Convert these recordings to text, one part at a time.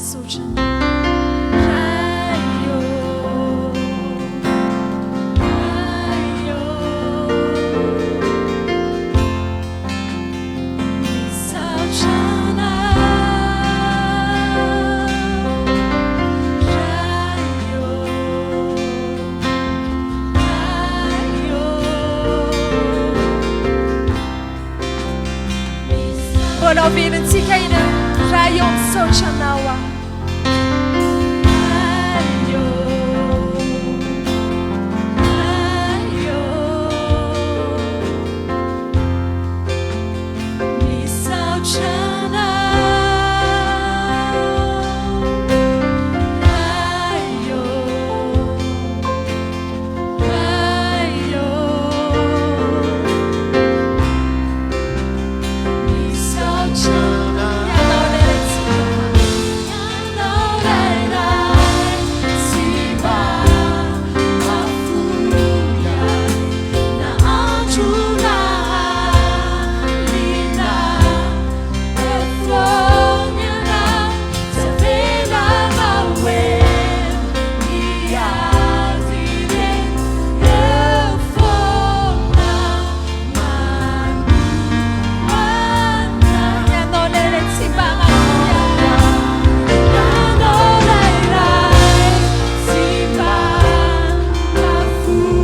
Misaotra Anao. Ray ô, Ray ô. Misaotra Anao, Ray ô, Ray ô. Mbola averintsika iny Ray ô misaotra Anao aho. Ray ô, Ray ô. Misaotra Anao, Ray ô, Ray ô. Misaotra Ianao ilay Ray tsy mba Ianao ilay Ray tsy mba mahafoy ahy na andro na alina. Eo foana Ianao, tsy avelanao ho eo miady irery. Eo foana Ianao ilay Ray tsy mba mahafoy ahy. Ianao ilay Ray tsy mba mahafoy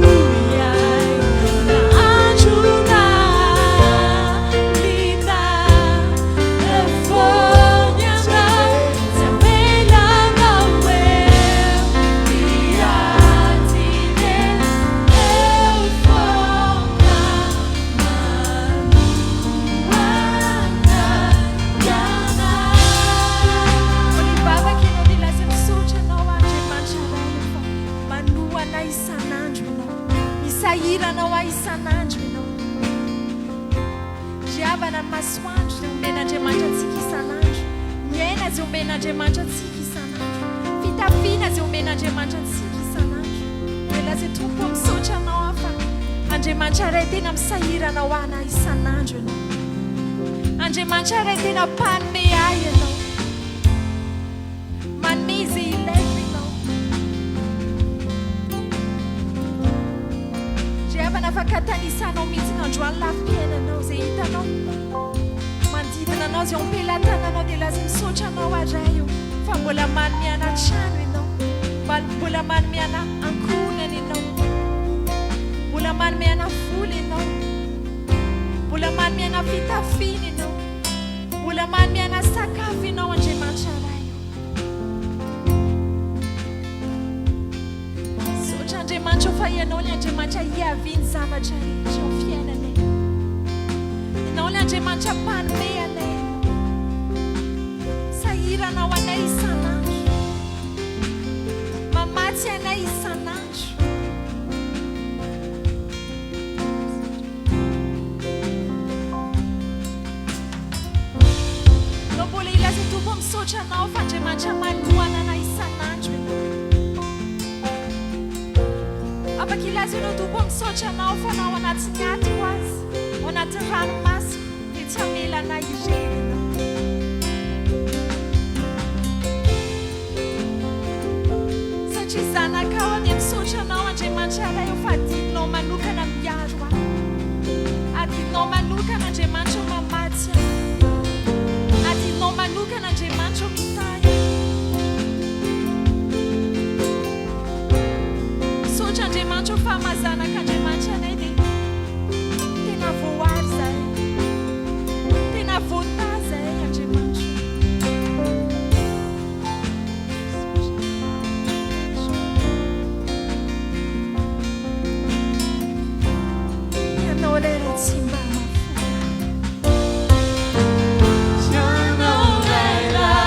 ahy. Na andro na alina, eo foana Ianao, tsy avelanao eo miady irery. Eo foana. Mivavaka ianao dia lasa misaotra anao Andriamanitra Ray fa manohana ahy isan'andro ianao. Misahirana ho ahy isan'andro ianao. Ry havana, ny masoandro izay omen'Andriamanitra antsika isan'andro, ny aina izay omen'Andriamanitra antsika isan'andro, fitafiana izay omen'Andriamanitra antsika isan'andro. Dia laza Tompo ô misaotra anao aho fa Andriamanitra Ray tena misahirana ho ana isan'andro ianao. Andriamanitra Ray tena mpanome ahy ianao. Manome izay ilaiko ianao. Ry havana afaka tanisanao mihitsy ny androany lafim-piainanao izay hitanao manodidina anao izay am-pelatananao dia laza misaotra anao aho Ray ô fa mbola manome ana trano ianao. Mbola manome ana ankohonana ianao. Mbola manome ana vola ianao. Mbola manome ana fitafiana ianao. Mbola manome ana sakafo ianao Andriamanitra Ray o. Misaotra Andriamanitra o fa ianao ilay Andriamanitra hiavian'ny zavatra rehetra eo amin'ny fiainanay. Ianao ilay Andriamanitra mpanome anay ianao. Sahirana ho anay isan'andro. Mamatsy anay isan'andro. No mbola hilaza Tompo misaotra Anao fa Andriamanitra manohana anay isan'andro Ianao. Afaka hilaza ianao Tompo misaotra Anao fa na ao anatin'ny adiko aza, ao anatin'ny ranomasiko dia tsy hamela anay irery Ianao. Satria zanakao aho dia misaotra Anao Andriamanitra Ray o fa adidinao manokana miaro ahy. Adidinao manokana Andriamanitra o mamatsy ahy. Adidinao manokana Andriamanitra o mitahy ahy. Misaotra Andriamanitra o fa maha zanak'Andriamanitra anay dia tena voary izahay. Tena voatahy izahay Andriamanitra o. Ianao ilay Ray tsy mba mahafoy ahy. Ianao ilay Ray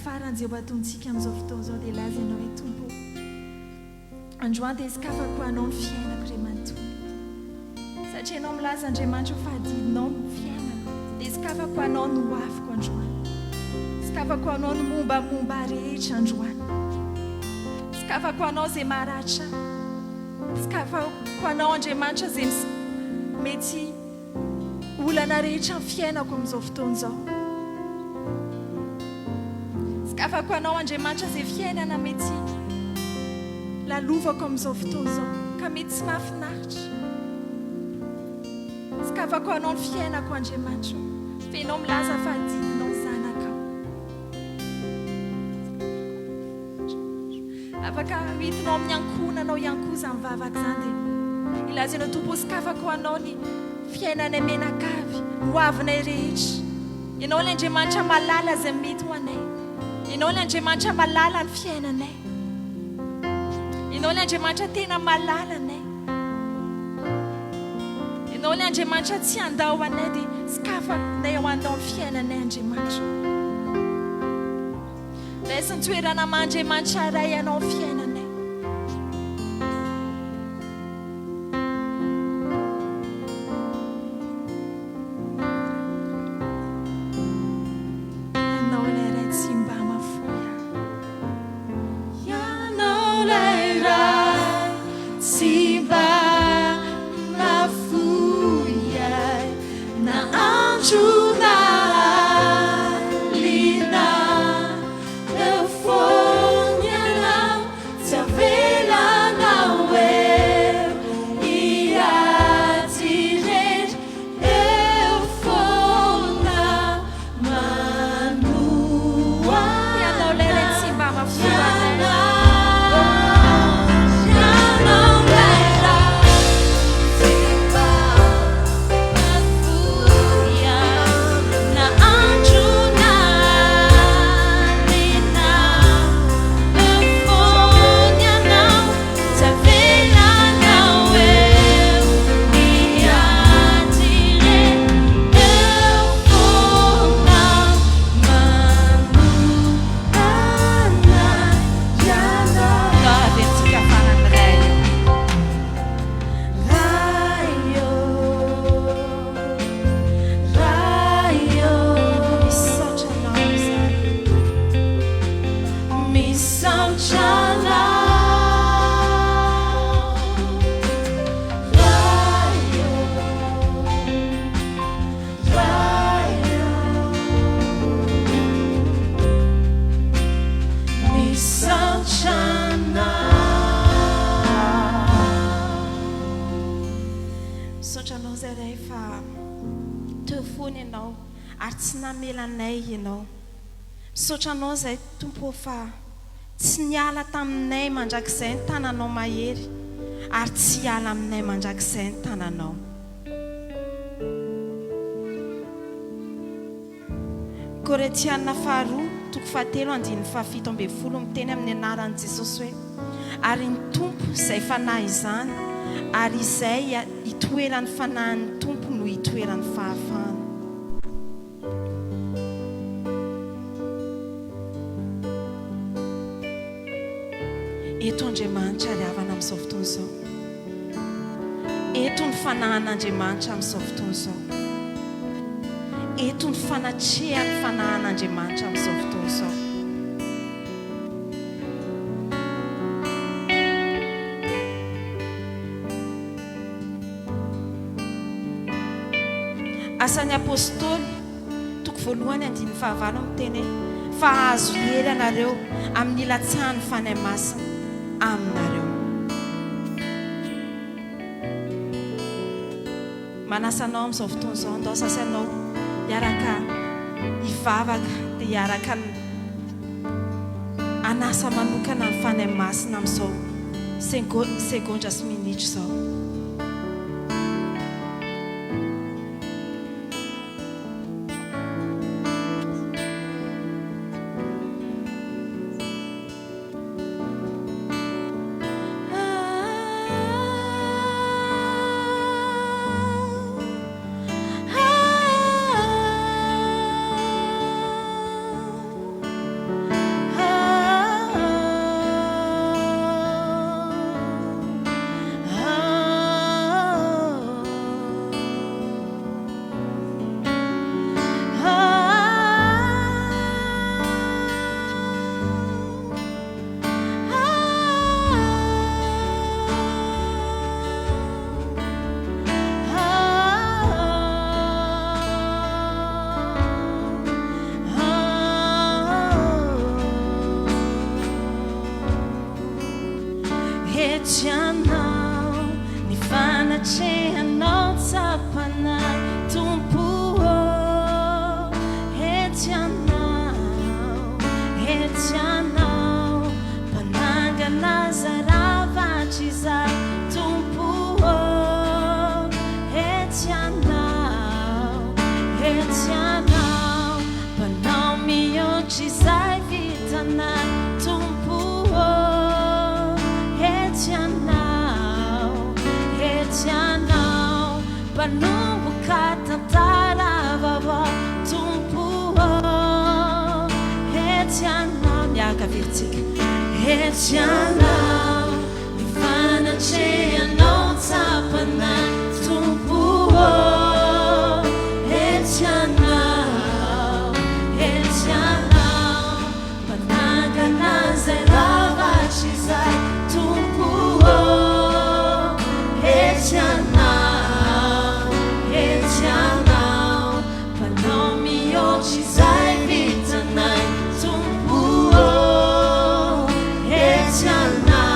farany izay ho ataontsika amin'izao fotoana izao dia hilaza ianao hoe, Tompo ô, androany dia sokafako ho Anao ny fiainako iray manontolo. Satria Ianao milaza Andriamanitra fa adidinao ny fiainako, dia sokafako ho Anao ny hoaviko androany. Sokafako ho Anao ny mombamomba ahy rehetra androany. Sokafako ho Anao izay maharatra ahy. Sokafako ho Anao Andriamanitra izay mety olana rehetra amin'ny fiainako amin'izao fotoana izao. Sokafako Anao Andriamanitra izay fiainana mety lalovako amin'izao fotoana izao ka mety tsy mahafinaritra. Sokafako Anao ny fiainako Andriamanitra o, fa Ianao milaza fa adidinao ny zanakao. Afaka hoentinao amin'ny ankohonanao ihany koa izany vavaka izany dia hilaza ianao, Tompo ô, sokafako ho Anao ny fiainanay mianakavy, ny hoavinay rehetra. Ianao ilay Andriamanitra malala izay mety ho anay. Ianao ilay Andriamanitra malala ny fiainanay. Ianao ilay Andriamanitra tena malala anay. Ianao ilay Andriamanitra tsy handao anay dia sokafanay ho Anao ny fiainanay Andriamanitra. Raiso ny toerana maha Andriamanitra Ray Anao ny fiainanay. Ianao ilay Ray tsy mba mahafoy ahy. Ianao ilay Ray tsy mba mahafoy ahy na andro na alina. Eo foana Ianao, tsy avelanao eo hiady irery. Eo foana manohana Ianao, Ianao ilay Ray tsy mba mahafoy ahy na andro na alina. Eo foana Ianao, tsy avelanao eo hiady irery. Eo foana manohana Ianao. Averintsika farany Ray ô. Ray ô, Ray ô. Misaotra Anao izahay. Misaotra Anao, Ray ô, Ray ô. Misaotra Anao. Misaotra Anao izay Ray fa teo foana Ianao ary tsy namela anay Ianao. Misaotra Anao izay Tompo ô fa tsy niala taminay mandrakizay ny tananao mahery ary tsy hiala aminay mandrakizay ny tananao. Korintiana faharoa toko fahatelo andininy fahafito ambin'ny folo miteny amin'ny anaran'i Jesosy hoe, Ary ny Tompo izay Fanahy izany, ary izay itoeran'ny Fanahin'ny Tompo no itoeran'ny fahafahana. Eto Andriamanitra ry havana amin'izao fotoana izao. Eto ny fanahin'Andriamanitra amin'izao fotoana izao. Eto ny fanatrehan'ny fanahin'Andriamanitra amin'izao fotoana izao. Asan'ny Apostoly, toko voalohany andininy fahavalo miteny hoe, Fa hahazo hery ianareo amin'ny hilatsahan'ny Fanahy Masina aminareo. Manasa anao amin'izao fotoana izao, andao sasy anao hiaraka hivavaka dia hiaraka hanasa manokana ny Fanahy Masina amin'izao segondra sy minitra izao. Etsy Ianao, ny fanatrehanao tsapanay, Tompo ô. Etsy Ianao, etsy Ianao, mpanangana izay rava hatrizay, Tompo ô. Etsy Ianao, etsy Ianao, mpanao mihoatra izay vitanay, Tompo ô. Etsy Ianao, etsy Ianao, mpanomboka tantara vaovao, Tompo ô. Etsy Ianao, miaraka averintsika. Etsy Ianao, ny fanatrehanao tsapanay, Tompo ô. Etsy Ianao, etsy Ianao, mpanangana izay rava hatrizay, Tompo ô. Etsy Ianao, etsy Ianao, mpanao mihoatra izay vitanay, Tompo ô. Etsy Ianao.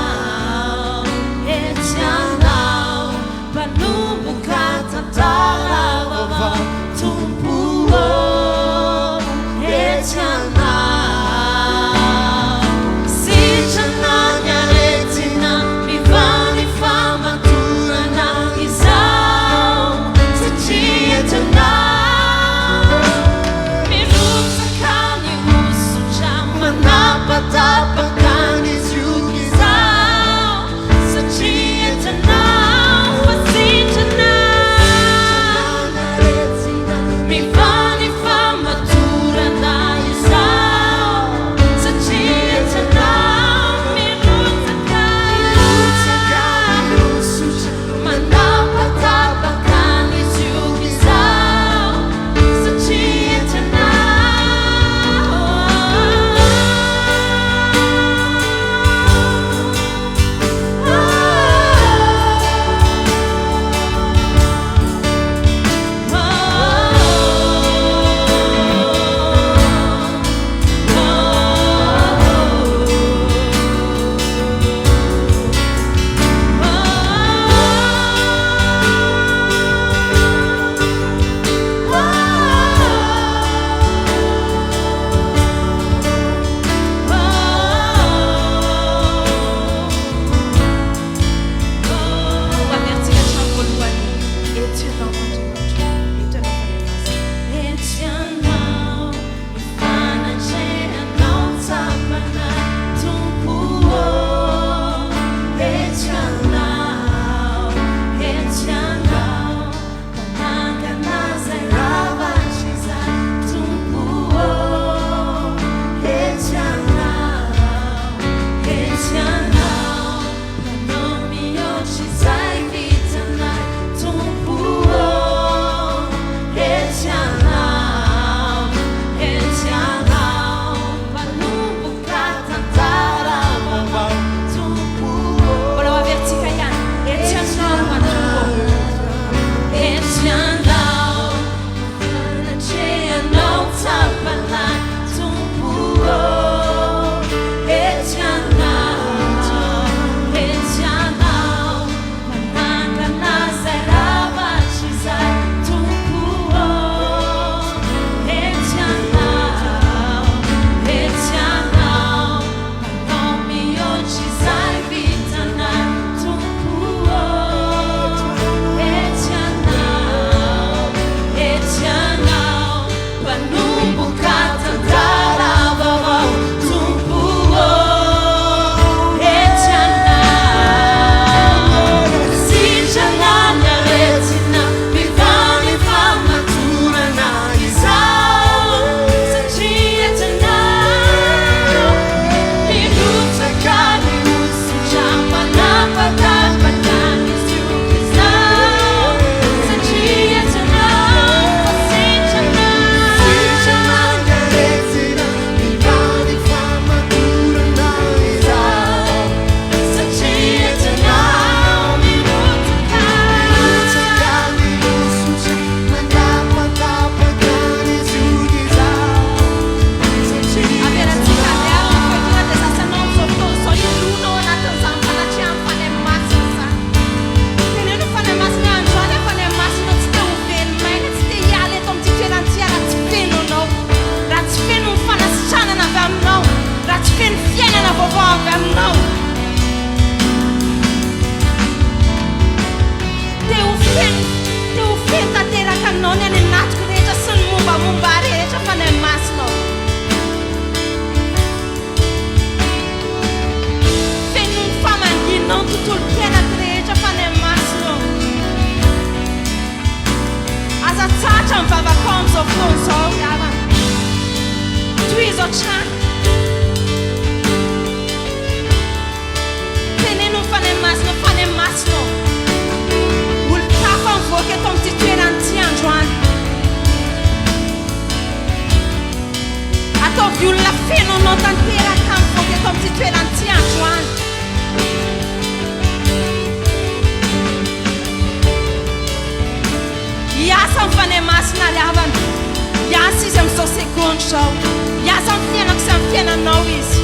izao. Hiasa amin'ny fiainako sy amin'ny fiainanao Izy.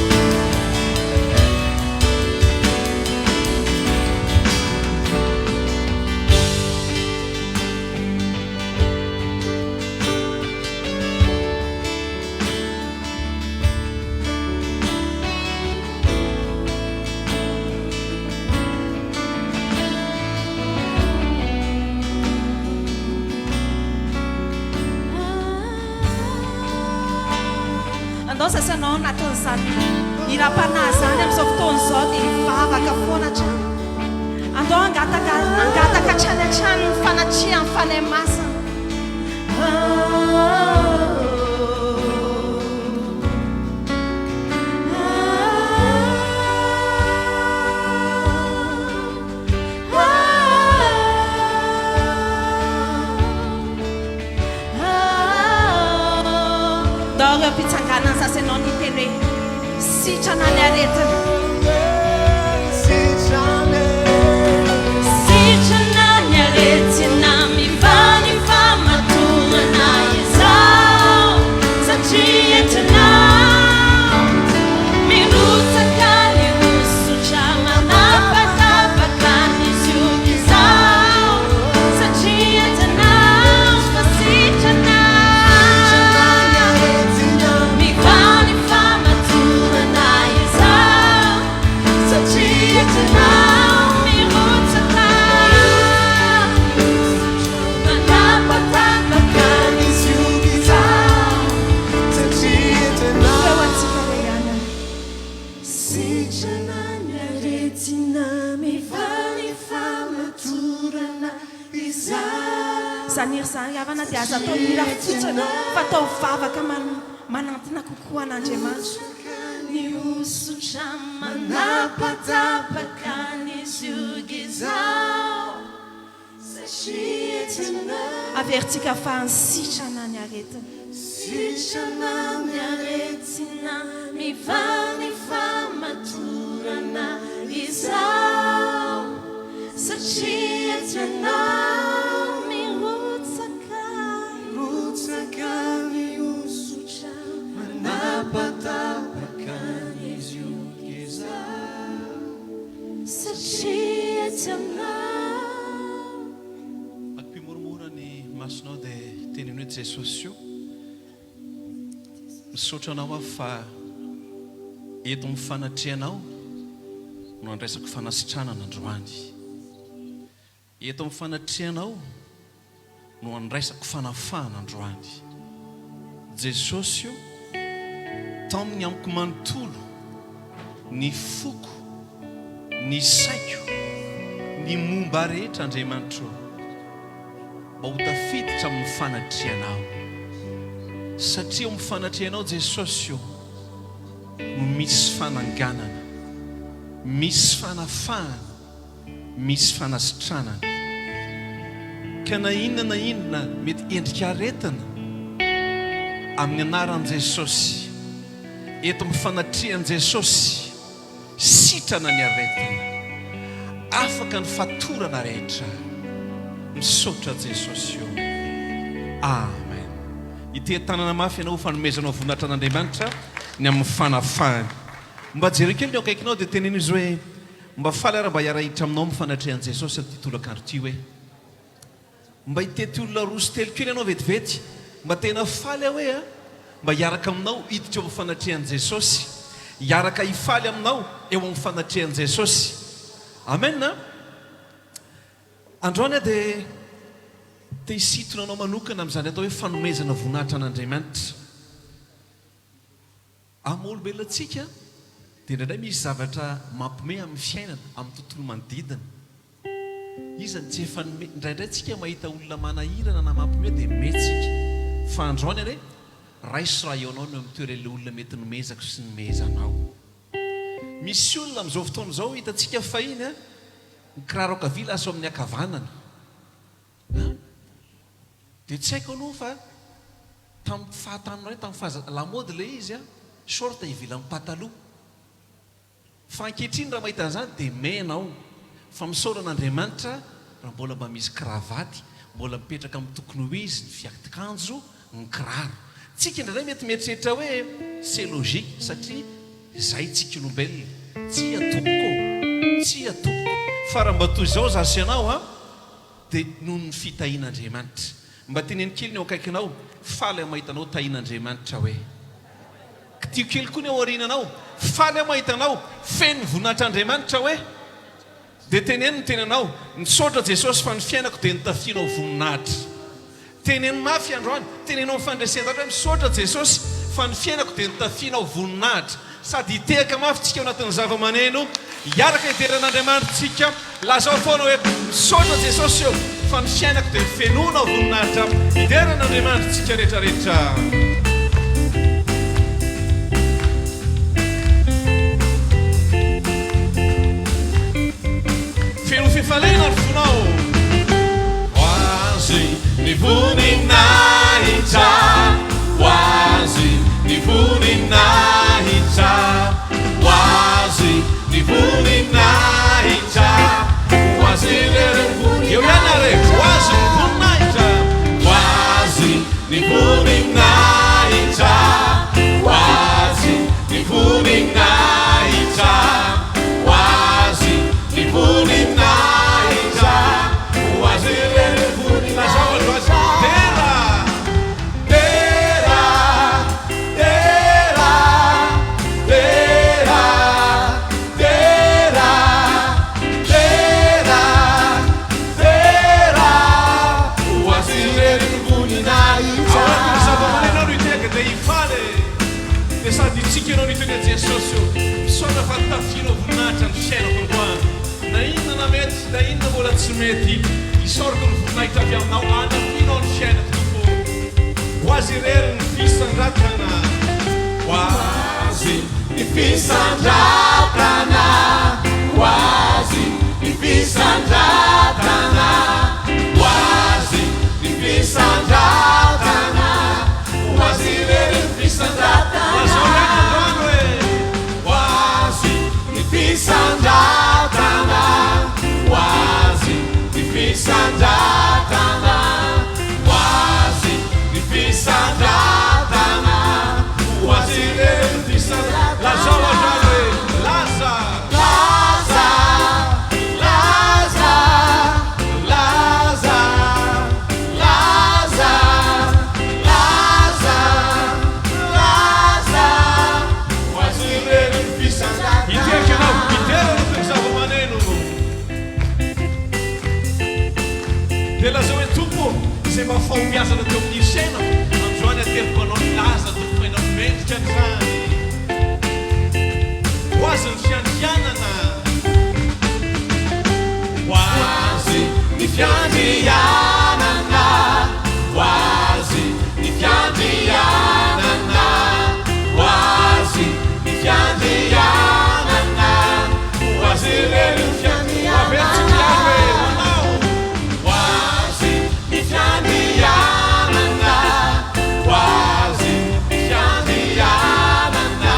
Andao sasa anao anatin'izany hiram-panahy izany amin'izao fotoana izao dia hivavaka foana hatrany. Andao hangataka hangataka hatrany hatrany ny fanatrehan'ny Fanahy Masina. Ndao ireo mpitsanganana sasy ianao niteny hoe sitrana ny aretina. Sitrana ny aretina mivaha ny famatorana izao satria entinao mirotsaka ny hosotra manapatapaka ny zioga izao satria entinao fa sitrana mivaha ny famatorana izao Satria ianao mirotsaka Manapatapaka ny zioga izao Satria ianao Eo antsika ilay ihany Sitrana ny aretina Mivaha ny famatorana izao Izany hira izany ry havana dia aza atao hira fotsiny fa atao vavaka manantona kokoa an'Andriamanitra. Ny hosotra manapatapaka ny zioga izao satria entinao. Averintsika fa sitrana ny aretina. Sitrana ny aretina, mivaha ny famatorana izao satria entinao mirotsaka. Mirotsaka ny hosotra. Manapatapaka ny zioga izaho satria tsy aminao. Akipio moramora ny masonao dia teneno hoe Jesosy o, misaotra anao aho fa eto amin'ny fanatrehanao no andraisako fanasitranana androany. Eto amin'ny fanatrehanao no andraisako fanafahana androany. Jesosy o, taomy ny amiko manontolo, ny foko, ny saiko, ny momba ahy rehetra Andriamanitra o, mba ho tafiditra amin'ny fanatrehanao. Satria ao amin'ny fanatrehanao Jesosy o, no misy fananganana, misy fanafahana, misy fanasitranana. Ka na inona na inona mety endrika aretina, amin'ny anaran'i Jesosy, eto amin'ny fanatrehan'i Jesosy, sitrana ny aretina, afaka ny fatorana rehetra. Misaotra Jesosy o. Amen. Hiteha-tanana mafy ianao ho fanomezanao voninahitra an'Andriamanitra ny amin'ny fanafahany. Mba jereo kely ny eo akaikinao dia teneno izy hoe, Mba faly aho raha mba hiara-hiditra aminao amin'ny fanatrehan'i Jesosy amin'ity tolakandro ity hoe. Mba hitety olona roa sy telo kely ianao vetivety. Mba tena faly aho hoe a! Mba hiaraka aminao hiditra eo amin'ny fanatrehan'i Jesosy. Hiaraka hifaly aminao eo amin'ny fanatrehan'i Jesosy. Amen a! Androany aho dia te hisintona anao manokana amin'izany atao hoe fanomezana voninahitra an'Andriamanitra. Amin'ny maha olombelona antsika dia indraindray misy zavatra mampiomehy amin'ny fiainana, amin'ny tontolo manodidina. Iza no tsy efa nome, indraindray tsika mahita olona manahirana na mampiomehy dia mey tsika. Fa androany anie, raiso raha eo anao no eo amin'ny toeran'ilay olona mety nomezako sy nomezanao. Misy olona amin'izao fotoana izao hitantsika fahiny, ny kiraro ankavia lasa eo amin'ny ankavanana. An! Dia tsy haiko aloha fa tamin'ny fahatanoray, tamin'ny fahaza, lamaody ilay izy an, short ivelan'ny pataloha. Fa ankehitriny raha mahita an'izany dia mena aho. Fa misaora an'Andriamanitra raha mbola mba misy kravaty, mbola mipetraka amin'ny tokony ho izy ny fiakanjo, ny kiraro. Tsika indraindray mety mieritreritra hoe c'est logique satria izay tsika olombelona. Tsia tompoko ô! Tsia tompoko! Fa raha mba toy izao izaho sy ianao an, dia noho ny fitahian'Andriamanitra. Mba teneno kely ny eo akaikinao, faly aho mahita anao tahian'Andriamanitra hoe. Kitiho kely koa ny ao aoriananao, faly aho mahita anao feno voninahitr'Andriamanitra hoe. Dia teneno ny tenanao, Misaotra Jesosy fa ny fiainako dia nitafianao voninahitra. Teneno mafy androany, teneno amin'ny fandresen-dahatra hoe Misaotra Jesosy fa ny fiainako dia nitafianao voninahitra. Sady hitehaka mafy tsika ao anatin'ny zava-maneno, hiaraka hidera an'Andriamanitra tsika. Lazao foana hoe, Misaotra Jesosy ô fa ny fiainako dia fenoinao voninahitra. Hidera an'Andriamanitra tsika rehetra rehetra. Feno fifaliana ny fonao. Ho Azy ny voninahitra, ho Azy ny voninahitra, ho Azy ny voninahitra, ho Azy irery ny voninahitra. Eo ihany ary e, ho Azy ny voninahitra, ho Azy ny voninahitra, ho Azy ny voninahitra. Ho Azy ny voninahitra, ho Azy irery ny voninahitra. Dera, dera, dera, dera, dera, dera, dera. Ho Azy irery ny voninahitra. Ao anatin'ny zava-maneno aho no hitehaka dia hifaly e. Dia sady hitsiky ianao niteny hoe Jesosy ô, misaotra fa nitafianao voninahitra ny fiainako androany. Na inona na mety na inona mbola tsy mety, isaorako ny voninahitra avy aminao anafianao ny fiainako Tompo ô. Ho Azy irery ny fisandratana. Ho Azy ny fisandratana, ho Azy ny fisandratana, ho Azy ny fisandratana. Ho azy irery ny fisandratana. Lazao ihany androany hoe. Ho azy ny fisandratana. Ho azy ny fisandratana. Ho azy ny fisandratana. Ho azy irery ny fisandratana. Lazao androany hoe. Laza. Laza. Laza. Laza. Laza, laza, laza, ho azy irery ny fisandratana. Hiteraka ianao, hidera anao toy ny zava-maneno. Dia lazao hoe, Tompo ô, izay mba fahombiazana teo amin'ny fiainako, androany ateriko Anao ny laza, Tompo, fa Ianao no mendrika an'izany. Ho azy ny fiandrianana. Ho azy ny fiandrianana, ho azy ny fiandrianana, ho azy ny fiandrianana, ho azy irery ny fiandrianana. Averintsika ihany hoe ho anao. Ho azy ny fiandrianana, ho azy ny fiandrianana,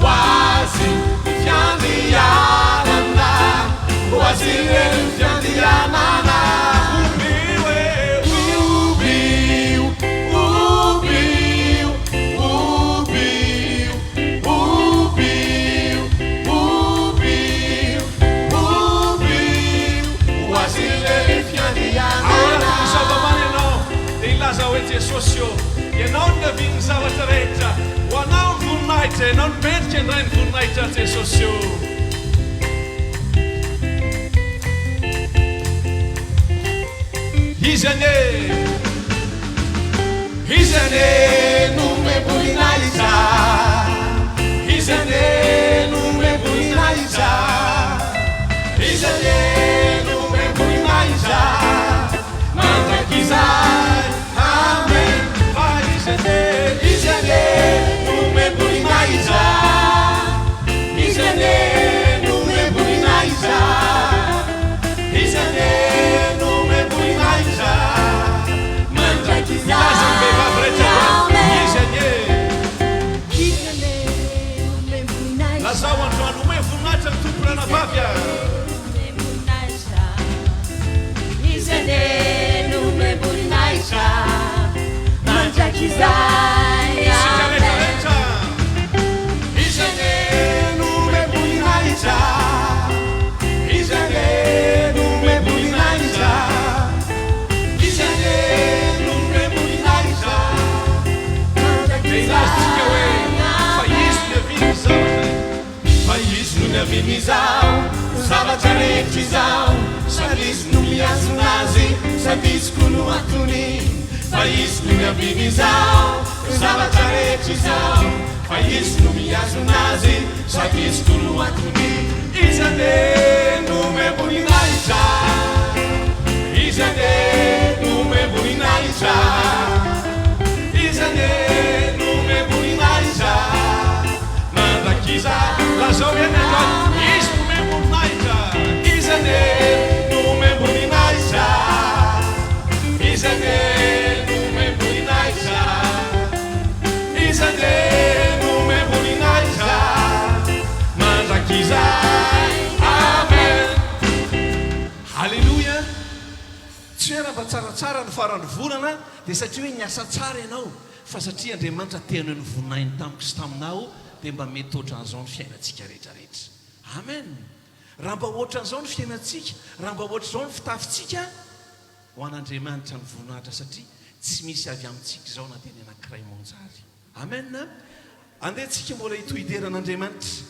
ho azy ny fiandrianana, ho azy irery ny fiandrianana. Obio e, obio, obio, obio, obio, obio, obio, ho azy irery ny fiandrianana. Ao anatin'ny zava-mamy ianao dia hilaza hoe, Jesosy ô, Ianao no niavian'ny zavatra rehetra, ho Anao ny voninahitra, Ianao no mendrika indray ny voninahitra, Jesosy ô. Izy anie, Izy anie no omem-boninahitra, Izy anie no omem-boninahitra, Izy anie no omem-boninahitra, mandrakizay, amen. Fa Izy anie, Izy anie no omem-boninahitra, Izy anie no omem-boninahitra, Izy anie no omem-boninahitra, mandrakizay. Milaza ny vehivavy rehetra androany. niavian'izao zavatra rehetra izao, sady Izy no mihazona azy, sady Izy koa no antony. Fa Izy no niavian'izao zavatra rehetra izao, fa Izy no mihazona azy, sady Izy koa no antony. Izy anie no omem-boninahitra, Izy anie no omem-boninahitra, Izy anie no omem-boninahitra mandrakizay. Lazao ihany androany, Izy no omem-boninahitra, Izy anie no omem-boninahitra, Izy anie no omem-boninahitra, Izy anie no omem-boninahitra mandrakizay. Amen. Haleloia! Tsy hoe raha mba tsaratsara ny faran'ny volana dia satria hoe niasa tsara ianao, fa satria Andriamanitra te haneho ny voninahiny tamiko sy taminao dia mba mety ohatran'izao ny fiainantsika rehetrarehetra. Amen! Raha mba ohatran'izao ny fiainantsika, raha mba ohatr'izao ny fitafintsika, ho an'Andriamanitra ny voninahitra satria tsy misy avy amintsika izao na dia ny anankiray monja ary. Amen! Andeha tsika mbola hitohy hidera an'Andriamanitra.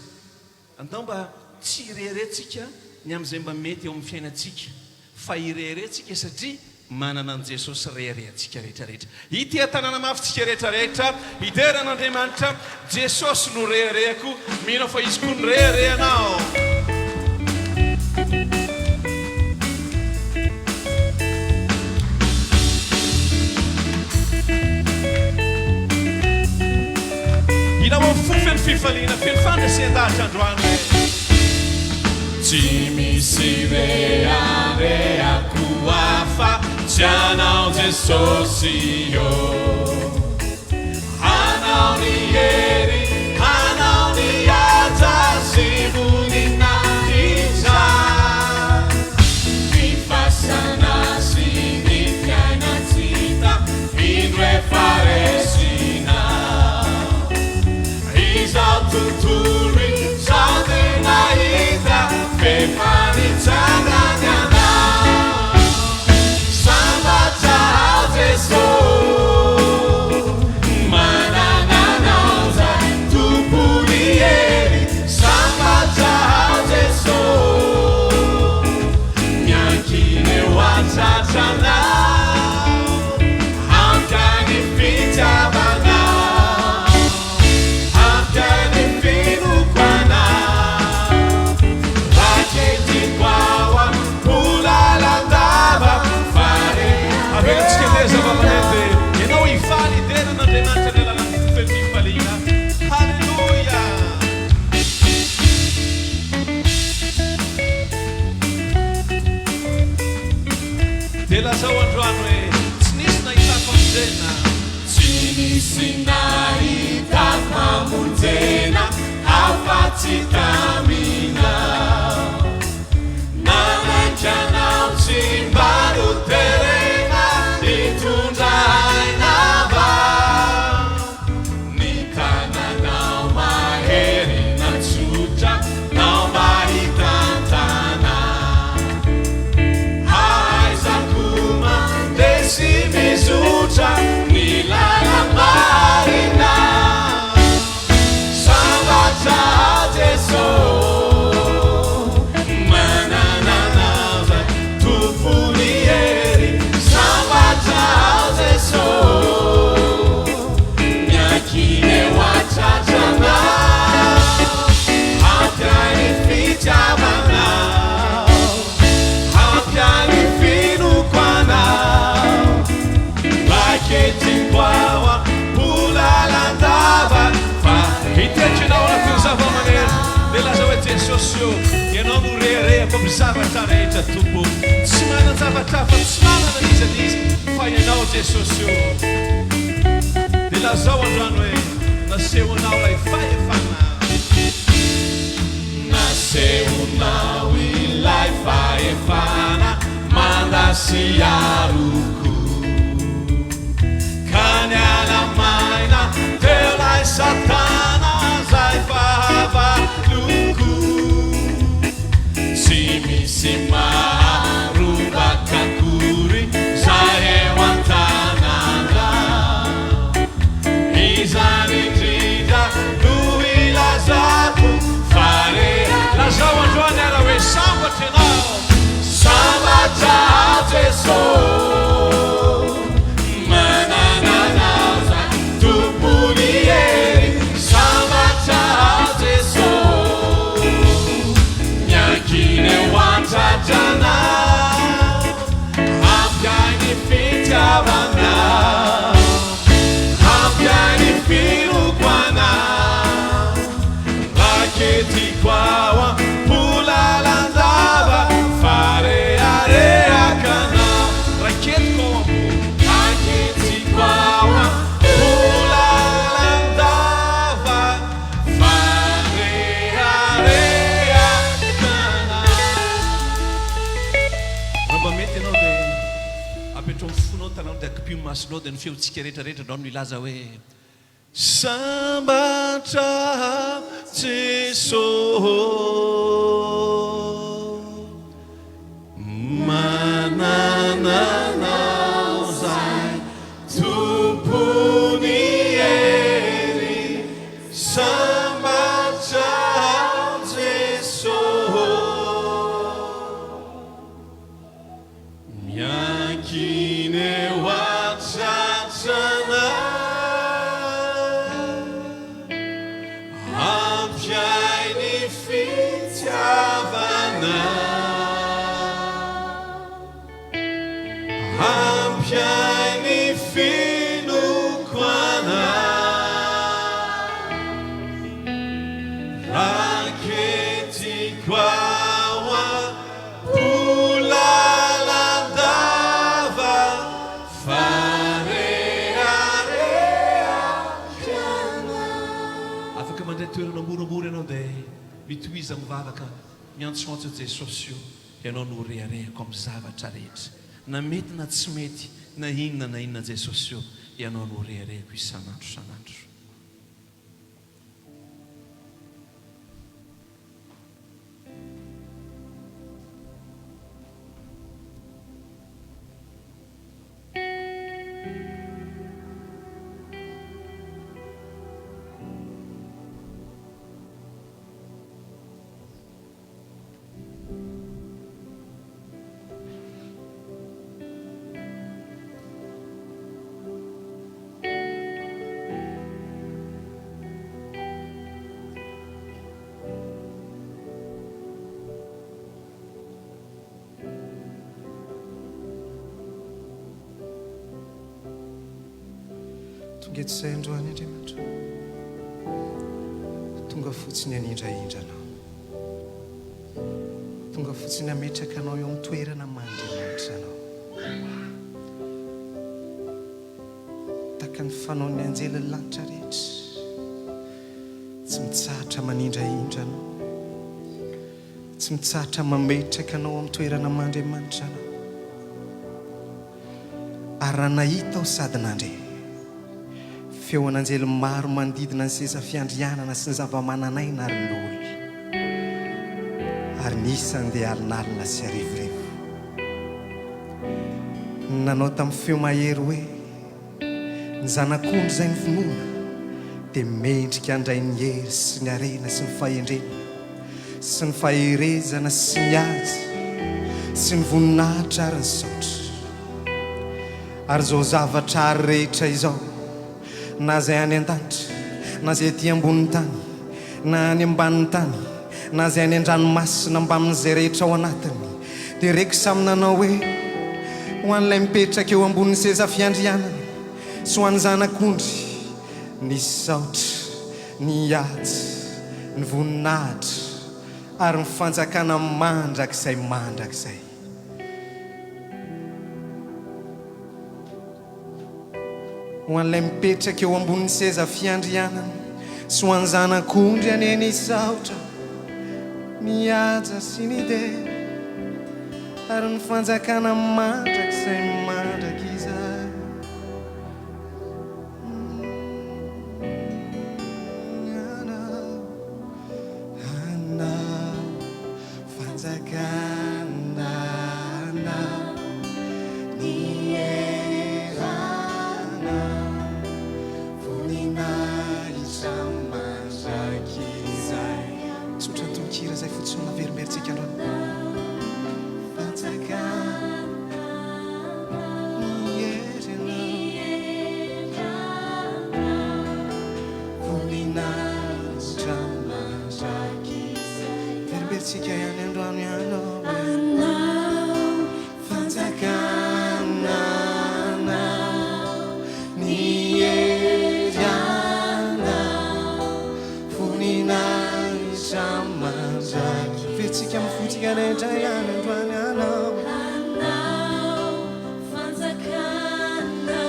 Andao mba tsy hirehareha tsika ny amin'izay mba mety eo amin'ny fiainantsika, fa hirehareha tsika satria manana an'i Jesosy reharehantsika rehetra rehetra. Hiteha-tanana mafy tsika rehetra rehetra, hidera an'Andriamanitra, Jesosy no reharehako, mino aho fa Izy koa no reharehanao. Hira ho fo feno fifaliana, feno fandresen-dahatra androany hoe. Tsy misy reharehako hafa tsy anao Jesosy ô. Anao ny hery, anao ny haja sy voninahitra. Ny fasana sy ny fiainan-tsy hita, indro efa resinao. Izao tontolo izao dia nahita f'efa nitsangana Ianao. Sambatra aho Jeso manana Anao zay Tompon'ny hery. Sambatra aho Jeso miankina eo an-tratranao. Ampy ahy ny fitiavanao, ampy ahy ny finoako anao. Raketiko ao am-po lalandava fa re. Averintsika indray zava-maneno dia ianao hifaly hidera an'Andriamanitra ny alalan'ny fo feno fifaliana. Haleloia! Dia lazao androany hoe, Tsy nisy nahita famonjena. Tsy nisy nahita famonjena afa-tsy taminao. Nanaiky anao tsy mba noterena hitondra aina vao. Ny tananao mahery natsotra nao mba hitantana. Hahaizako mandeha sy mizotra ny lala-marina. Sambatra aho Jeso manana Anao zay Tompon'ny hery. Sambatra aho Jeso miankina eo an-tratranao. Ampy ahy ny fitiavanao, ampy ahy ny finoako anao. Raiketiko ao am-po lalandava fa Hitetra ianao anatin'ny zava-maneno dia lazao hoe, Jesosy ô, Ianao no reharehako amin'ny zavatra rehetra Tompo. Tsy manan-javatra hafa, tsy manana n'iza n'iza fa Ianao Jesosy ô. Dia lazao androany hoe, Nasehonao ilay fahefana. Nasehonao ilay fahefana manda sy aroko. Ka niala maina teo lay satana zay fahavaloko. Tsy misy maharombaka akory zay eo an-tanàna. Izany indrindra no ilazako fa re. Lazao. masonao dia ny feontsika rehetra rehetra androany no hilaza hoe Sambatra aho Jeso Manana Anao 'zay Tompon'ny hery Sambatra aho Jeso Miankina eo an-tratranao Ampy ahy ny fitiavanao Ampy ahy ny finoako anao Raketiko ao am-po lalandava fa reharehako ianao. Afaka mandray toerana moramora ianao dia mitohiza mivavaka miantsoantso Jesosy o. Ianao no reharehako amin'ny zavatra rehetra, na mety na tsy mety, na inona na inona Jesosy o, Ianao no reharehako isan'andro isan'andro. Tonga eto izay androany Andriamanitra. Tonga fotsiny hanindrahindra Anao. Tonga fotsiny hametraka Anao eo amin'ny toerana maha Andriamanitra Anao. Tahaka ny fanaon'ny anjelin'ny lanitra rehetra, tsy mitsahatra manindrahindra Anao. Tsy mitsahatra mametraka Anao amin'ny toerana maha Andriamanitra Anao. Ary raha nahita aho sady nandre feon'anjely maro manodidina ny seza fiandrianana sy ny zava-manan'aina ary ny loholona, ary ny isany dia alinalina sy arivorivo, nanao tamin'ny feo mahery hoe, Ny Zanak'ondry izay novonoina dia mendrika handray ny hery sy ny harena sy ny fahendrena sy ny faherezana sy ny haja sy ny voninahitra ary ny saotra. Ary izao zavatra ary rehetra izao, na izay any an-danitra, na izay ety ambonin'ny tany, na any ambanin'ny tany, na izay any an-dranomasina mbamin'izay rehetra ao anatiny, dia reko samy nanao hoe, Ho an'ilay mipetraka eo ambonin'ny seza fiandrianana, sy ho an'ny Zanak'ondry, ny saotra, ny haja, ny voninahitra, ary ny fanjakana mandrakizay mandrakizay. Ho an'ilay mipetraka eo ambonin'ny seza fiandrianana sy ho an'ny Zanak'ondry anie ny saotra, ny haja sy ny dera ary ny fanjakana mandrakizay mandrakizay. Anao, Fanjakana anao ny eranao, voninahitra mandrakizay. Tsotra ny tononkira izay fotsiny no naverimberintsika androany. Fanjakana ny eranao, voninahitra mandrakizay. Verimberintsika ihany androany ihany ô. Anao fanjakana anao ny hery anao voninahitra mandrakizay. Averintsika amin'ny fontsika rehetra ihany androany anao. Anao fanjakana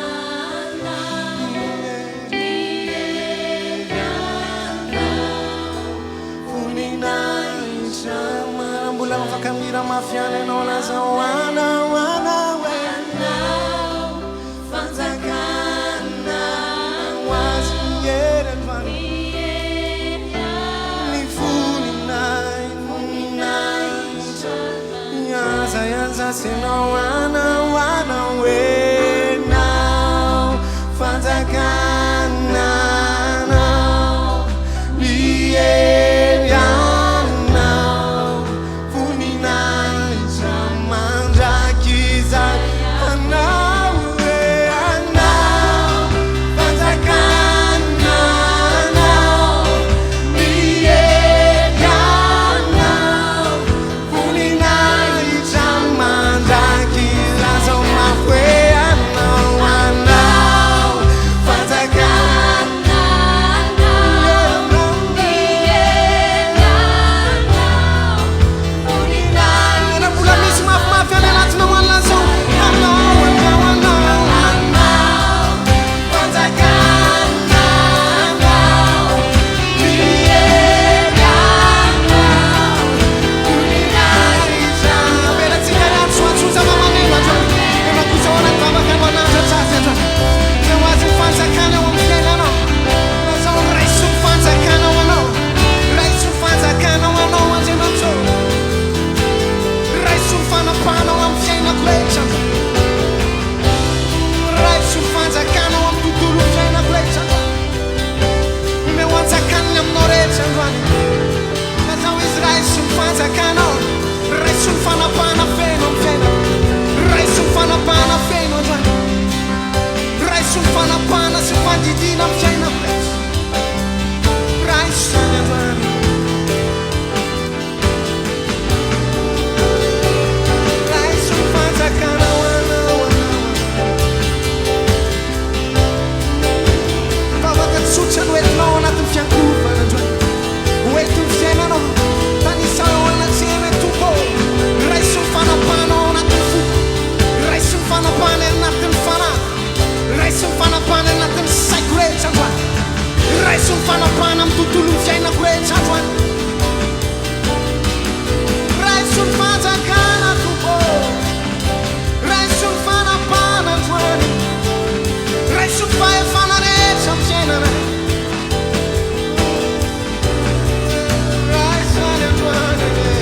anao ny hery anao. Voninahitra mara mbola afaka mihira mafy ihany ianao lazao anao anao e. Anao fanjakana. milaza ihany za sy enao anao anao enao fanjakana anao ny hery anao voninahitra mandrakizay anao e anao fanjakana anao ny hery anao voninahitra mandrakizay lazao mafy hoe anao anao fanjakana anao ny hery anao voninahitra mbola misy mafimafy any anatinao any lazao anao anao anao anao fanjakana anao ny hery anao voninahitra Avelantsika hiantsoantso zava-maneno androany. Ianao kosa ao anaty vavaka no hanandratra azy androany. Omeo azy ny fanjakana eo amin'ny fiainanao. Lazao, Raiso ny fanjakana ho anao. Raiso ny fanjakana ho anao, Andriamanitra ô. Raiso ny fanapahana ao amin'ny fiainako rehetra. Raiso ny fanjakana ao amin'ny tontolon'ny fiainako rehetra androany. Omeo anjakaniny aminao rehetra androany. Lazao izy, Raiso ny fanjakanao. Raiso ny fanapahana feno amin'ny fiainako. Raiso ny fanapahana feno androany. Raiso ny fanapahana sy ny fandidiana amin'ny fiainako rehetra. Raiso izany androany. Raiso ny fanjakana ho anao, anao, anao. Vavaka tsotra no entinao ao anatin'ny fiankohofana androany. Ho entin'ny fiainanao. Tanisao eo anatrehany hoe, Tompo ô, raiso ny fanapahana ao anatin'ny foko. Raiso ny fanapahana anatin'ny fanahiko. Raiso ny fanapahana anatin'ny saiko rehetra androany. Raiso ny fanapahana amin'ny tontolon'ny fiainako rehetra androany. Raiso ny fanjakana, Tompo ô. Raiso ny fanapahana androany. Raiso ny fahefana rehetra amin'ny fiainana. Raiso any androany anie.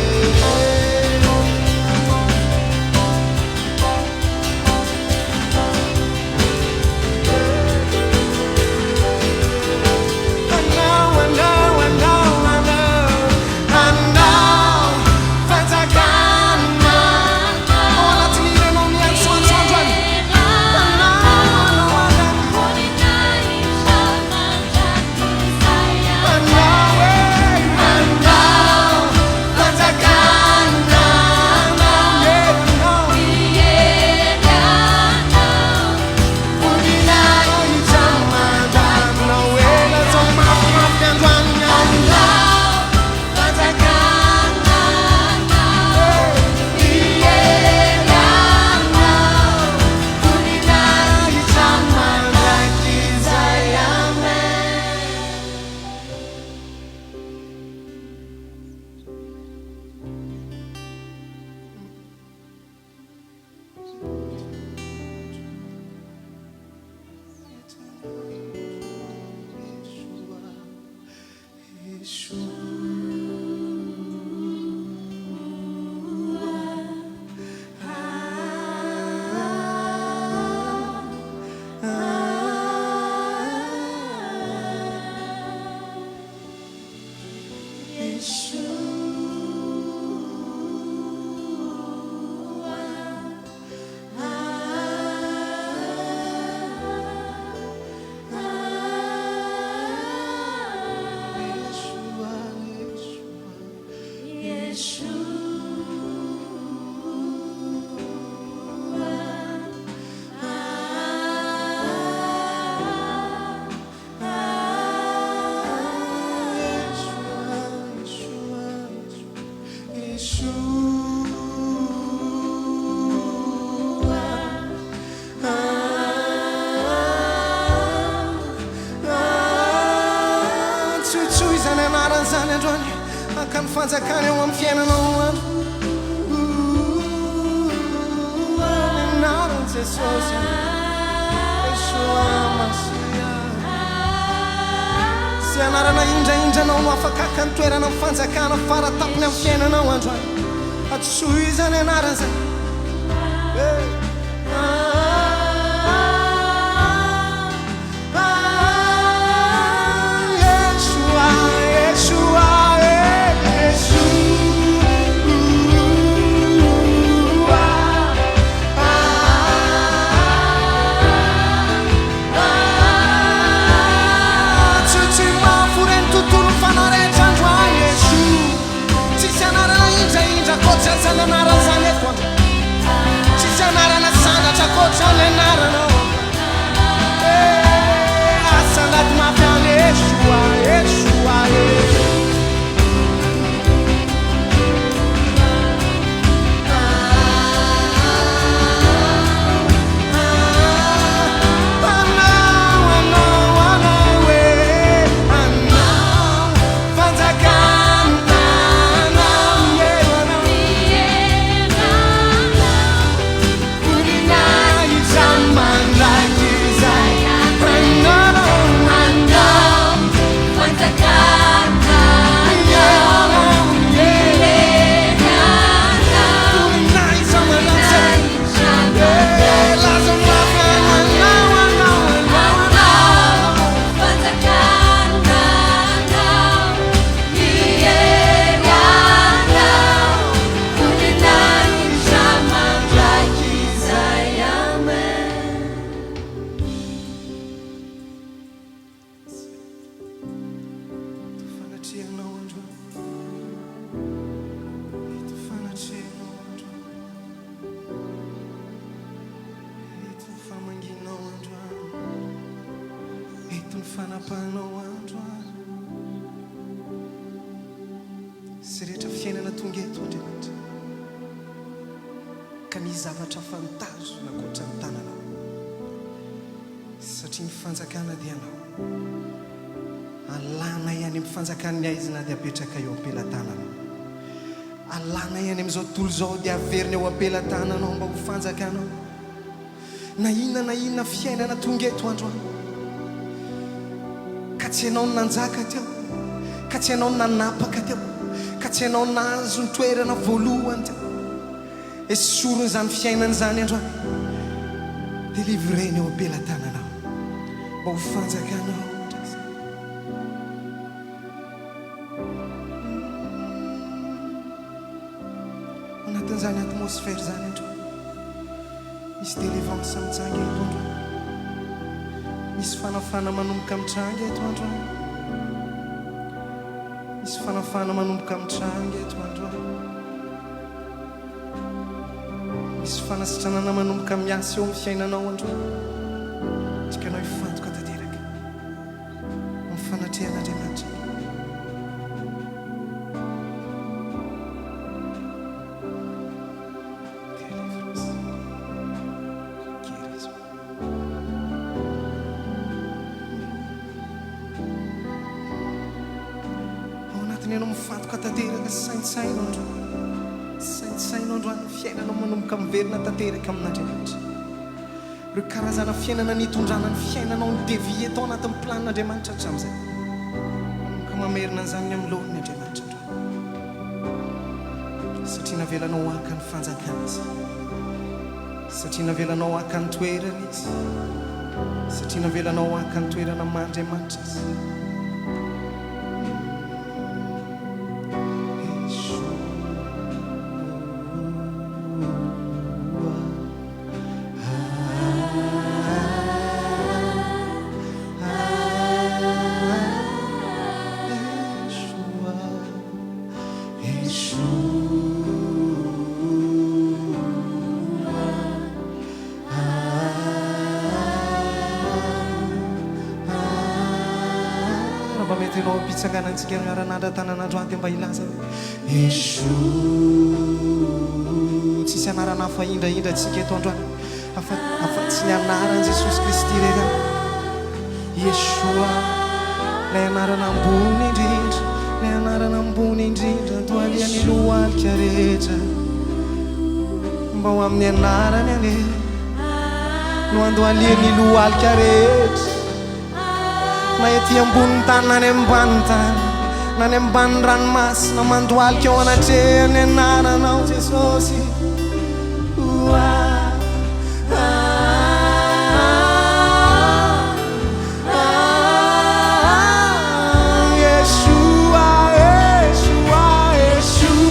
Anao, anao, anao, anao, anao, fanjakana. Ao anatin'ny hiranao miantsoantso androany. Anao, anao, anao. Anao, eh, anao, fanjakana, anao, eh, anao. Voninahitra mandranao, eh, lazao mafimafy androany. Anao, fanjakana, eh, ny hery anao, voninahitra mandrakizay. Amen. Antsoitsoy izany anarana izany androany, haka ny fanjakana eo amin'ny fiainanao andro. Ny anaran'i Jesosy, Yeshua Mashiach. Izay anarana indraindranao no afaka haka ny toerana amin'ny fanjakana fara tampony amin'ny fiainanao androany. Antsoy izany anarana izany. Eh. Ah, ah, Yeshua, Yeshua, eh, Yeshua. Tsy tsy mafy ireny tontolo fanahy rehetra androany Yeshua. Tsisy anarana indraindra ankoatra izany anarana izany eto androany. Tsisy anarana sandratra ankoatra ny anaranao androany. Eh, asa anaty mafy any Yeshua, Yeshua, eh. Anao, anao, anao, eh, anao, fanjakana, anao, eh, anao. Voninahitra mandrakizay. Anao, anao, anao, eh. Voninahitra mandrakizay. Eh, laza mafy, anao, anao, anao, anao. Eto fanatrehanao androany. Eto fanatrehanao androany. Eto ny famangianao androany. Eto ny fanapahanao androany. Sy rehetra fiainana tonga eto Andriamanitra. Ka nisy zavatra hafa nitazona ankoatra ny tananao. Satria ny fanjakana dia anao. Alanay any amin'ny fanjakan'ny haizina dia apetraka eo am-pelatananao. Alanay any amin'izao tontolo izao dia averina eo am-pelatananao mba ho fanjakanao. Na inona na inona fiainana tonga eto androany. Ka tsy ianao no nanjaka teo, ka tsy ianao no nanapaka teo, ka tsy ianao no nahazo ny toerana voalohany teo. Esoriny izany fiainana izany androany. Delivreny eo am-pelatananao mba ho fanjakanao mandrakizay. Ao anatin'izany atmosphère izany androany. Misy délivrance mitranga eto androany. Misy fanafahana manomboka mitranga eto androany. Misy fanafahana manomboka mitranga eto androany. Misy fanasitranana manomboka miasa eo amin'ny fiainanao androany. Tiako ianao hifantoka tanteraka amin'ny fanatrehan'Andriamanitra. Délivrance. Guérison. Ao anatin'ny ianao mifantoka tanteraka sy saintsaino androany. Saintsaino androany ny fiainanao manomboka miverina tanteraka amin'Andriamanitra. Ireo karazana fiainana nitondrana ny fiainanao ny dévier tao anatin'ny planin'Andriamanitra hatramin'izay. Manomboka mamerina an'izany ny amin'ny laoniny Andriamanitra androany. Satria navelanao haka ny fanjakana Izy. Satria navelanao haka ny toerana Izy. Satria navelanao haka ny toerana maha Andriamanitra Izy. Raha mba mety ianao am-pitsanganantsika miara-nandra-tanana androany dia mba hilaza hoe Yeshua. Tsisy anarana hafa indraindra antsika eto androany afa afa-tsy ny anaran'i Jesosy Kristy irery ihany. Yeshua, ilay anarana ambony indrindra, ilay anarana ambony indrindra, antoalian'ny lohalika rehetra. Mba ho amin'ny anarany anie no andohalian'ny lohalika rehetra, na ety ambonin'ny tany na any ambanin'ny tany. Na any ambanin'ny ranomasina mandohalika eo anatrehan'ny anaranao Jesosy. Oa Yeshua, Yeshua, Yeshua.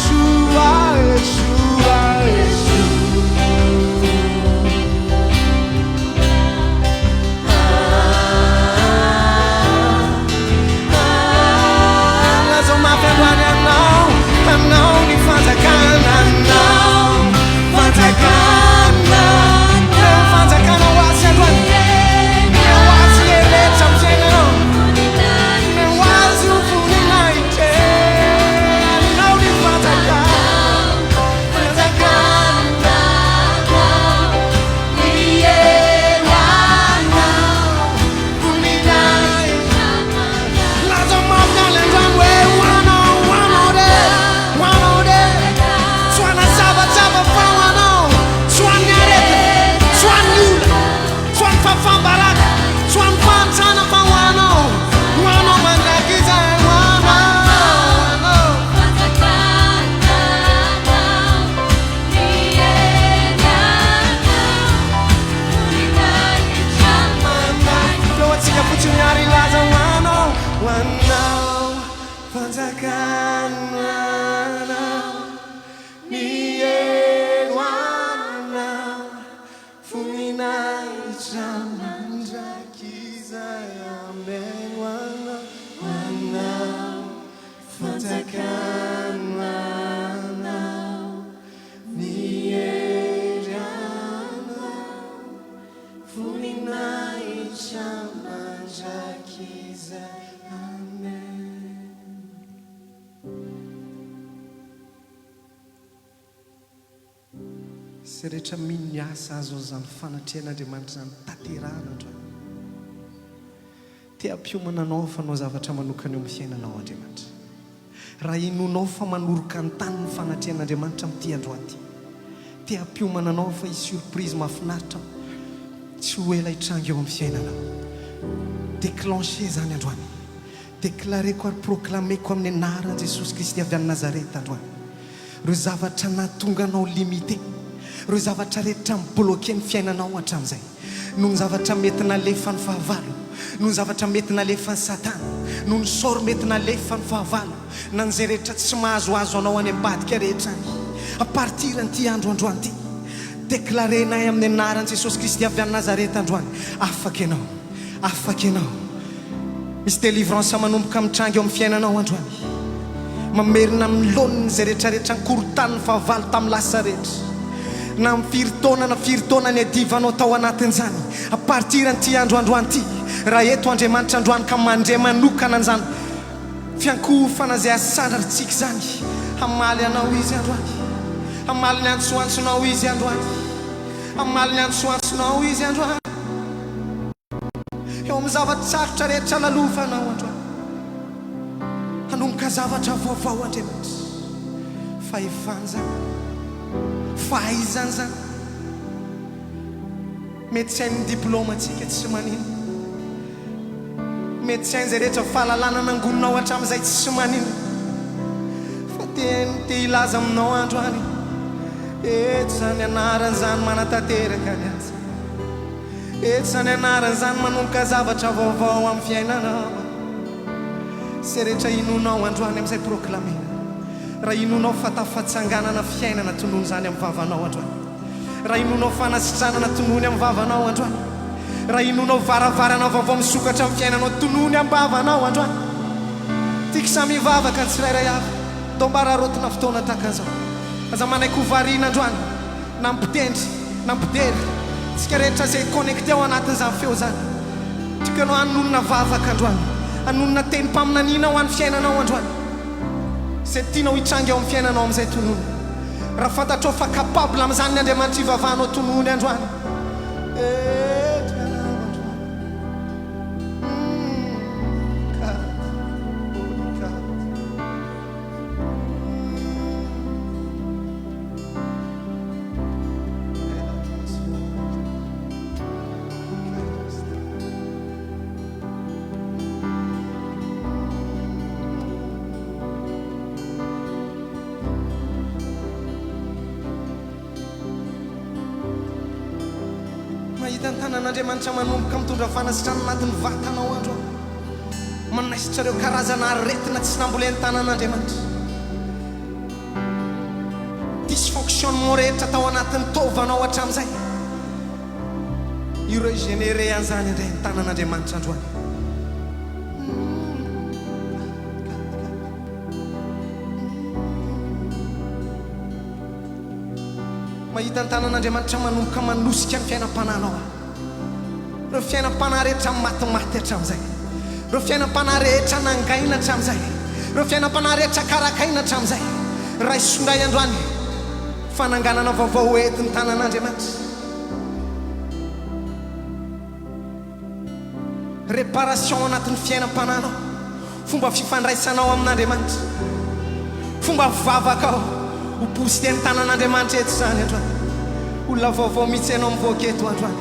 Yeshua, Yeshua, Yeshua. Lazao mafy androany anao, anao ny fanjakana, anao fanjakana. Ny fanjakana ho azy androany, ny ho azy ny rehetra amin'ny fiainanao, ny ho azy ho voninahitra. Anao ny fanjakana, fanjakana. Ny hery anao, voninahitra. Lazao mafy any androany hoe ho anao, ho anao re, ho anao re. Tsy ho ana zavajava fa ho anao. Tsy ho an'ny aretina, tsy ho an'ny olana, tsy ho an'ny fahafaham-baraka, tsy ho an'ny fahantrana fa ho anao. Ho anao mandrakizay, ho anao, ho anao. Teo antsika fotsiny ary hilaza ho anao, ho anao, fanjakana anao, ny hery ho anao, voninahitra mandrakizay, amen, ho anao, ho anao, fanjakana anao, ny hery anao. Voninahitra mandrakizay Amen. Izay rehetra mino ny asa azon'izany fanatrehan'Andriamanitra izany tanterahana androany. Te hampiomana anao hanao zavatra manokana eo amin'ny fiainanao Andriamanitra. Raha inoanao fa manoroka ny tany ny fanatrehan'Andriamanitra amin'ity androany ity. Te hampiomana anao fa hisy surprise mahafinaritra tsy ho ela hitranga eo amin'ny fiainanao. Déclencher izany androany. Déclareko ary proclameko amin'ny anaran'i Jesosy Kristy avy any Nazareth androany. Ireo zavatra nahatonga anao limité, ireo zavatra rehetra mi-bloquer ny fiainanao hatramin'izay. Noho ny zavatra mety nalefan'ny fahavalo, noho ny zavatra mety nalefan'i Satana, noho ny sort mety nalefan'ny fahavalo, na ny izay rehetra tsy mahazoazo anao any ambadika rehetra any. À partir an'ity andro androany ity, déclarer-nay amin'ny anaran'i Jesosy Kristy avy any Nazareth androany, afaka ianao, afaka ianao. Misy délivrance manomboka mitranga eo amin'ny fiainanao androany. Mamerina amin'ny laoniny izay rehetrarehetra nikorontanin'ny fahavalo tamin'ny lasa rehetra. Na amin'ny firy taona na firy taona niadivanao tao anatin'izany, à partir an'ity andro androany ity, raha eto Andriamanitra androany ka mandre manokana an'izany fiankohofana izay asandratritsika izany, hamaly anao Izy androany. Hamaly ny antsoantsonao Izy androany. Hamaly ny antsoantsonao Izy androany. Eo amin'ny zava-tsarotra rehetra lalovanao androany, hanomboka zavatra vaovao Andriamanitra. Fahefana izany, fahaizana izany. Mety tsy hain'ny diplaomantsika, tsy maninona. Mety tsy hain'izay rehetra fahalalana nangoninao hatramin'izay, tsy maninona. Fa te te hilaza aminao androany, eto izany anarana izany manatanteraka ny asa. Eto izany anarana izany manomboka zavatra vaovao amin'ny fiainanao. Izay rehetra inoanao androany amin'izay proclamer. Raha inoanao fa tafatsanganana fiainana tonony izany amin'ny vavanao androany. Raha inoanao fanasitranana tonony amin'ny vavanao androany. Raha inoanao varavarana vaovao misokatra amin'ny fiainanao tonony am-bavanao androany. Tiako samy hivavaka ny tsirairay avy. Ndao mba araraotina fotoana tahaka an'izao. Aza manaiky ho variana androany. Na mpitendry na mpidera, tsika rehetra izay connecté ao anatin'izany feo izany, tiako ianao hanonona vavaka androany, hanonona tenim-paminaniana ho an'ny fiainanao androany, izay tianao hitranga eo amin'ny fiainanao amin'izay tonony. Raha fantatrao fa capable amin'izany ny Andriamanitra ivavahanao tonony androany. Eto ianao androany. Mm, God, holy God. Mm. tanan'Andriamanitra manomboka mitondra fanasitranana anatin'ny vatanao androany. Manaisotra ireo karazana aretina tsy nambolen'ny tanan'Andriamanitra. Dysfonctionnement rehetra tao anatin'ny taovanao hatramin'izay. Hi-regénérer an'izany indray ny tanan'Andriamanitra androany. Mahita ny tanan'Andriamanitra manomboka manosika ny fiainam-panahinao aho. Ireo fiainam-panahy rehetra matimaty hatramin'izay. Ireo fiainam-panahy rehetra nangaina hatramin'izay. Ireo fiainam-panahy rehetra karakaina hatramin'izay. Raiso indray androany fananganana vaovao ho entin'ny tanan'Andriamanitra. Réparation ao anatin'ny fiainam-panahinao, fomba fifandraisanao amin'Andriamanitra, fomba fivavakao, ho booster ny tanan'Andriamanitra eto izany androany. Olona vaovao mihitsy ianao mivoaka eto androany.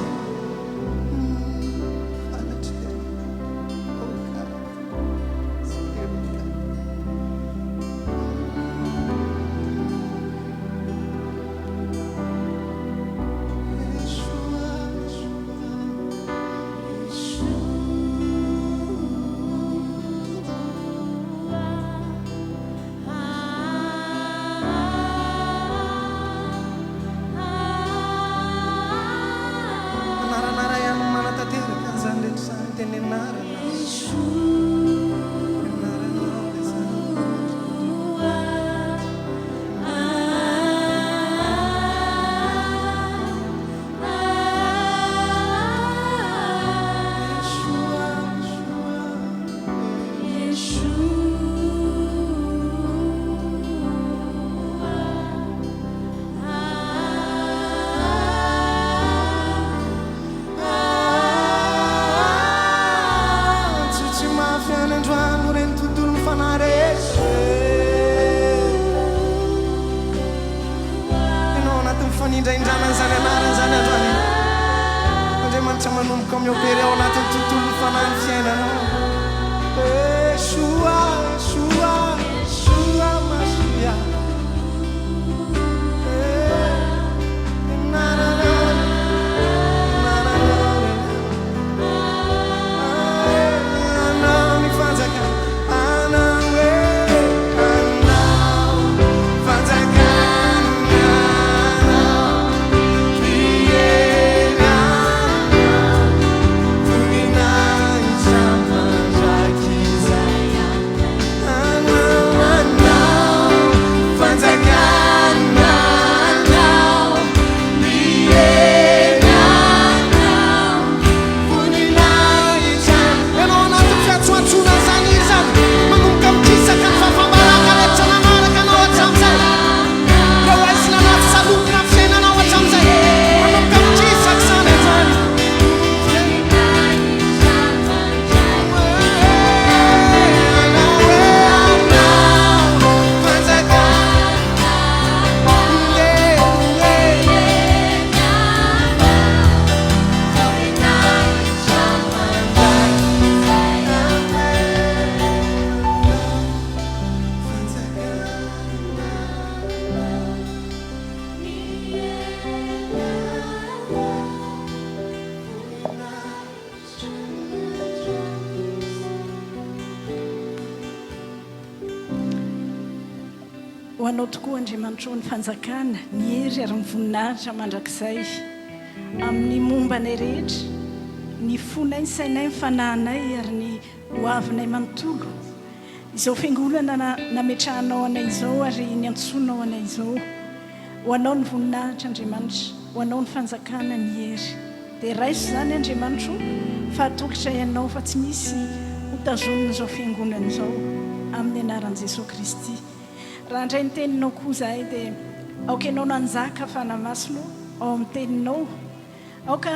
Anarana iray ihany no manatanteraka an'izany rehetra izany, dia ny anaranao. Ny anaranao izany. Tsy mafy any androany ho ren'ny tontolon'ny fanahy rehetra. Ianao ao anatin'ny fanindraindrana an'izany anarana izany androany. Andriamanitra manomboka mi-opérer ao anatin'ny tontolon'ny fanahy ny fiainanao. Yeshua, Yeshua, Yeshua Mashiach. Ianao anatin'ny fiantsoantsoana an'izany hira izany, manomboka mikisaka ny fahafaham-baraka rehetra nanaraka anao hatramin'izay. Ireo haizina nahasalokina ny fiainanao hatramin'izay, manomboka mikisaka izany androany. Ho Anao tokoa, Andriamanitro, ny fanjakana, ny hery ary ny voninahitra mandrakizay, amin'ny momba anay rehetra, ny fonay, ny sainay, ny fanahinay ary ny ho avinay manontolo. Izao fiangonana nametrahanao anay izao ary niantsoanao anay izao. Ho Anao ny voninahitra, Andriamanitra, ho Anao ny fanjakana, ny hery. Dia raiso izany, Andriamanitro, fa atokitray Anao fa tsy misy ho tazonin'izao fiangonana izao, amin'ny anaran'i Jesoa Kristy. Raha handray ny Teninao koa izahay, dia aoka Ianao no hanjaka, Fanahy Masina ô, ao amin'ny Teninao. Aoka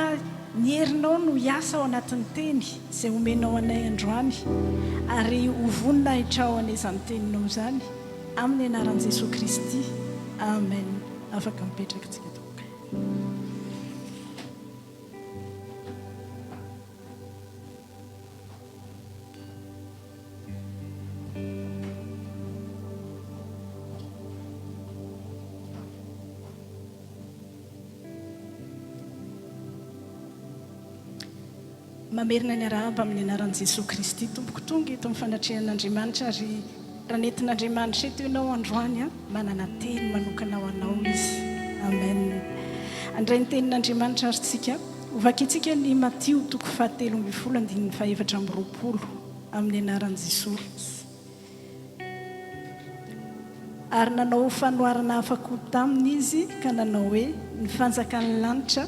ny herinao no hiasa ao anatin'ny Teny izay omenao anay androany, ary ho voninahitrao anie izany Teninao izany, amin'ny anaran'i Jesoa Kristy. Amen. Afaka mipetraka tsika tompoko. Mamerina ny arahaba amin'ny anaran'i Jesoa Kristy Tompoko tonga eto amin'ny fanatrehan'Andriamanitra ary raha nentin'Andriamanitra eto ianao androany an, manana teny manokana ho anao Izy. Amen. Handray ny tenin'Andriamanitra ary tsika. Ho vakintsika ny Matio toko fahatelo ambin'ny folo andininy faha-24 amin'ny anaran'i Jesoa. Ary nanao fanoharana hafa koa taminy izy ka nanao hoe, Ny fanjakan'ny lanitra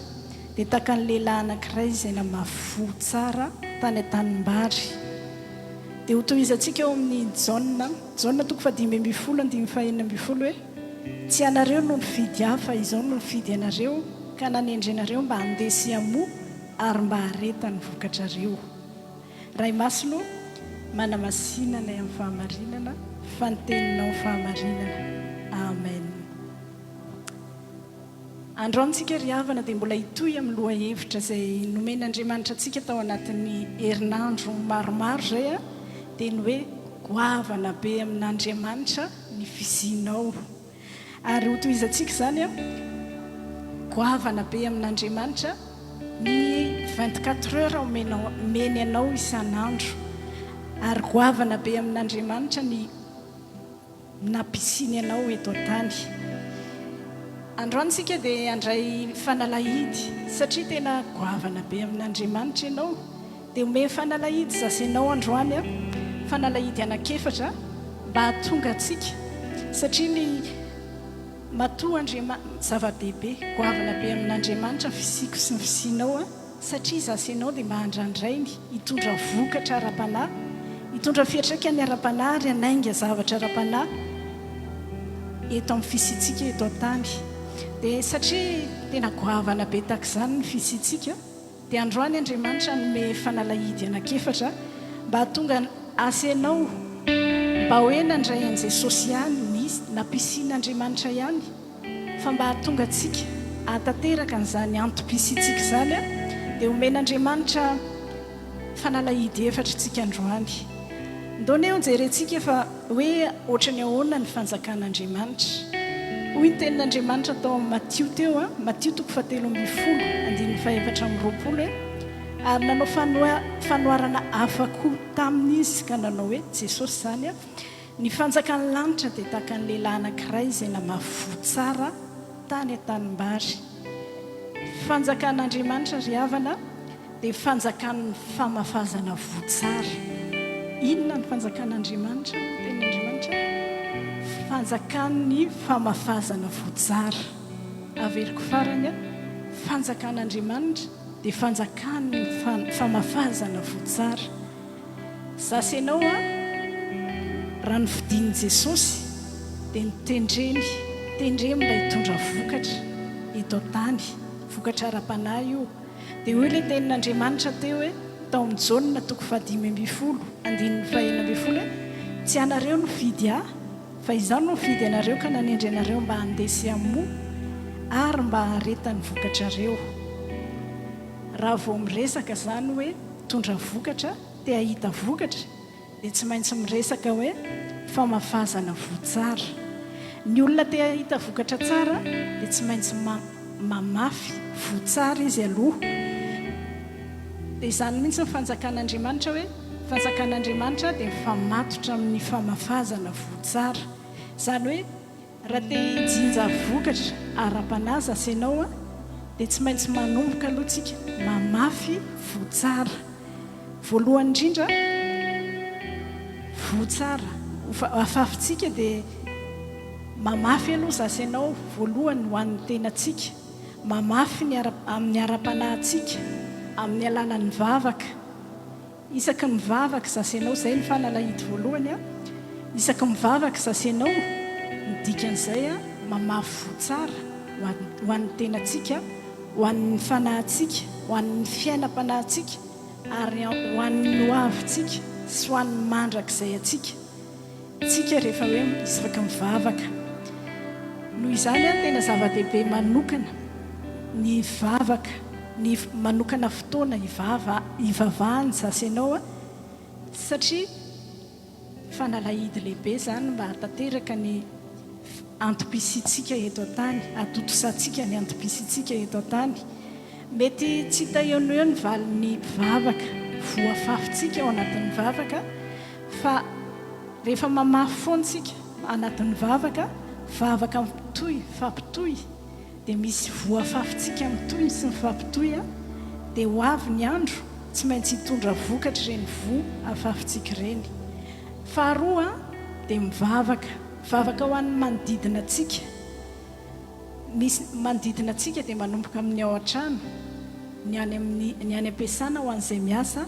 dia tahaka ny lehilahy anankiray izay namafy voa tsara tany an-tanimbary. Dia hotohizantsika ao amin'ny Jaona, Jaona toko fahadimy ambin'ny folo andininy fahenina ambin'ny folo hoe, Tsy ianareo no nifidy Ahy fa Izaho no nifidy anareo ka nanendry anareo mba handeha sy hamoa ary mba haharetan'ny vokatrareo. Ray Masina o, manamasina anay amin'ny fahamarinana, fa ny Teninao fahamarinana. Amen. Androany tsika ry havana dia mbola hitohy amin'ny lohahevitra izay nomen'Andriamanitra antsika tao anatin'ny herinandro maromaro izay, dia ny hoe goavana be amin'Andriamanitra ny fisianao. Ary hotohizantsika izany an, goavana be amin'Andriamanitra ny 24 heures omenao, omeny anao isan'andro. Ary goavana be amin'Andriamanitra ny nampisiany anao eto an-tany. Androany isika dia handray fanalahidy satria tena goavana be amin'Andriamanitra ianao. Dia omeny fanalahidy zasy enao androany a, fanalahidy anak'efatra mba hahatonga antsika satria ny matoa Andriama, zava-dehibe goavana be amin'Andriamanitra ny fisiako sy ny fisianao a, satria zasy enao dia mba handrandrainy hitondra vokatra ara-panahy, hitondra fiantraikany ara-panahy ary hanainga zavatra ara-panahy eto amin'ny fisiantsika eto an-tany. Dia satria tena goavana be tahak'izany ny fisiantsika. Dia androany Andriamanitra hanome fanalahidy anak'efatra mba hahatonga asy anao mba hoe nandray an'i Jesosy ihany nisy nampisian'Andriamanitra ihany fa mba hahatonga antsika hahatanteraka an'izany antom-pisiantsika izany dia omen'Andriamanitra fanalahidy efatra isika androany. Ndao anie hojerentsika fa hoe ohatran'ny ahoana ny fanjakan'Andriamanitra. Hoy ny tenin'Andriamanitra tao amin'ny Matio teo, Matio toko fahatelo ambin'ny folo, andininy fahefatra amby roapolo hoe, Ary nanao fanoharana hafa koa taminy Izy ka nanao hoe, Jesosy izany, ny fanjakan'ny lanitra dia tahaka ny lehilahy anankiray izay namafy voa tsara tany an-tanimbary. Fanjakan'Andriamanitra ry havana dia fanjakan'ny famafazana voa tsara. Inona ny fanjakan'Andriamanitra? Ny tenin'Andriamanitra, fanjakan'ny famafazana voa tsara. Averiko farany, fanjakan'Andriamanitra dia fanjakan'ny famafazana voa tsara. Za sy ianao an, raha nofidin'i Jesosy dia notendreny, tendreny mba hitondra vokatra eto an-tany, vokatra ara-panahy io. Dia hoy ilay tenin'Andriamanitra teo hoe, tao amin'ny Jaona toko fahadimy ambin'ny folo, andininy fahenina ambin'ny folo hoe, Tsy ianareo no nifidy Ahy, fa Izaho no nifidy anareo ka nanendry anareo mba handeha sy hamoa ary mba haharetan'ny vokatrareo. Raha vao miresaka izany hoe mitondra vokatra, te hahita vokatra, dia tsy maintsy miresaka hoe famafazana voa tsara. Ny olona te hahita vokatra tsara dia tsy maintsy mamafy voa tsara izy aloha. Dia izany mihitsy ny fanjakan'Andriamanitra hoe fanjakan'Andriamanitra dia mifamatotra amin'ny famafazana voa tsara. Izany hoe raha te hijinja vokatra ara-panahy zasy ianao dia tsy maintsy manomboka aloha tsika mamafy voa tsara. Voalohany indrindra, voa tsara afafintsika dia mamafy aloha za sy ianao voalohany ho an'ny tenantsika, mamafy ny ara amin'ny ara-panahintsika amin'ny alalan'ny vavaka. Isaky ny mivavaka za sy ianao, izay ny fanalahidy voalohany an, isaky ny mivavaka za sy ianao, ny dikan'izay an, mamafy voa tsara ho an ho an'ny tenantsika, ho an'ny fanahintsika, ho an'ny fiainam-panahintsika ary ho an'ny hoavintsika sy ho an'ny mandrakizay antsika, tsika rehefa hoe isaky mivavaka. Noho izany, tena zava-dehibe manokana ny vavaka, ny manokana fotoana hivava, hivavahana zasy ianao satria Fanalahidy lehibe izany mba hahatanteraka ny antom-pisiantsika eto an-tany, hahatontosantsika ny antom-pisiantsika eto an-tany. Mety tsy hita eo no eo ny valin'ny vavaka voafafintsika ao anatin'ny vavaka fa rehefa mamafy foana isika anatin'ny vavaka, vavaka mitohy, mifampitohy, dia misy voafafintsika mitohy sy mifampitohy dia ho avy ny andro tsy maintsy hitondra vokatra ireny voa afafintsika ireny. Faharoa dia mivavaka, mivavaka ho an'ny manodidina antsika. Misy manodidina antsika dia manomboka amin'ny ao an-trano, ny any amin'ny ny any am-piasana ho an'izay miasa,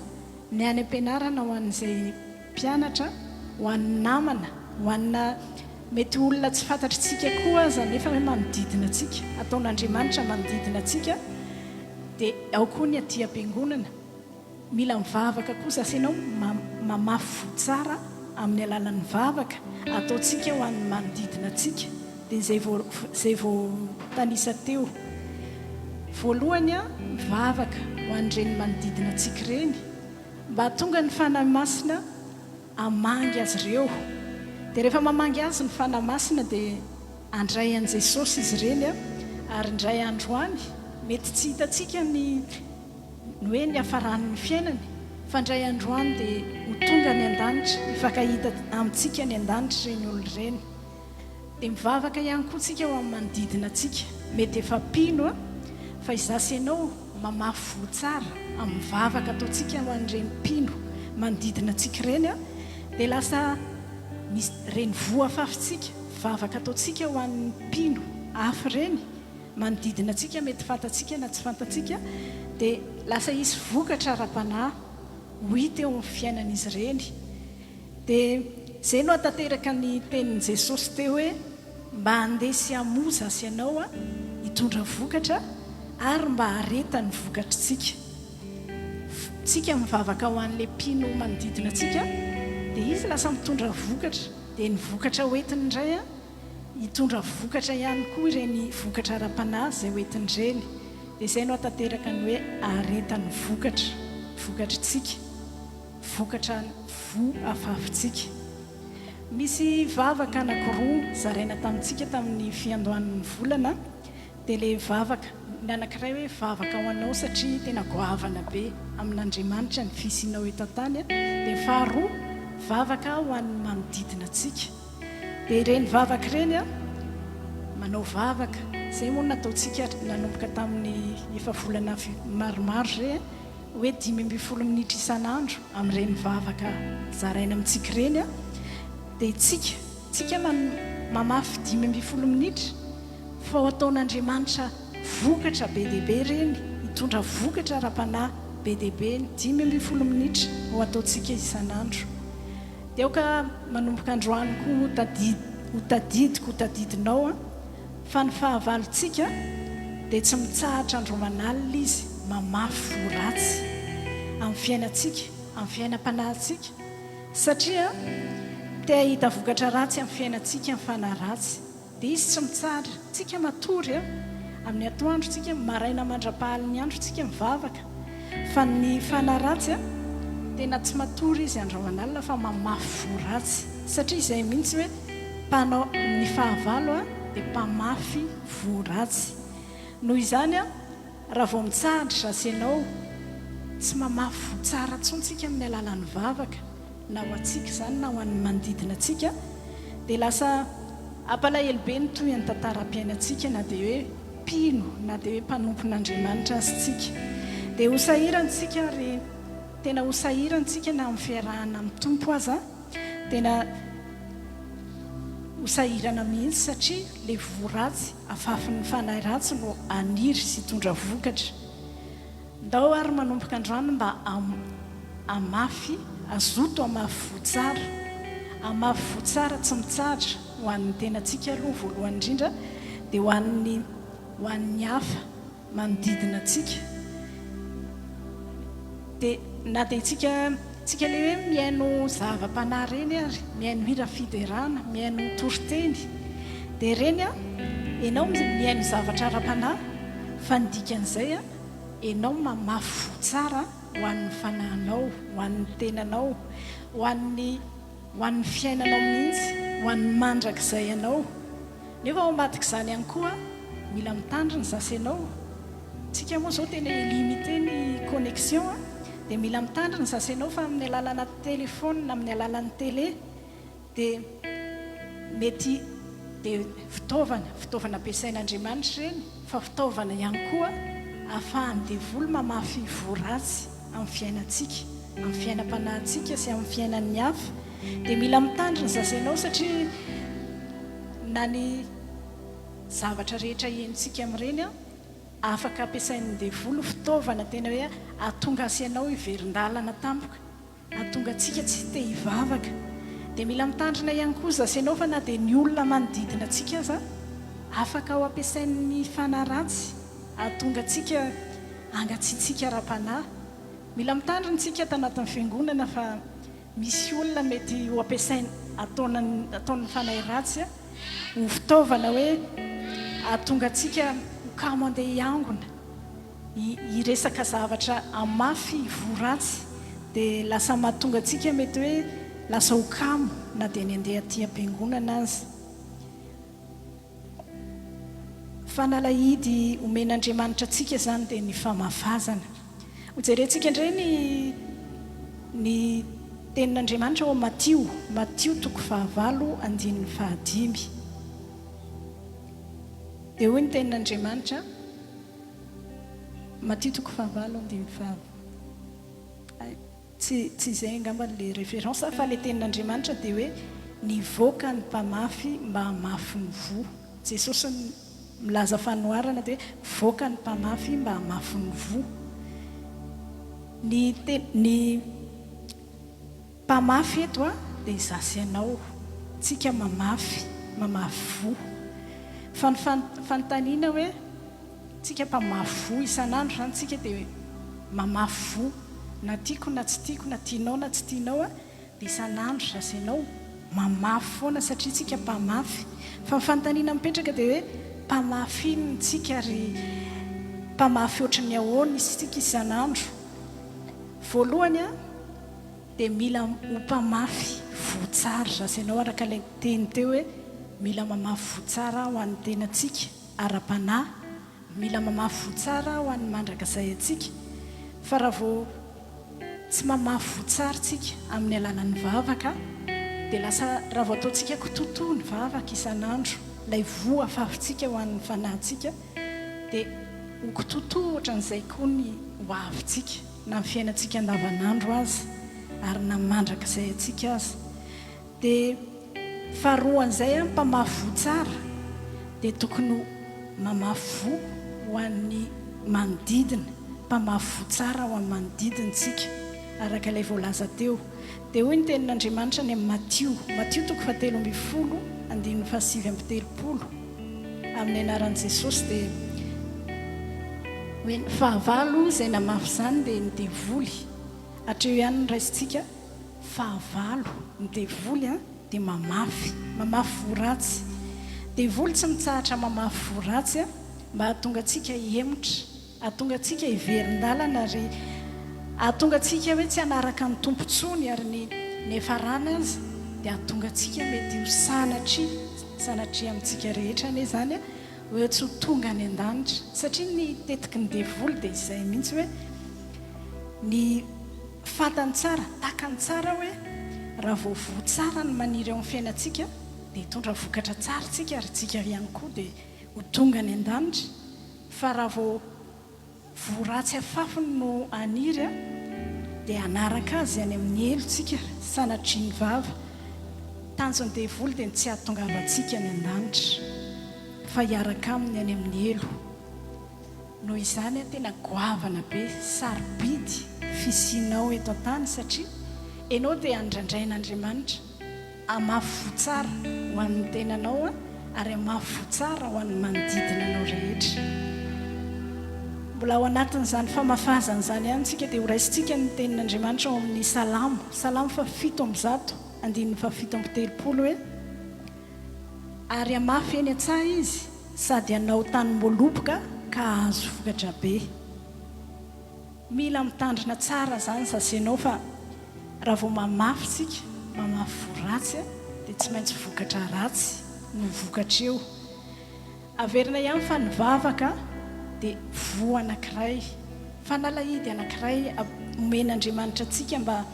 ny any am-pianarana ho an'izay mpianatra, ho an'ny namana, ho anà mety olona tsy fantatr'tsika koa aza nefa hoe manodidina antsika, ataon'Andriamanitra manodidina antsika, dia ao koa ny aty am-piangonana. Mila mivavaka koa za sy ianao mamafy voa tsara amin'ny alalan'ny vavaka ataontsika ho an'ny manodidina antsika dia izay vao izay vao tanisa teo. Voalohany a, mivavaka ho an'ireny manodidina antsika ireny mba hahatonga ny Fanahy Masina hamangy azy ireo. Dia rehefa mamangy azy ny Fanahy Masina dia handray an'i Jesosy izy ireny ary indray andro any mety tsy hitantsika ny Ny hoe niafaran'ny fiainany, fa indray andro any dia ho tonga any an-danitra, hifankahita amintsika any an-danitra ireny olona ireny. Dia mivavaka ihany koa tsika ho amin'ny manodidina antsika, mety efa mpino an, fa izaho sy ianao mamafy voa tsara amin'ny vavaka ataontsika ho an'ireny mpino manodidina antsika ireny an, dia lasa misy ireny voa afafintsika, vavaka ataontsika ho an'ny mpino hafa ireny, manodidina antsika, mety fantatsika na tsy fantatsika, dia lasa hisy vokatra ara-panahy ho hita eo amin'ny fiainan'izy ireny. Dia izay no hahatanteraka ny tenin'i Jesosy teo hoe, Mba handeha sy hamoa izaho sy ianao, hitondra vokatra, ary mba hahareta ny vokatritsika. Tsika mivavaka ho an'ilay mpino manodidina antsika, dia izy lasa mitondra vokatra, dia ny vokatra hoentiny indray, Hitondra vokatra ihany koa ireny vokatra ara-panahy izay ho entin'ireny. Dia izay no hahatanteraka ny hoe haharetan'ny vokatra, vokatr'tsika, vokatra voa afafintsika. Misy vavaka anankiroa zaraina tamintsika tamin'ny fiandohan'ny volana, dia ilay vavaka, ny anankiray hoe vavaka ho anao satria tena goavana be amin'Andriamanitra ny fisianao eto an-tany, dia ny faharoa vavaka ho an'ny manodidina antsika. Dia ireny vavaka ireny an, manao vavaka, izay moa no nataontsika nanomboka tamin'ny efa volana maromaro izay an, hoe 15 minitra isan'andro amin'ireny vavaka zaraina amintsika ireny an, dia tsika, tsika mamafy 15 minitra fa ho ataon'Andriamanitra vokatra be dia be ireny, hitondra vokatra ara-panahy be dia be ny 15 minitra ho ataontsika isan'andro. Dia aoka manomboka androany koa ho tadidy, ho tadidiko, ho tadidinao an, fa ny fahavalontsika dia tsy mitsahatra andro aman'alina izy mamafy voa ratsy amin'ny fiainantsika, amin'ny fiainam-panahintsika, satria te hahita vokatra ratsy amin'ny fiainantsika ny fanahy ratsy. Dia izy tsy mitsahatra. Tsika matory a! Amin'ny atoandro tsika, maraina mandra-pahalin'ny andro tsika mivavaka. Fa ny fanahy ratsy a, tena tsy matory izy andro aman'alina fa mamafy voa ratsy. Satria izay mihitsy hoe mpanao, ny fahavalo a, dia mpamafy voa ratsy. Noho izany a, raha vao mitsahatra zasy ianao, tsy mamafy voa tsara intsony tsika amin'ny alalan'ny vavaka. na ho antsika izany na ho an'ny manodidina antsika, dia lasa hampalahelo be ny tohin'ny tantaram-piainantsika na dia hoe mpino na dia hoe mpanompon'Andriamanitra aza isika. Dia ho sahirana isika ary tena ho sahirana isika na amin'ny fiarahana amin'ny Tompo aza, tena ho sahirana mihitsy satria ilay voa ratsy afafin'ny fanahy ratsy no haniry sy hitondra vokatra. Ndao ary manomboka androany mba hamafy, hazoto hamafy voa tsara, hamafy voa tsara tsy mitsahatra ho an'ny tenantsika aloha voalohany indrindra dia ho an'ny ho an'ny hafa manodidina antsika. Dia na dia tsika tsika ilay hoe mihaino zava-panahy ireny ary, mihaino hira fiderana, mihaino toriteny, dia ireny an, ianao mihaino zavatra ara-panahy fa ny dikan'izay an, Enao mamafy voa tsara ho an'ny fanahinao, ho an'ny tenanao, ho an'ny ho an'ny fiainanao mihitsy, ho an'ny mandrakizay anao. Nefa ao ambadik'izany ihany koa, mila mitandrina zasy enao. Tsika moa zao tena illimité ny connexion a, dia mila mitandrina zasy enao fa amin'ny alalana téléphone, amin'ny alalan'ny télé dia mety dia fitaovana, fitaovana ampiasain'Andriamanitra ireny fa fitaovana ihany koa ahafahan'ny devoly mamafy voa ratsy amin'ny fiainantsika, amin'ny fiainam-panahintsika sy amin'ny fiainan'ny hafa. Dia mila mitandrina zasy enao satria na ny zavatra rehetra henontsika amin'ireny an, afaka ampiasain'ny devoly ho fitaovana tena hoe hahatonga azy ianao hiverin-dalana tampoka, hahatonga antsika tsy te hivavaka. Dia mila mitandrina ihany koa zasy ianao fa na dia ny olona manodidina antsika aza afaka ho ampiasain'ny fanahy ratsy hahatonga antsika hangatsiatsiaka ara-panahy. Mila mitandrina isika ato anatin'ny fiangonana fa Misy olona mety ho ampiasaina ataon'ny fanahy ratsy ho fitaovana hoe hahatonga antsika ho kamo handeha hiangona, hiresaka zavatra hamafy voa ratsy, dia lasa mahatonga antsika mety hoe lasa ho kamo na dia ny handeha aty am-piangonana aza. Fanalahidy omen'Andriamanitra antsika izany dia ny famafazana. Hojerentsika indray ny ny tenin'Andriamanitra ao amin'ny Matio, Matio toko fahavalo andininy fahadimy. Dia hoy ny tenin'Andriamanitra, Matio toko fahavalo andininy faha. Tsy tsy izay angamba le référence fa le tenin'Andriamanitra dia hoe nivoaka ny mpamafy mba hamafy ny voa. Jesosy milaza fanoharana dia hoe mivoaka ny mpamafy mba hamafy ny voa. Ny te ny mpamafy eto a dia izaho sy ianao. Tsika mamafy, mamafy voa. Fa ny fanontaniana hoe. Tsika mpamafy voa isan'andro zany tsika dia mamafy voa na tiako na tsy tiako na tianao na tsy tianao a dia isan'andro zasenao mamafy foana satria tsika mpamafy fa ny fanontaniana mipetraka dia hoe mpamafy inona tsika ary mpamafy ohatran'ny ahoana isika isan'andro voalohany a dia mila ho mpamafy voa tsara zasenao araka ilay teny teo hoe mila mamafy voa tsara ho an'ny tenantsika ara-panahy, mila mamafy voa tsara ho an'ny mandrakizay antsika, fa raha vao tsy mamafy voa tsara tsika amin'ny alalan'ny vavaka dia lasa raha vao ataontsika kitotoa ny vavaka isan'andro, ilay voa afafintsika ho an'ny fanahintsika dia ho kitotoa ohatran'izay koa ny ho avintsika na ny fiainantsika andavanandro aza ary na mandrakizay antsika aza. Dia faharoan'izay an, mpamafy voa tsara dia tokony ho mamafy voa ho an'ny manodidina, mpamafy voa tsara ho an'ny manodidina isika, araka ilay voalaza teo. Dia hoy ny tenin'Andriamanitra any amin'ny Matio, Matio toko fahatelo ambinifolo andininy fahasivy amby telopolo, amin'ny anaran'i Jesosy dia hoe ny fahavalo izay namafy izany dia ny devoly. Hatreo ihany no raisintsika. Fahavalo, ny devoly an, dia mamafy, mamafy voa ratsy. Devoly tsy mitsahatra mamafy voa ratsy an, mba hahatonga antsika hihemotra, hahatonga antsika hiverin-dalana ary hahatonga antsika hoe tsy hanaraka ny Tompo intsony ary ny niafarana aza dia hahatonga antsika mety ho sanatria, sanatria amintsika rehetra anie izany an, hoe tsy ho tonga any an-danitra. Satria ny tetiky ny devoly dia izay mihitsy hoe ny. Fantany tsara, takany tsara hoe raha vao voa tsara ny maniry eo amin'ny fiainantsika dia hitondra vokatra tsara isika ary isika ihany koa dia ho tonga any an-danitra fa raha vao voa ratsy afafiny no haniry dia hanaraka azy any amin'ny helo isika sanatria ny vava. Tanjon'ny devoly dia ny tsy hahatongavantsika any an-danitra fa hiaraka aminy any amin'ny helo. Noho izany tena goavana be, sarobidy fisianao eto an-tany satria enao dia andrandrain'Andriamanitra hamafy voa tsara ho an'ny tenanao ary hamafy voa tsara ho an'ny manodidina anao rehetra. Mbola ao anatin'izany famafazana izany ihany isika dia horaisintsika ny tenin'Andriamanitra ao amin'ny Salamo, Salamo fahafito amby zato andininy fahafito amby telopolo hoe, Ary hamafy eny an-tsaha izy sady hanao tanim-boaloboka ka hahazo vokatra be. Mila mitandrina tsara izany zasenao fa raha vao mamafy isika, mamafy voa ratsy dia tsy maintsy vokatra ratsy no vokatra eo. Averina ihany fa ny vavaka. dia voa anankiray, fanalahidy anankiray omen'Andriamanitra antsika mba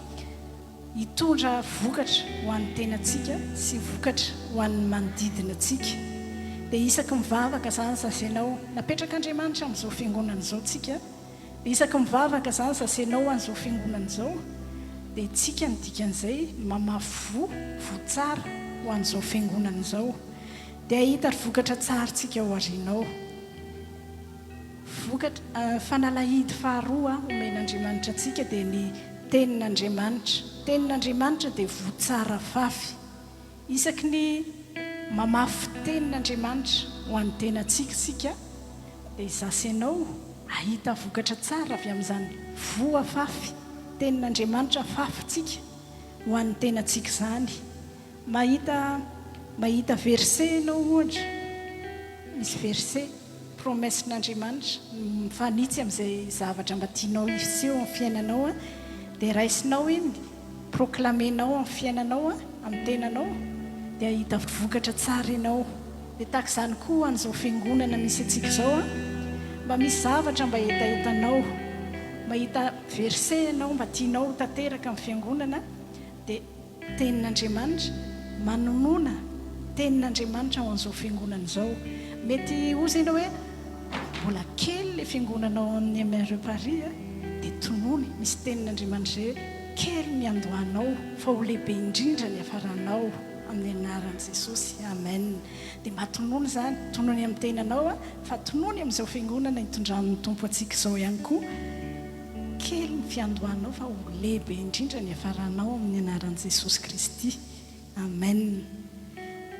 hitondra vokatra ho an'ny tenantsika sy vokatra ho an'ny manodidina antsika. Dia isaky mivavaka izany zazenao, napetrak'Andriamanitra amin'izao fiangonana izao tsika, dia isaky mivavaka izany zazenao ho an'izao fiangonana izao, dia tsika ny dikan'izay mamafy voa, voa tsara ho an'izao fiangonana izao. Dia hahita ry vokatra tsara tsika ao aoriana ao. Vokatra, fanalahidy faharoa omen'Andriamanitra antsika dia ny Tenin'Andriamanitra. Tenin'Andriamanitra dia voa tsara afafy. Isaky ny mamafy Tenin'Andriamanitra ho an'ny tenantsika isika dia izaho sy ianao hahita vokatra tsara avy amin'izany voa afafy, Tenin'Andriamanitra afafintsika ho an'ny tenantsika izany. Mahita mahita verset ianao ohatra, misy verset, promesse-n'Andriamanitra mifanitsy amin'izay zavatra mba tianao hiseho amin'ny fiainanao an, dia raisinao iny, proclamer-nao amin'ny fiainanao an, amin'ny tenanao, dia hahita vokatra tsara ianao. Dia tahaka izany koa ho an'izao fiangonana misy antsika izao an, mba misy zavatra mba hetahetanao, mahita verset ianao mba tianao ho tanteraka amin'ny fiangonana, dia. Tenin'Andriamanitra, manonona Tenin'Andriamanitra ao an'izao fiangonana izao. Mety hozy ianao hoe, mbola kely ilay fiangonana ao amin'ny MRE Paris a, dia tonony, misy Tenin'Andriamanitra izay hoe, kely ny niandohanao, fa ho lehibe indrindra ny hiafaranao, amin'ny anaran'i Jesosy. Amen. Dia mba tonony izany, tonony amin'ny tenanao a, fa tonony amin'izao fiangonana itondran'ny Tompo antsika izao ihany koa. Kely ny fiandohanao fa ho lehibe indrindra ny hiafaranao amin'ny anaran'i Jesosy Kristy. Amen.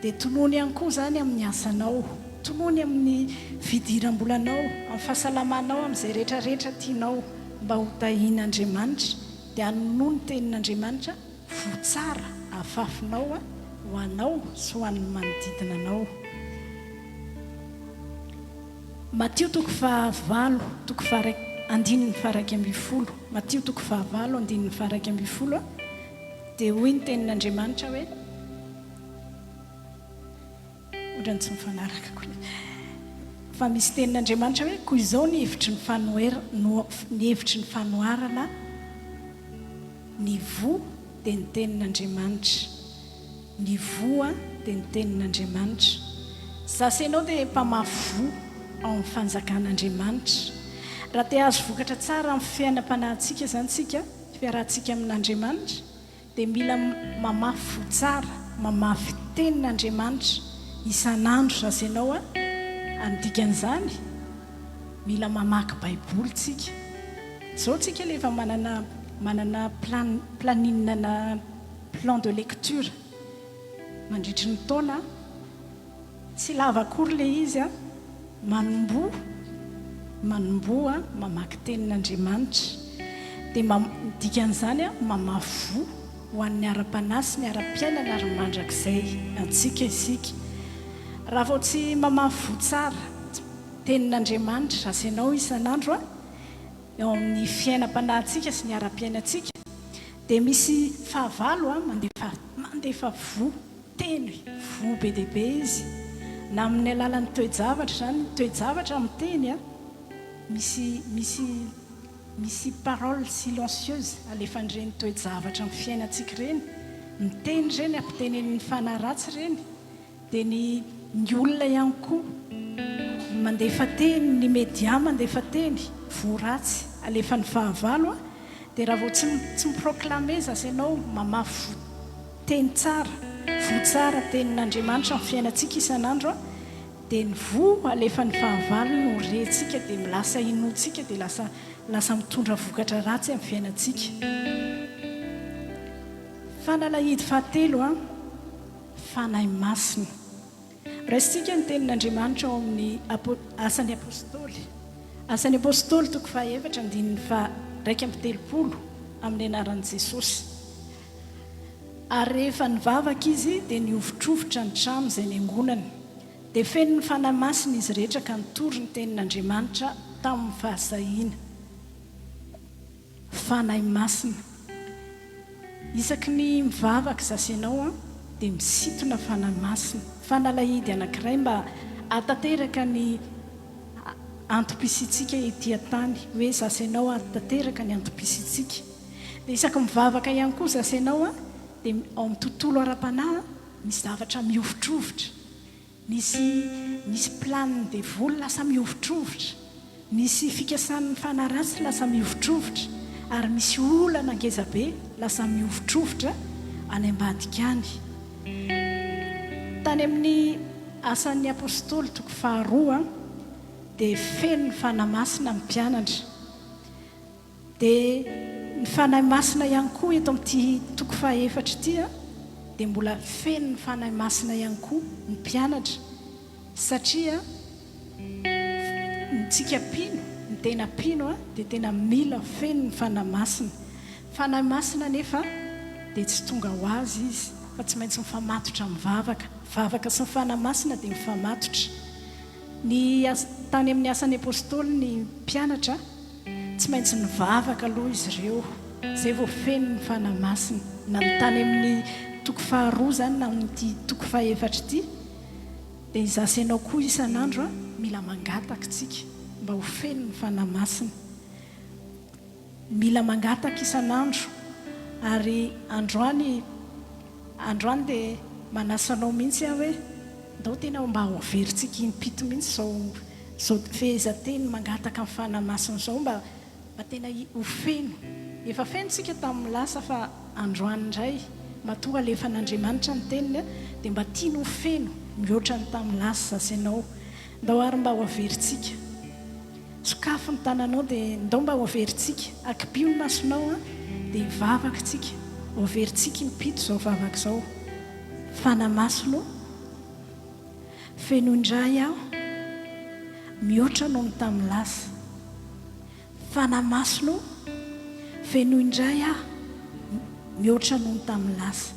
Dia tonony ihany koa izany amin'ny asanao, tonony amin'ny fidiram-bolanao, amin'ny fahasalamanao, amin'izay rehetra rehetra tianao mba ho tahian'Andriamanitra. Dia anonony ny tenin'Andriamanitra voa tsara afafinao ho anao sy ho an'ny manodidina anao. Matio toko fahavalo toko faha andininy faha-11 Matio toko fahavalo andininy faha-11 dia hoy ny tenin'Andriamanitra hoe, ohatran'ny tsy mifanaraka koa ilay, fa misy tenin'Andriamanitra hoe, koa izao ny hevitry ny fanoher, ny hevitry ny fanoharana ny voa dia ny tenin'Andriamanitra. Ny voa dia ny tenin'Andriamanitra. Za sy ianao dia mpamafy voa ao amin'ny fanjakan'Andriamanitra. Raha te hahazo vokatra tsara amin'ny fiainam-panahintsika izany isika, fiarahantsika amin'Andriamanitra, dia mila mamafy voa tsara, mamafy tenin'Andriamanitra isan'andro za sy ianao a. Ny dikan'izany, mila mamaky Baiboly tsika. Izao tsika ilay efa manana manana plan planning na Plan de lecture mandritry ny taona, tsy lava akory ilay izy an, manomboha, manomboha mamaky tenin'Andriamanitra, dia ny dikan'izany an, mamafy voa ho an'ny ara-panahy sy ny ara-piainana ary mandrakizay antsika isika. Raha vao tsy mamafy voa tsara tenin'Andriamanitra rasenao isan'andro an, eo amin'ny fiainam-panahintsika sy ny ara-piainantsika, Dia misy fahavalo a, mandefa mandefa voa, teny, voa be dia be izy. Na amin'ny alalan'ny toe-javatra izany, toe-javatra miteny a, misy misy misy parole silencieuse alefan'ireny toe-javatra amin'ny fiainantsika ireny, miteny ireny, ampitenenin'ny fanahy ratsy ireny. Dia ny ny olona ihany koa mandefa teny, ny media mandefa teny, voa ratsy alefan'ny fahavalo a, dia raha vao tsy tsy mi-proclamer zasy ianao, mamafy voa teny tsara, voa tsara tenin'Andriamanitra amin'ny fiainantsika isan'andro a, dia ny voa alefan'ny fahavalo no rentsika dia lasa inoantsika dia lasa lasa mitondra vokatra ratsy amin'ny fiainantsika. Fanalahidy fahatelo a. Fanahy Masina. Raisintsika ny Tenin'Andriamanitra ao amin'ny Asan'ny Apostoly. Asan'ny Apostoly toko fahaefatra andininy faha-31 amin'ny anaran'i Jesosy. Ary rehefa nivavaka izy dia nihovitrovitra ny trano izay niangonany. Dia feno ny Fanahy Masina izy rehetra ka nitory ny Tenin'Andriamanitra tamin'ny fahasahiana. Fanahy Masina. Isaky ny mivavaka za sy ianao an, dia misintona Fanahy Masina. Fanalahidy anankiray mba hahatanteraka ny. Antom-pisiantsika ety an-tany, hoe za sy ianao ary tanteraka ny antom-pisiantsika. Dia isaky mivavaka ihany koa za sy ianao dia ao amin'ny tontolo ara-panahy misy zavatra mihovitrovitra. Misy misy planin'ny devoly lasa mihovitrovitra, misy fikasan'ny fanahy ratsy lasa mihovitrovitra ary misy olana ngezabe lasa mihovitrovitra any ambadika any. Tany amin'ny Asan'ny Apostoly toko faharoa dia feno ny Fanahy Masina ny mpianatra. Dia ny Fanahy Masina ihany koa eto amin'ity toko fahaefatra ity dia mbola feno ny Fanahy Masina ihany koa ny mpianatra satria ny tsika mpino, ny tena mpino dia tena mila feno ny Fanahy Masina. Fanahy Masina anefa dia tsy tonga ho azy izy fa tsy maintsy mifamatotra amin'ny vavaka. Vavaka sy ny Fanahy Masina dia mifamatotra. Ny tany amin'ny Asan'ny Apostoly ny mpianatra tsy maintsy nivavaka aloha izy ireo izay vao feno ny Fanahy Masina. Na ny tany amin'ny toko faharoa izany na amin'ity toko fahefatra ity dia izaho sy ianao koa isan'andro mila mangataka isika mba ho feno ny Fanahy Masina. Mila mangataka isan'andro ary androany androany dia manasa anao mihitsy aho hoe ndao tena mba ho averintsika impito mihitsy izao izao fehezanteny mangataka ny Fanahy Masina izao mba mba tena ho feno. Efa feno tsika tamin'ny lasa fa androany indray matoa alefan'Andriamanitra ny teniny dia mba tiany ho feno mihoatra ny tamin'ny lasa sy ianao. Ndao ary mba ho averintsika. Sokafy ny tananao dia ndao mba ho averintsika, akipio ny masonao an, dia hivavaka tsika, ho averintsika impito izao vavaka izao, Fanahy Masina o, feno indray aho mihoatra noho ny tamin'ny lasa, Fanahy Masina o, feno indray aho mihoatra noho ny tamin'ny lasa.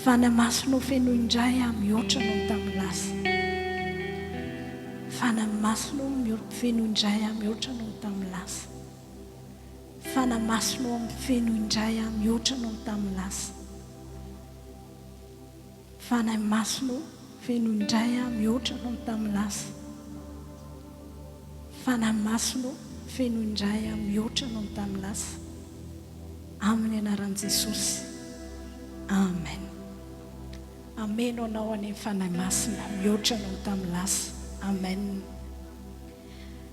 Fanahy Masina ô fenoy indray aho mihoatra noho ny tamin'ny lasa. Fanahy Masina ô fenoy indray aho mihoatra noho ny tamin'ny lasa. Fanahy Masina ô fenoy indray aho mihoatra noho ny tamin'ny lasa. Fanahy Masina ô fenoy indray aho mihoatra noho ny tamin'ny lasa. Fanahy Masina ô fenoy indray aho mihoatra noho ny tamin'ny lasa. Amin'ny anaran'i Jesosy. Amen. Hameno anao anie ny Fanahy Masina mihoatra noho ny tamin'ny lasa. Amen.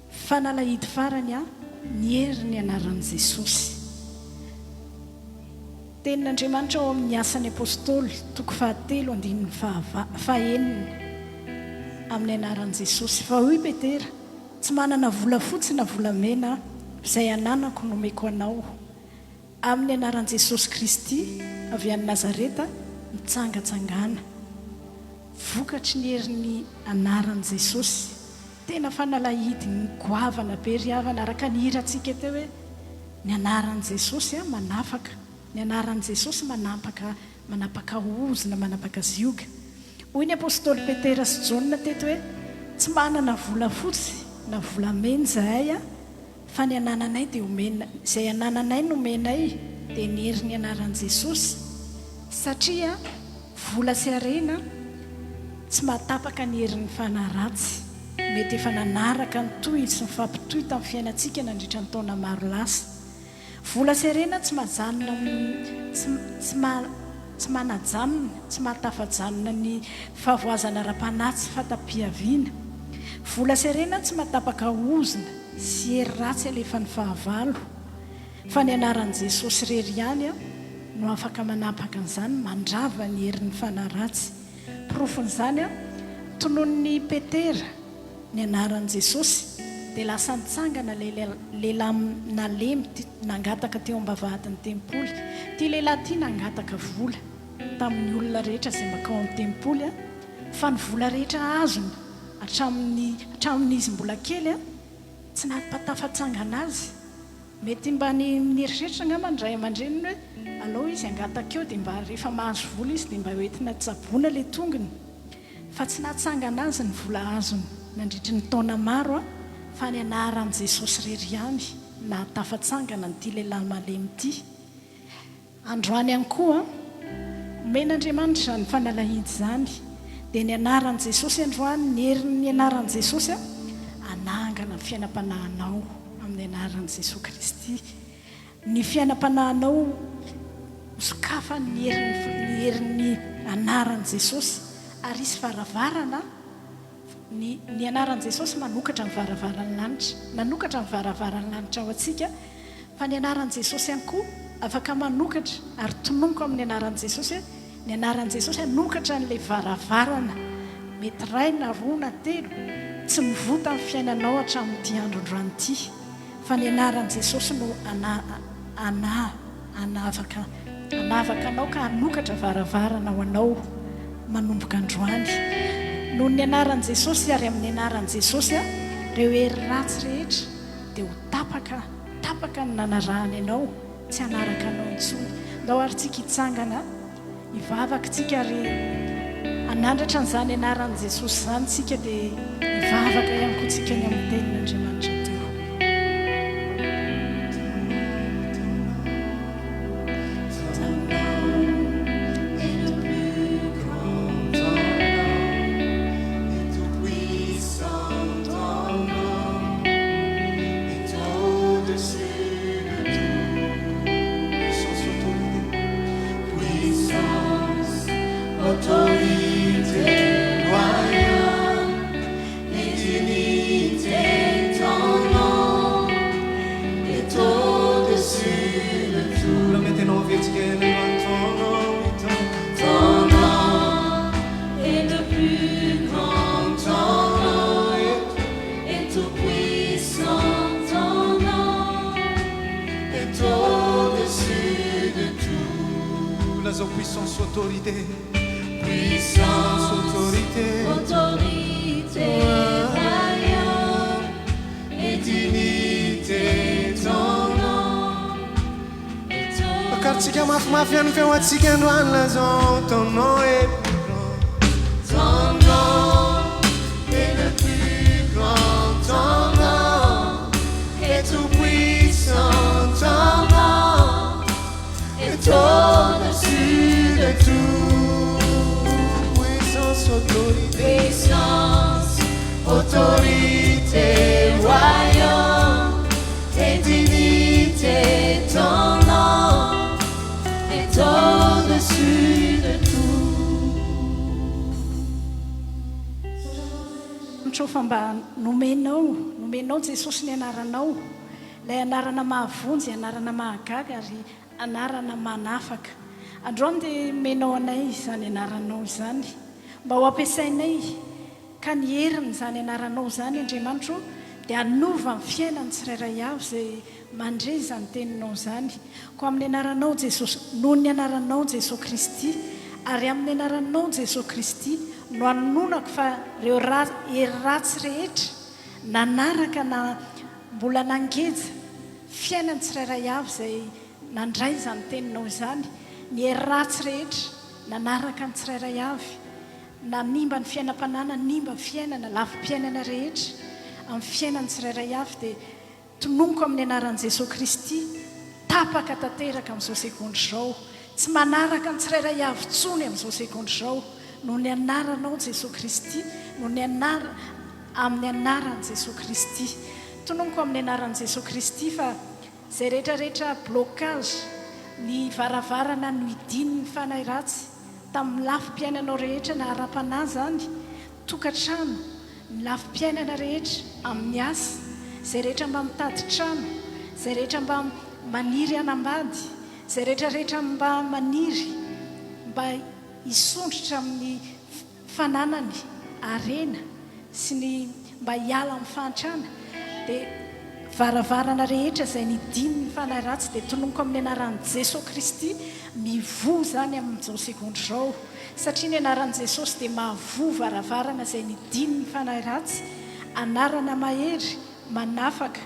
Fanalahidy farany an, ny herin'ny anaran'i Jesosy. Tenin'Andriamanitra ao amin'ny Asan'ny Apostoly, toko fahatelo andininy fahaenina, amin'ny anaran'i Jesosy. Fa hoy Petera, Tsy manana volafotsy na volamena aho, izay ananako no omeko anao. Amin'ny anaran'i Jesosy Kristy avy any Nazareta, mitsangatsangàna. Vokatry ny herin'ny anaran'i Jesosy. Tena fanalahidy goavana be ry havana, araka ny hirantsika teo hoe, Ny anaran'i Jesosy manafaka, ny anaran'i Jesosy manampaka, manapaka ozona, manapaka zioga. Hoy ny apostoly Petera sy Jaona teto hoe, Tsy manana volafotsy na volamena izahay, fa ny anananay dia omena, izay anananay no omenay, dia ny herin'ny anaran'i Jesosy, satria vola sy harena tsy mahatapaka ny herin'ny fanahy ratsy, mety efa nanaraka nitohy sy nifampitohy tamin'ny fiainantsika nandritra ny taona maro lasa. Vola sy harena tsy mahajanona amin'ny tsy tsy maha tsy manajanona, tsy mahatafajanona ny fahavoazana ara-panahy tsy fanta-piaviana. Vola sy harena tsy mahatapaka ozona sy hery ratsy alefan'ny fahavalo. Fa ny anaran'i Jesosy irery ihany no afaka manapaka an'izany, mandrava ny herin'ny fanahy ratsy. Porofon'izany, tononin'i Petera ny anaran'i Jesosy, dia lasa nitsangana ilay lehilahy nalemy nangataka teo am-bavahadin'ny tempoly. Ity lehilahy ity nangataka vola tamin'ny olona rehetra izay mankao amin'ny tempoly, fa ny vola rehetra azony hatramin'ny hatramin'izy mbola kely tsy nampatafatsangana azy. Mety mba ny nieritreritra angamba ny ray aman-dreniny hoe alao izy hangataka eo dia mba rehefa mahazo vola izy dia mba hoentina tsaboina ilay tongony. Fa tsy nahatsangana azy ny vola azony nandritry ny taona maro fa ny anaran'i Jesosy irery ihany nahatafatsangana an'ity lehilahy malemy ity. Androany ihany koa, omen'Andriamanitra izany fanalahidy izany, dia ny anaran'i Jesosy androany, ny herin'ny anaran'i Jesosy. ny fiainam-panahinao amin'ny anaran'i Jesoa Kristy. Ny fiainam-panahinao ho sokafan'ny herin'ny ny herin'ny anaran'i Jesosy ary hisy varavarana ny ny anaran'i Jesosy manokatra ny varavaran'ny lanitra nanokatra ny varavaran'ny lanitra ho antsika fa ny anaran'i Jesosy ihany koa afaka manokatra ary tononiko amin'ny anaran'i Jesosy hoe ny anaran'i Jesosy hanokatra an'ilay varavarana mety iray na roa na telo tsy mivota amin'ny fiainanao hatramin'ity andro androany ity. Fa ny anaran'i Jesosy no ana ana anavaka anavaka anao ka hanokatra varavarana ho anao manomboka androany. Noho ny anaran'i Jesosy ary amin'ny anaran'i Jesosy ireo hery ratsy rehetra dia ho tapaka tapaka ny nanarahany anao tsy hanaraka anao intsony. Ndao ary tsika hitsangana. Hivavaka tsika ary hanandratra an'izany anaran'i Jesosy izany tsika dia hivavaka ihany koa tsika ny amin'ny tenin'Andriamanitra teo. Puissance, autorité, royaume et dignité, ton nom est au-dessus de tout. Ton nom est le plus grand, ton nom est tout puissant, ton nom est au-dessus de tout. Lazao puissance autorité. Puissance, autorité. Autorité, royaume et dignité, ton nom est au-dessus. Akarintsika mafimafy ihany feo antsika androany lazao ton nom est plus grand. Ton nom est le plus grand, ton nom est tout puissant, ton nom est au-dessus de tout. Puissance, autorité. Puissance, autorité, royaume et dignité, ton nom est au-dessus de tout. Mitrao fa mba nomenao, nomenao Jesosy ny anaranao, ilay anarana mahavonjy, anarana mahagaga ary anarana manafaka. Androany dia omenao anay izany anaranao izany mba ho ampiasainay ka ny herin'izany anaranao izany Andriamanitro dia hanova ny fiainan'ny tsirairay avy izay mandre izany teninao izany. Koa amin'ny anaranao Jesosy, noho ny anaranao Jesoa Kristy, ary amin'ny anaranao Jesoa Kristy no anononako fa ireo ra, hery ratsy rehetra nanaraka na mbola nangeja fiainan'ny tsirairay avy izay nandray izany teninao izany, ny hery ratsy rehetra nanaraka ny tsirairay avy, nanimba ny fiainam-panahy, nanimba fiainana, lafim-piainana rehetra amin'ny fiainan'ny tsirairay avy dia Tononiko amin'ny anaran'i Jesoa Kristy, tapaka tanteraka amin'izao segondra izao, tsy manaraka ny tsirairay avy intsony amin'izao segondra izao, noho ny anaranao Jesoa Kristy, noho ny anara, amin'ny anaran'i Jesoa Kristy. Tononiko amin'ny anaran'i Jesoa Kristy fa izay rehetra rehetra blocage, ny varavarana nohidian'ny fanahy ratsy tamin'ny lafim-piainanao rehetra na ara-panahy izany, tokantrano, ny lafim-piainana rehetra, amin'ny asa, izay rehetra mba mitady trano, izay rehetra mba maniry hanambady, izay rehetra rehetra mba maniry mba hisondrotra amin'ny fananany harena sy ny mba hiala amin'ny fahantrana, dia varavarana rehetra izay nidin'ny fanahy ratsy dia tononiko amin'ny anaran'i Jesoa Kristy mivoha izany amin'izao segondra izao. Satria ny anaran'i Jesosy dia mahavoa varavarana izay nidin'ny fanahy ratsy, anarana mahery, manafaka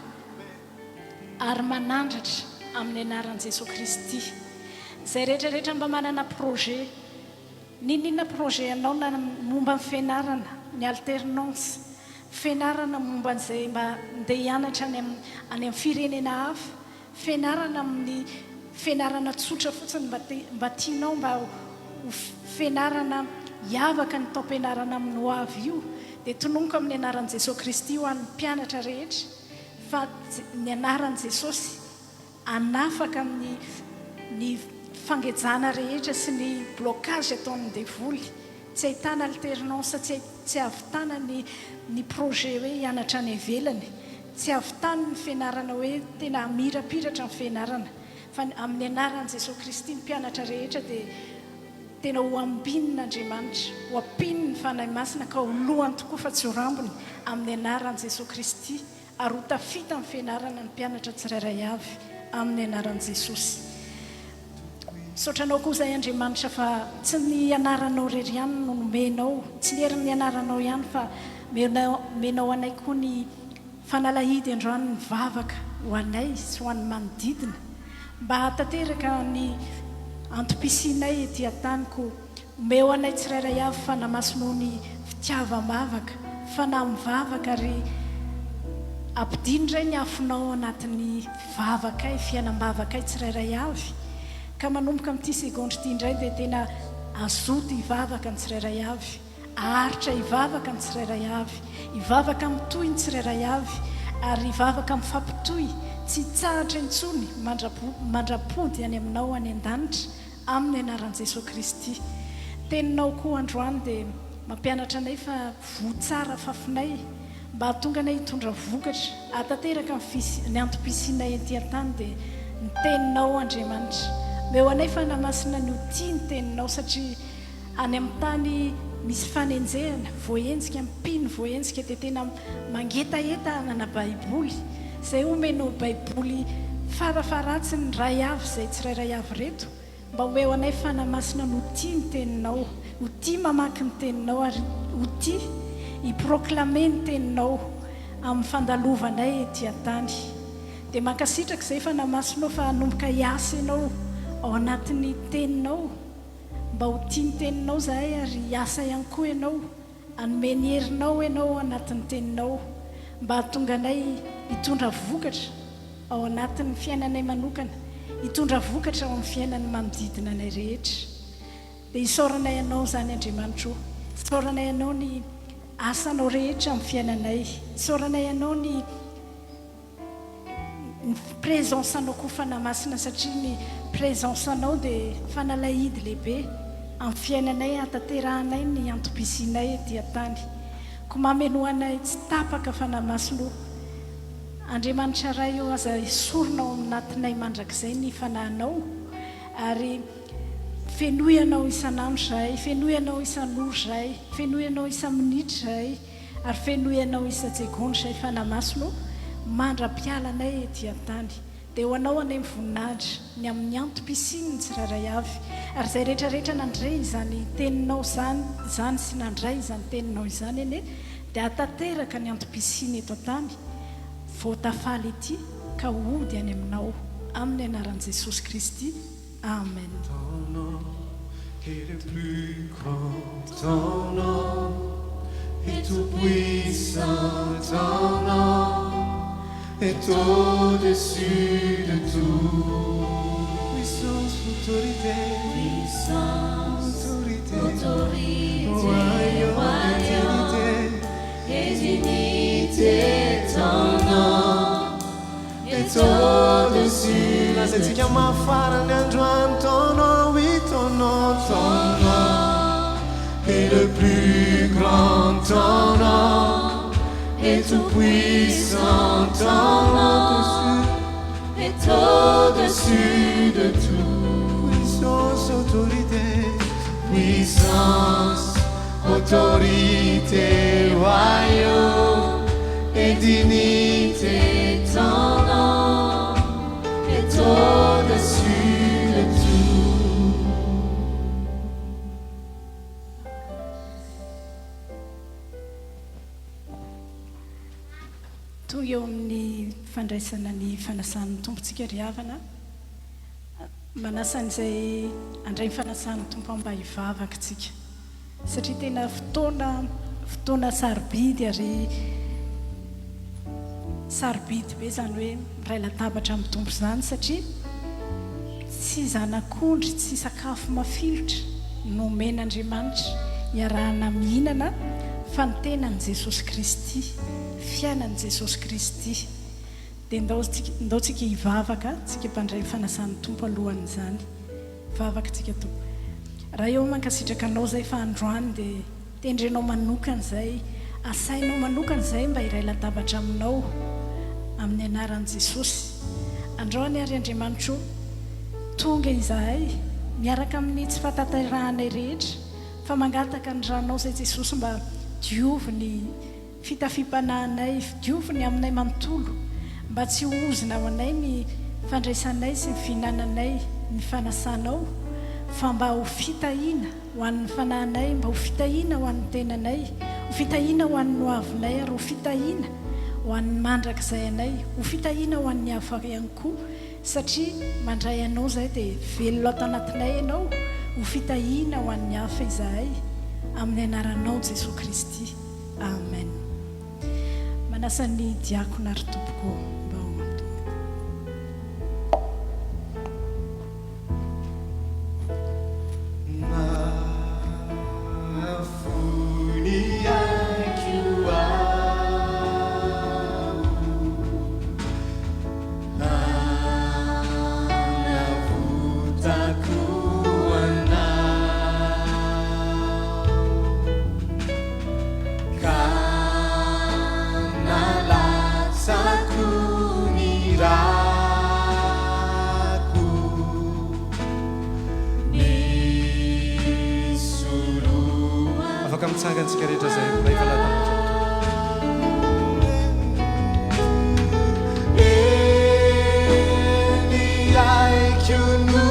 ary manandratra amin'ny anaran'i Jesosy Kristy. Izay rehetra rehetra mba manana projet, n'inon'inona projet anao na momba ny fianarana, ny alternance, fianarana momba an'izay mba ndeha hianatra any amin'ny any amin'ny firenena hafa, Fianarana amin'ny fianarana tsotra fotsiny mba te mba tianao mba ho fianarana hiavaka ny taom-pianarana amin'ny ho avy io Dia tononiko amin'ny anaran'i Jesoa Kristy ho an'ny mpianatra rehetra fa ny anaran'i Jesosy hanafaka amin'ny ny fangejana rehetra sy ny blocage ataon'ny devoly. Tsy ahitana alternance, tsy tsy ahavitana ny ny projet hoe hianatra any ivelany, tsy ahavitany ny fianarana hoe tena hamirapiratra ny fianarana. Fa amin'ny anaran'i Jesoa Kristy ny mpianatra rehetra dia tena ho ambinin'Andriamanitra, ho ampiany ny Fanahy Masina ka ho lohany tokoa fa tsy ho rambony, amin'ny anaran'i Jesoa Kristy, ary ho tafita amin'ny fianarana ny mpianatra tsirairay avy, amin'ny anaran'i Jesosy. Misaotra Anao koa izahay Andriamanitra fa tsy ny anaranao irery ihany no nomenao, tsy ny herin'ny anaranao ihany fa omenao anay koa ny fanalahidy androany ny vavaka ho anay sy ho an'ny manodidina mba hahatanteraka ny antom-pisianay ety an-tany koa Omeo anay tsirairay avy fanahy noho ny fitiavam-bavaka, fanahy mivavaka ary ampidino indray ny afonao ao anatin'ny vavakay, fiainam-bavakay tsirairay avy, ka manomboka amin'ity segondra ity indray dia tena hazoto hivavaka ny tsirairay avy, haharitra hivavaka ny tsirairay avy, hivavaka mitohy ny tsirairay avy ary hivavaka mifampitohy tsy hitsahatra intsony mandra-pody any aminao any an-danitra Amin'ny anaran'i Jesoa Kristy. Teninao koa androany dia mampianatra anay fa voa tsara afafinay mba hahatonga anay hitondra vokatra hahatanteraka ny fisi ny antom-pisianay ety an-tany dia ny teninao Andriamanitra. Omeo anay Fanahy Masina ny ho tia ny teninao satria any amin'ny tany misy fanenjehana, voahenjika, mpino voahenjika dia tena mangetaheta hanana baiboly. Izay omenao baiboly farafaharatsiny iray avy izay tsirairay avy ireto, mba omeo anay Fanahy Masina ny ho tia ny teninao, ho tia mamaky ny teninao ary ho tia hi-proclamer ny teninao amin'ny fandalovanay ety an-tany. Dia mankasitraka izay Fanahy Masina ô fa hanomboka hiasa ianao ao anatin'ny teninao. Mba ho tia ny teninao zahay ary hiasa ihany koa ianao, hanome ny herinao ianao ao anatin'ny teninao mba hahatonga anay hitondra vokatra ao anatin'ny fiainanay manokana, hitondra vokatra ao amin'ny fiainan'ny manodidina anay rehetra. Dia isaoranay anao izany Andriamanitra o. Isaoranay anao ny asanao rehetra amin'ny fiainanay. Isaoranay anao ny. Ny présence anao koa Fanahy Masina satria ny présence anao dia fanalahidy lehibe amin'ny fiainanay hahatanterahanay ny antom-pisianay ety an-tany. Koa mamenoa anay tsy tapaka Fanahy Masina o. Andriamanitra Ray o aza esorina ao anatinay mandrakizay ny Fanahinao ary fenoy Anao isan'andro izahay, fenoy Anao isan'ora izahay, fenoy Anao isa-minitra izahay. Ary fenoy Anao isa-tsegondra izay Fanahy Masina ô, mandra-piala anay ety an-tany. Dia ho Anao anie ny voninahitra, ny amin'ny antom-pisiany ny tsirairay avy. Ary izay rehetra rehetra nandre izany Teninao izany izany sy nandray izany Teninao izany anie, dia hahatanteraka ny antom-pisiany eto an-tany, vao tafaly ety, ka hody any Aminao. Amin'ny anaran'i Jesosy Kristy. Amen. Ton nom est le plus grand, ton nom est tout puissant, ton nom est au-dessus de tout. Puissance, autorité, Puissance, autorité, autorité, royaume, royaume éternité, et dignité, ton nom est au-dessus. Lazaintsika mafy farany androany, ton nom, oui, ton nom, ton nom est le plus grand, ton nom est tout puissant, ton nom est au-dessus de tout. Puissance, autorité, puissance, autorité, royaume et dignité, Ton nom est au-dessus de tout. Tonga eo amin'ny fandraisana ny fanasan'ny Tompontsika ry havana. Manasa an'izay handray ny fanasan'ny Tompo aho mba hivavaka isika. Satria tena fotoana fotoana sarobidy ary sarobidy be izany hoe miray latabatra amin'ny Tompo izany satria tsy zanak'ondry tsy sakafo mafilotra no omen'Andriamanitra hiarahana mihinana. fa ny tenan'i Jesosy Kristy, fiainan'i Jesosy Kristy. Dia ndao ndao tsika hivavaka, tsika mpandray ny fanasan'ny Tompo alohan'izany. Vavaka tsika Tompo. Ray ô mankasitraka Anao zay fa androany dia tendrenao manokana izay, asainao manokana izay mba hiray latabatra Aminao amin'ny anaran'i Jesosy. Androany ary Andriamanitro ô, tonga izahay miaraka amin'ny tsy fahatanterahanay rehetra fa mangataka ny ranao izay Jesosy mba diovy ny fitafiam-panahinay, diovy ny aminay manontolo, mba tsy ho ozona ho anay ny fandraisanay sy ny fihinananay ny fanasanao, fa mba ho fitahiana ho an'ny fanahinay, mba ho fitahiana ho an'ny tenanay, ho fitahiana ho an'ny hoavinay, ary ho fitahiana ho an'ny mandrakizay anay, ho fitahiana ho an'ny hafa ihany koa, satria mandray Anao izahay dia velona ato anatinay Ianao, ho fitahiana ho an'ny hafa izahay, amin'ny anaranao Jesoa Kristy. Amen. Manasa ny diakona ry tompoko mba ho tonga. Nahafoy ny aiko aho, Hanavotako anao. Ka nalatsako ny rako nisoloana. Afaka mitsangana isika rehetra izay mba efa latabatra ny Tompo. Eny aiko no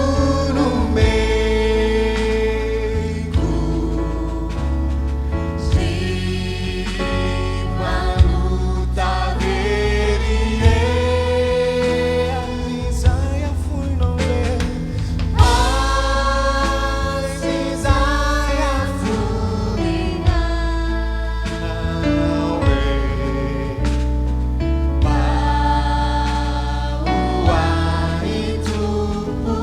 nomeko. Sy mpanota very e Izay afoinao e Aiza izay afoinao e Mba ho ahy Tompo.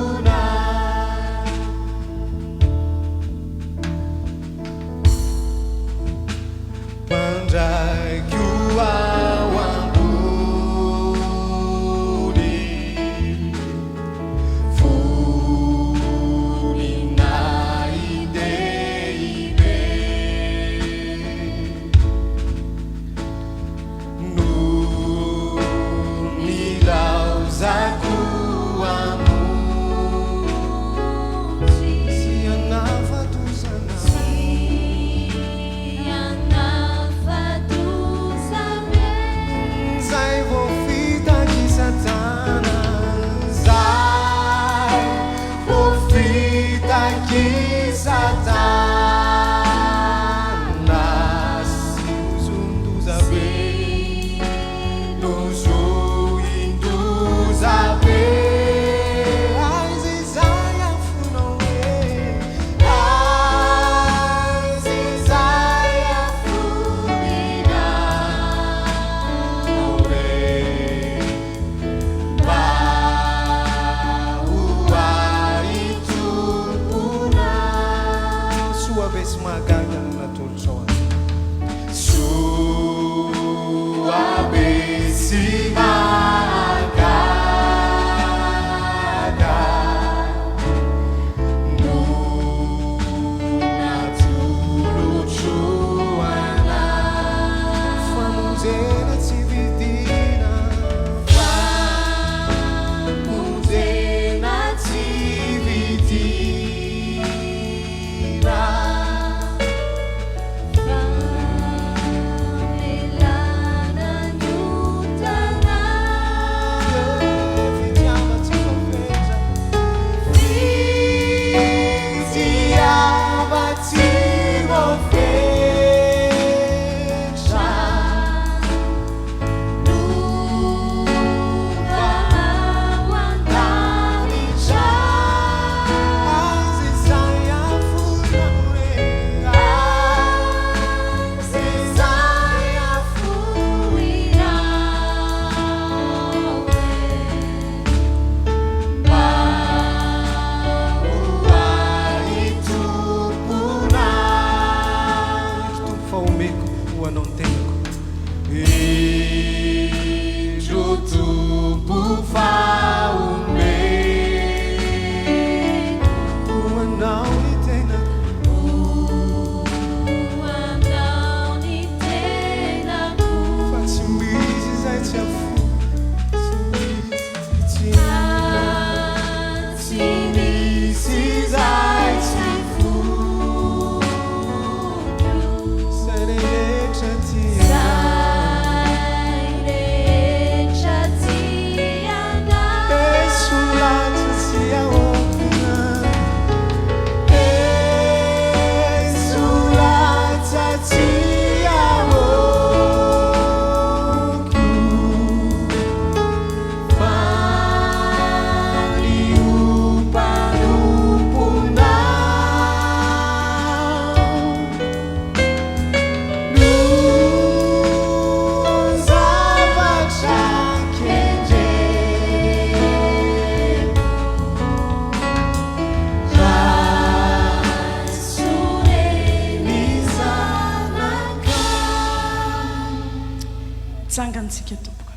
tanantsika tompoko.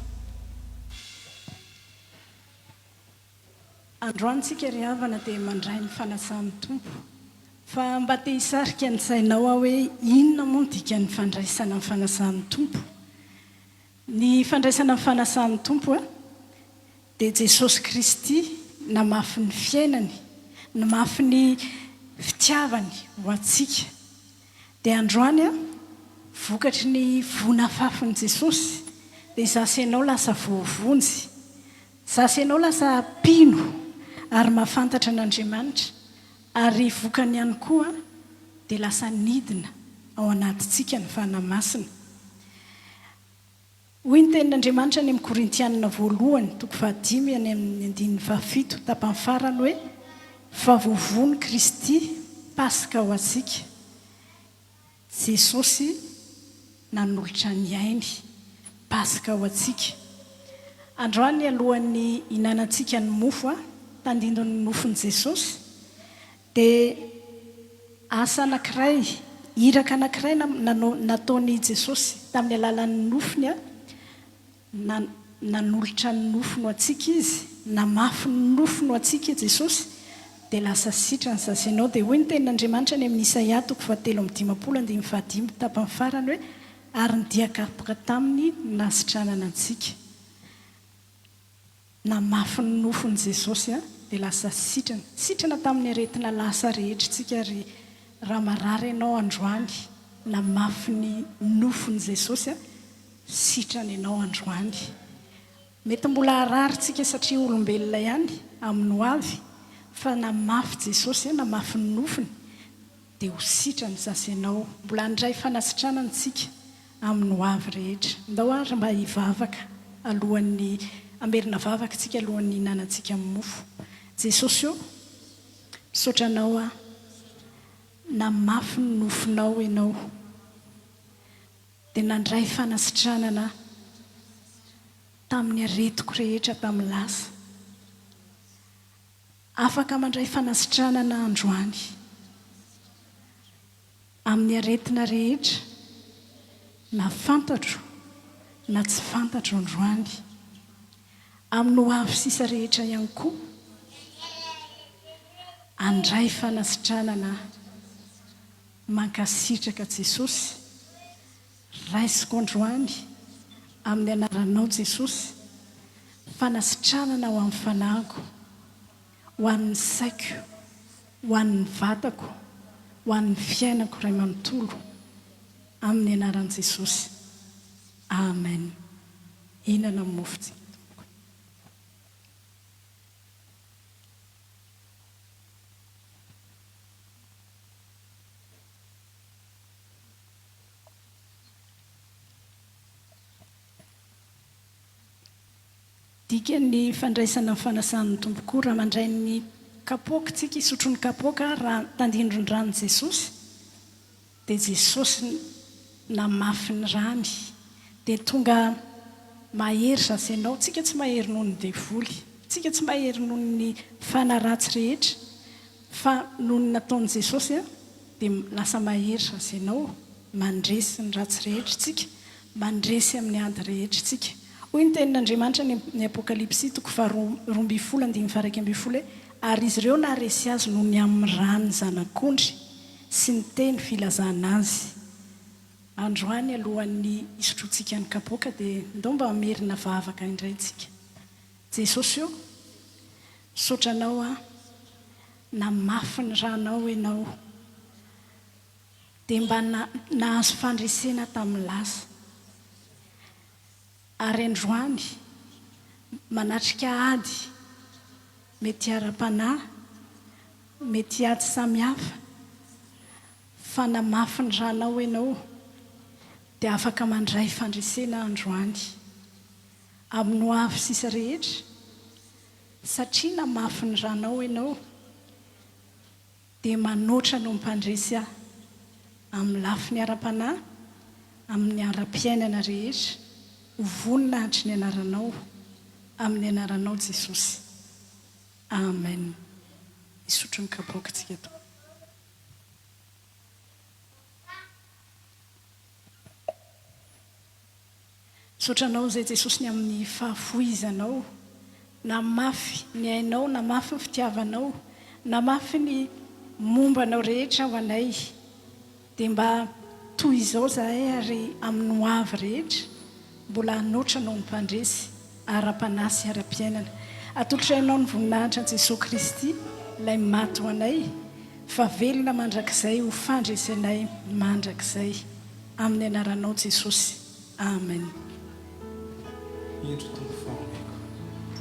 Androany tsika ry havana dia mandray ny fanasan'ny Tompo. Fa mba te hisarika ny sainao aho hoe inona moa ny dikan'ny fandraisana ny fanasan'ny Tompo? Ny fandraisana ny fanasan'ny Tompo dia Jesosy Kristy namafy ny fiainany, namafy ny fitiavany ho antsika. Dia androany vokatry ny voa nafafin'i Jesosy dia izaho sy ianao lasa voavonjy. Izaho sy ianao lasa mpino ary mahafantatra an'Andriamanitra ary vokany ihany koa dia lasa nidina ao anatintsika ny Fanahy Masina. Hoy ny tenin'Andriamanitra any amin'ny Korintianina voalohany toko fahadimy any amin'ny andininy fahafito tapany farany hoe, Fa voavono Kristy Paska ho antsika. Jesosy nanolotra ny ainy, Paska ho antsika. Androany alohan'ny hinanantsika ny mofo tandindon'ny nofon'i Jesosy dia asa anankiray, iraka anankiray nataon'i Jesosy tamin'ny alalan'ny nofony Na, nanolotra ny nofony ho antsika Izy, namafy ny nofony ho antsika i Jesosy, dia lasa sitrana zaza ianao. Dia hoy ny Tenin'Andriamanitra any amin'ny Isaia toko fahatelo amby dimampolo andininy fahadimy tapany farany hoe, Ary ny dia kapoka taminy no nahasitranana antsika. Namafy ny nofony Jesosy dia lasa sitrana. Sitrana tamin'ny aretina lasa rehetra isika ry raha marary ianao androany, namafy ny nofony Jesosy sitrana ianao androany. Mety mbola harary tsika satria olombelona ihany amin'ny ho avy fa namafy Jesosy namafy ny nofony dia ho sitrana zasy ianao. Mbola handray fanasitranana tsika amin'ny ho avy rehetra. Ndao ary mba hivavaka alohan'ny hamerina vavaka tsika alohan'ny hihinanantsika ny mofo. Jesosy ô, misaotra Anao aho namafy ny nofonao Ianao dia nandray fanasitranana aho tamin'ny aretiko rehetra tamin'ny lasa. Afaka mandray fanasitranana androany. Amin'ny aretina rehetra, na fantatro na tsy fantatro androany. Amin'ny ho avy sisa rehetra ihany koa, handray fanasitranana aho. Mankasitraka Jesosy. Raisiko androany, amin'ny anaranao Jesosy, fanasitranana ho amin'ny fanahiko. Ho an'ny saiko, ho an'ny vatako, ho an'ny fiainako iray manontolo, amin'ny anaran'i Jesosy. Amen. Hihinana ny mofontsika, Tompoko. Dikan'ny fandraisana ny fanasan'ny Tompo koa raha mandray ny kapoaka tsika hisotro ny kapoaka raha tandindron'ny ran'i Jesosy dia Jesosy namafy ny rany dia tonga mahery zasy ianao tsika tsy mahery noho ny devoly tsika tsy mahery noho ny fanahy ratsy rehetra fa noho ny nataon'i Jesosy dia lasa mahery zasy ianao mandresy ny ratsy rehetra tsika Mandresy amin'ny ady rehetra isika. Hoy ny Tenin'Andriamanitra any amin'ny Apokalypsy toko faharoa ambin'ny folo andininy faha-11 hoe, Ary izy ireo naharesy azy noho ny amin'ny ran'ny Zanak'ondry sy ny teny filazana azy. Androany alohan'ny hisotroantsika ny kapoaka dia ndao mba hamerina vavaka indray isika. Jesosy ô, misaotra Anao aho, namafy ny ranao Ianao. Dia mba nahazo fandresena tamin'ny lasa. Ary androany, manatrika ady, mety ara-panahy, mety ady samihafa, fa namafy ny ranao ianao, dia afaka mandray fandresena androany. Amin'ny ho avy sisa rehetra, satria namafy ny ranao ianao, dia manoatra no mpandresy ahy amin'ny lafiny ara-panahy, amin'ny ara-piainana rehetra, ho voninahitry ny anaranao, amin'ny anaranao Jesosy. Amen. Hisotro ny kapoaka tsika Tompo. Misaotra Anao izay Jesosy ny amin'ny fahafoizanao, namafy ny ainao, namafy ny fitiavanao, namafy ny momba Anao rehetra ho anay. Dia mba toy izao izahay ary amin'ny ho avy rehetra mbola hanoatra noho ny mpandresy ara-panahy sy ara-piainana. Atolotray Anao ny voninahitra Jesoa Kristy ilay maty ho anay fa velona mandrakizay ho fandresenay mandrakizay. Amin'ny anaranao Jesosy. Amen. Indro Tompo fa omeko ho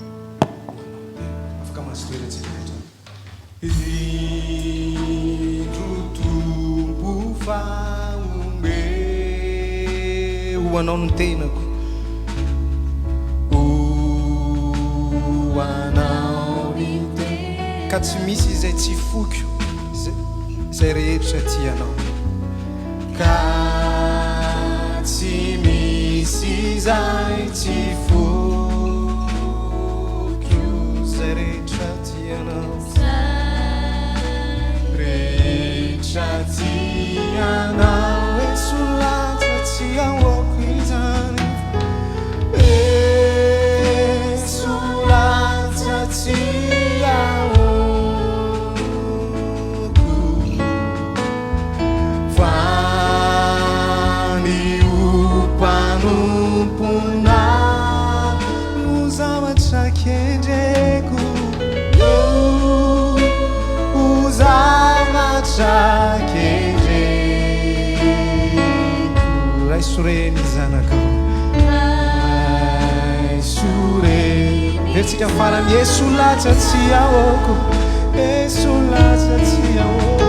Anao ny tenako. Afaka mahazo toerantsika rehetra. Indro Tompo fa omeko ho Anao ny tenako. Ho Anao ny tenako. Ka tsy misy izay tsy foiko izay rehetra tianao. Ka tsy misy izay tsy foiko Izay rehetra tianao Izay rehetra tianao Eso latsa tsy ahoako izany Eso latsa tsy ahoako Fa ny ho mpanompona no zavatra kendreko Ho zavatra kendreko Raiso re ny zanakao Raiso re Herintsika farany Eso latsa tsy ahoako Eso latsa tsy ahoako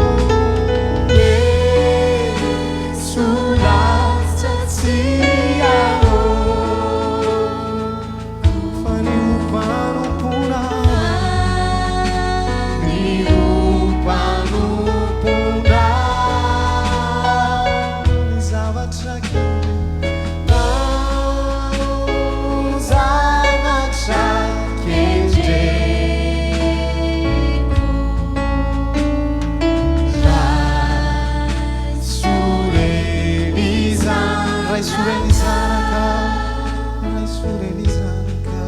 Eso latsa tsy ahoako Fa ny ho mpanompona Ny ho mpanompona Ny zavatra Zavatra kendreko Raiso re ny zanaka Raiso re ny zanaka Raiso re ny zanaka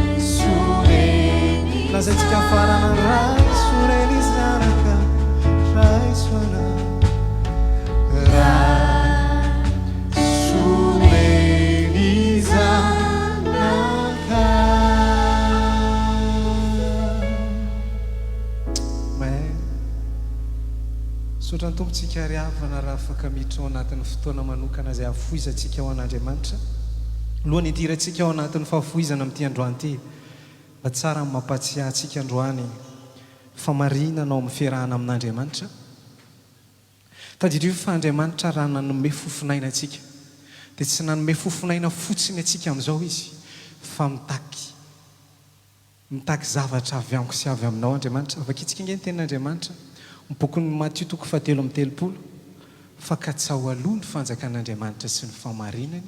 Raiso re ny Lazaintsika farana Raiso re ny zanaka Raiso ana Misaotra ny Tompo tsika ry havana raha afaka miditra ao anatin'ny fotoana manokana izay hahafoizantsika ho an'Andriamanitra. Alohan'ny hidirantsika ao anatin'ny fahafoizana amin'ity androany ity, mba tsara ny mampahatsiahy antsika androany fa marina ao amin'ny fiarahana amin'Andriamanitra. Tadidio fa Andriamanitra raha nanome fofon'aina antsika dia tsy nanome fofon'aina fotsiny antsika amin'izao Izy fa mitaky mitaky zavatra avy amiko sy avy aminao Andriamanitra. Vakintsika ange ny tenin'Andriamanitra, ny bokin'ny Matio toko fahatelo amby telopolo, fa katsaho aloha ny fanjakan'Andriamanitra sy ny fahamarinany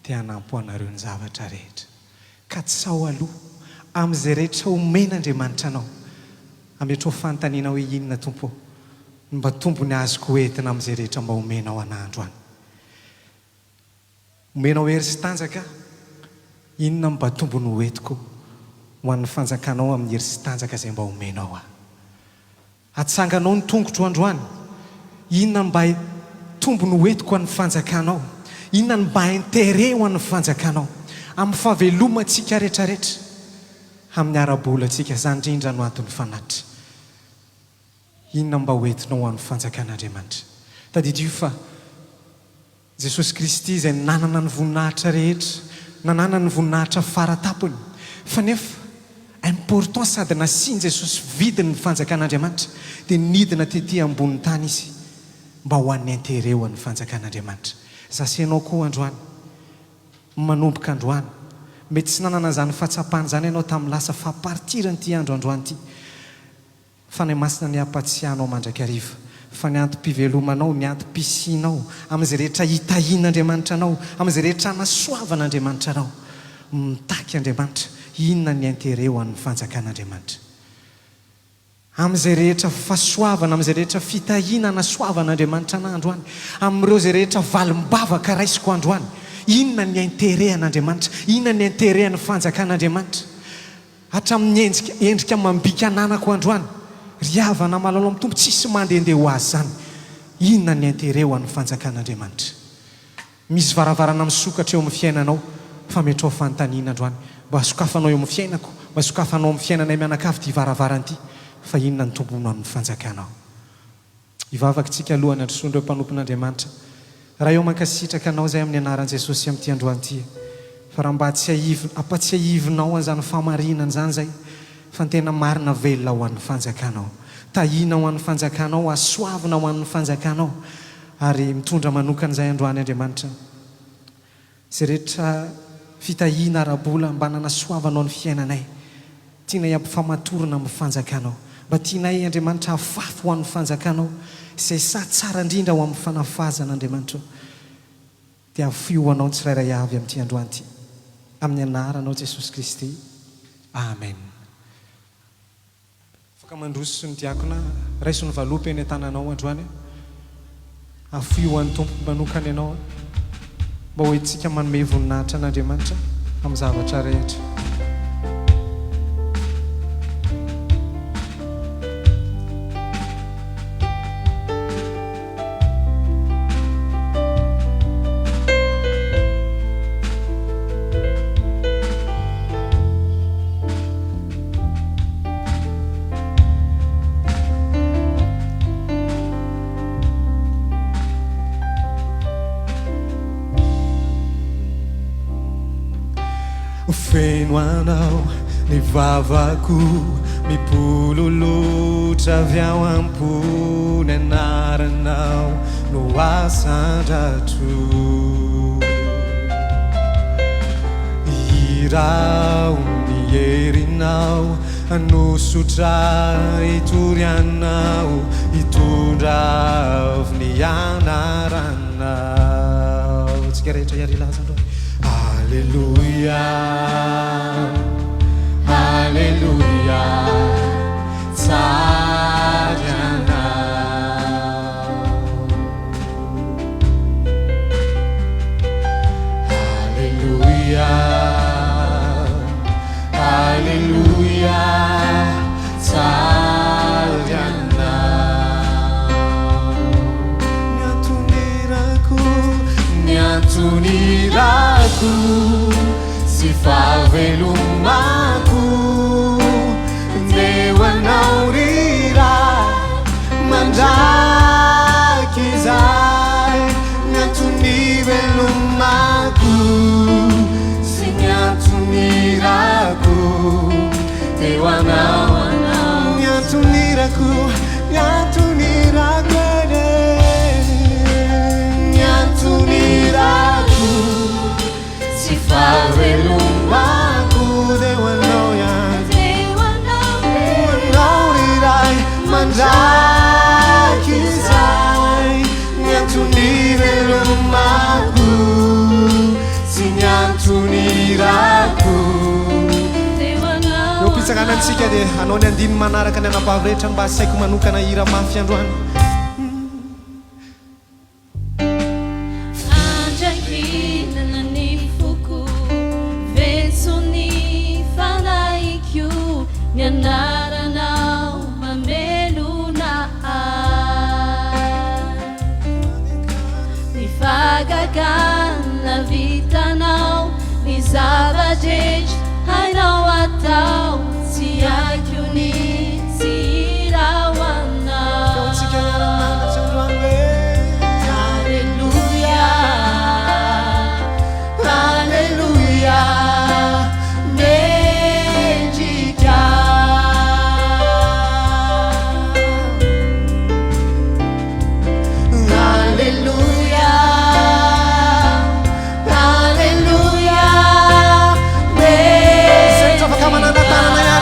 dia hanampy ho anareo ny zavatra rehetra. Katsaho aloha amin'izay rehetra omen'Andriamanitra anao. Ametraho fanontaniana hoe inona Tompo ô no mba tombony azoko ho entina amin'izay rehetra mba omenao anah androany. Omenao hery sy tanjaka aho, inona no mba tombony ho entiko ho an'ny fanjakanao amin'ny hery sy tanjaka izay mba omenao ahy. Atsanganao ny tongotro androany. Inona no mba tombony ho entiko ho an'ny fanjakanao? Inona no mba intérêt ho an'ny fanjakanao? Amin'ny fahavelomantsika retraretra, amin'ny ara-bolantsika, izany indrindra no anton'ny fanatitra. Inona no mba ho entinao ho an'ny fanjakan'Andriamanitra? Tadidio fa. Jesosy Kristy izay nanana ny voninahitra rehetra, nanana ny voninahitra fara tampony, fa nefa important sady nasian'i Jesosy vidiny ny fanjakan'Andriamanitra dia nidina tety ambony tany Izy mba ho an'ny intérêt ho an'ny fanjakan'Andriamanitra. Za sy ianao koa androany, manomboka androany, mety tsy nanana an'izany fahatsapana izany ianao tamin'ny lasa fa à partir an'ity andro androany ity, Fanahy Masina ny hampatsiahy anao mandrakariva fa ny antom-pivelomanao, ny antom-pisianao, amin'izay rehetra hitahian'Andriamanitra anao, amin'izay rehetra hanasoavan'Andriamanitra anao, mitaky Andriamanitra, inona ny intérêt ho an'ny fanjakan'Andriamanitra? Amin'izay rehetra fahasoavana, amin'izay rehetra fitahiana anasoavan'Andriamanitra anah androany, amin'ireo izay rehetra valim-bavaka raisiko androany, inona ny intérêt an'Andriamanitra? Inona ny intérêt an'ny fanjakan'Andriamanitra? Hatramin'ny endrika endrika amam-bika ananako androany, ry havana malala ao amin'ny Tompo, tsisy mandehandeha ho azy izany. Inona ny intérêt ho an'ny fanjakan'Andriamanitra? Misy varavarana misokatra eo amin'ny fiainanao fa ametraho fanontaniana androany. Mba sokafanao eo amin'ny fiainako, mba sokafanao amin'ny fiainanay mianakavy ity varavarana ity, fa inona ny tombony ho amin'ny fanjakanao? Hivavaka isika alohan'ny handrosoan'ireo mpanompon'Andriamanitra. Ray ô mankasitraka Anao izahay amin'ny anaran'i Jesosy amin'ity androany ity fa raha mba tsiahivina, ampatsiahivinao an'izany fahamarinana izany izahay fa ny tena marina velona ho an'ny fanjakanao. Tahiana ho an'ny fanjakanao, hasoavina ho an'ny fanjakanao ary mitondra manokana izahay androany Andriamanitra. Izay rehetra fitahiana ara-bola mba nanasoavanao ny fiainanay, tianay hampifamatorina amin'ny fanjakanao. Mba tianay, Andriamanitra, hafafy ho an'ny fanjakanao, izay saha tsara indrindra ho amin'ny fanafazana, Andriamanitra ô. Dia afoy ho Anao ny tsirairay avy amin'ity androany ity. Amin'ny Anaranao Jesosy Kristy. Amen. Afaka mandroso ny diakona, raiso ny valopy eny an-tananao androany, afoy ho an'ny Tompo manokana ianao, mba ho entintsika manome voninahitra an'Andriamanitra amin'ny zavatra rehetra. Feno anao ny vavako mipololotra avy ao am-po ny anaranao no asandratro. Iraho ny herinao hanosotra hitory anao hitondra avo ny anaranao. Tsika rehetra hiary hilaza androany. Aleloia, Aleloia, tsara ianao. Aleloia, Aleloia, tsara ianao. Ny antonirako, ny antonirako sy fahavelomako. Ndeha ho anao ry Ray mandrakizay ny antony ivelomako sy ny antony irako Ndeha ho anao ny antony irako ny antony irako ny antony irako Tsy fahavelomako dia ho anao ihany Ho anao ry Ray mandrakizay Ny antony ivelomako sy ny antony irako Eo am-pitsanganantsika dia hanao ny andininy manaraka ny anabavy rehetra mba asaiko manokana hira mafy androany. Andranginana ny foko, ventso ny fanahiko, ny anaranao mamelona ahy. Ny fahagagana vitanao, ny zava-drehetra hainao atao, tsy haiko ny tsy hira ho anao. Feontsika miara-mianatra androany hoe. Aleloia, Aleloia, mendrika. Aleloia, Aleloia, Izay rehetra afaka manana tanana mendrika.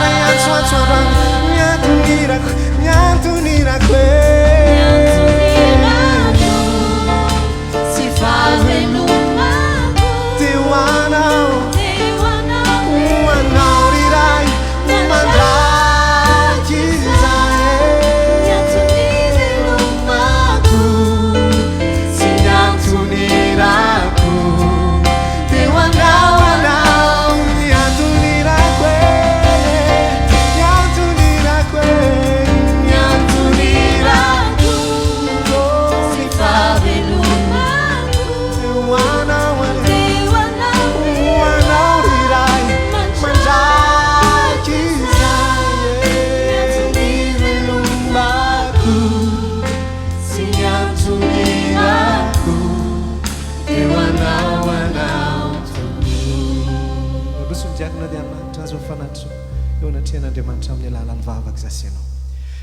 eo anatrehan'Andriamanitra amin'ny alalan'ny vavaka izaho sy ianao.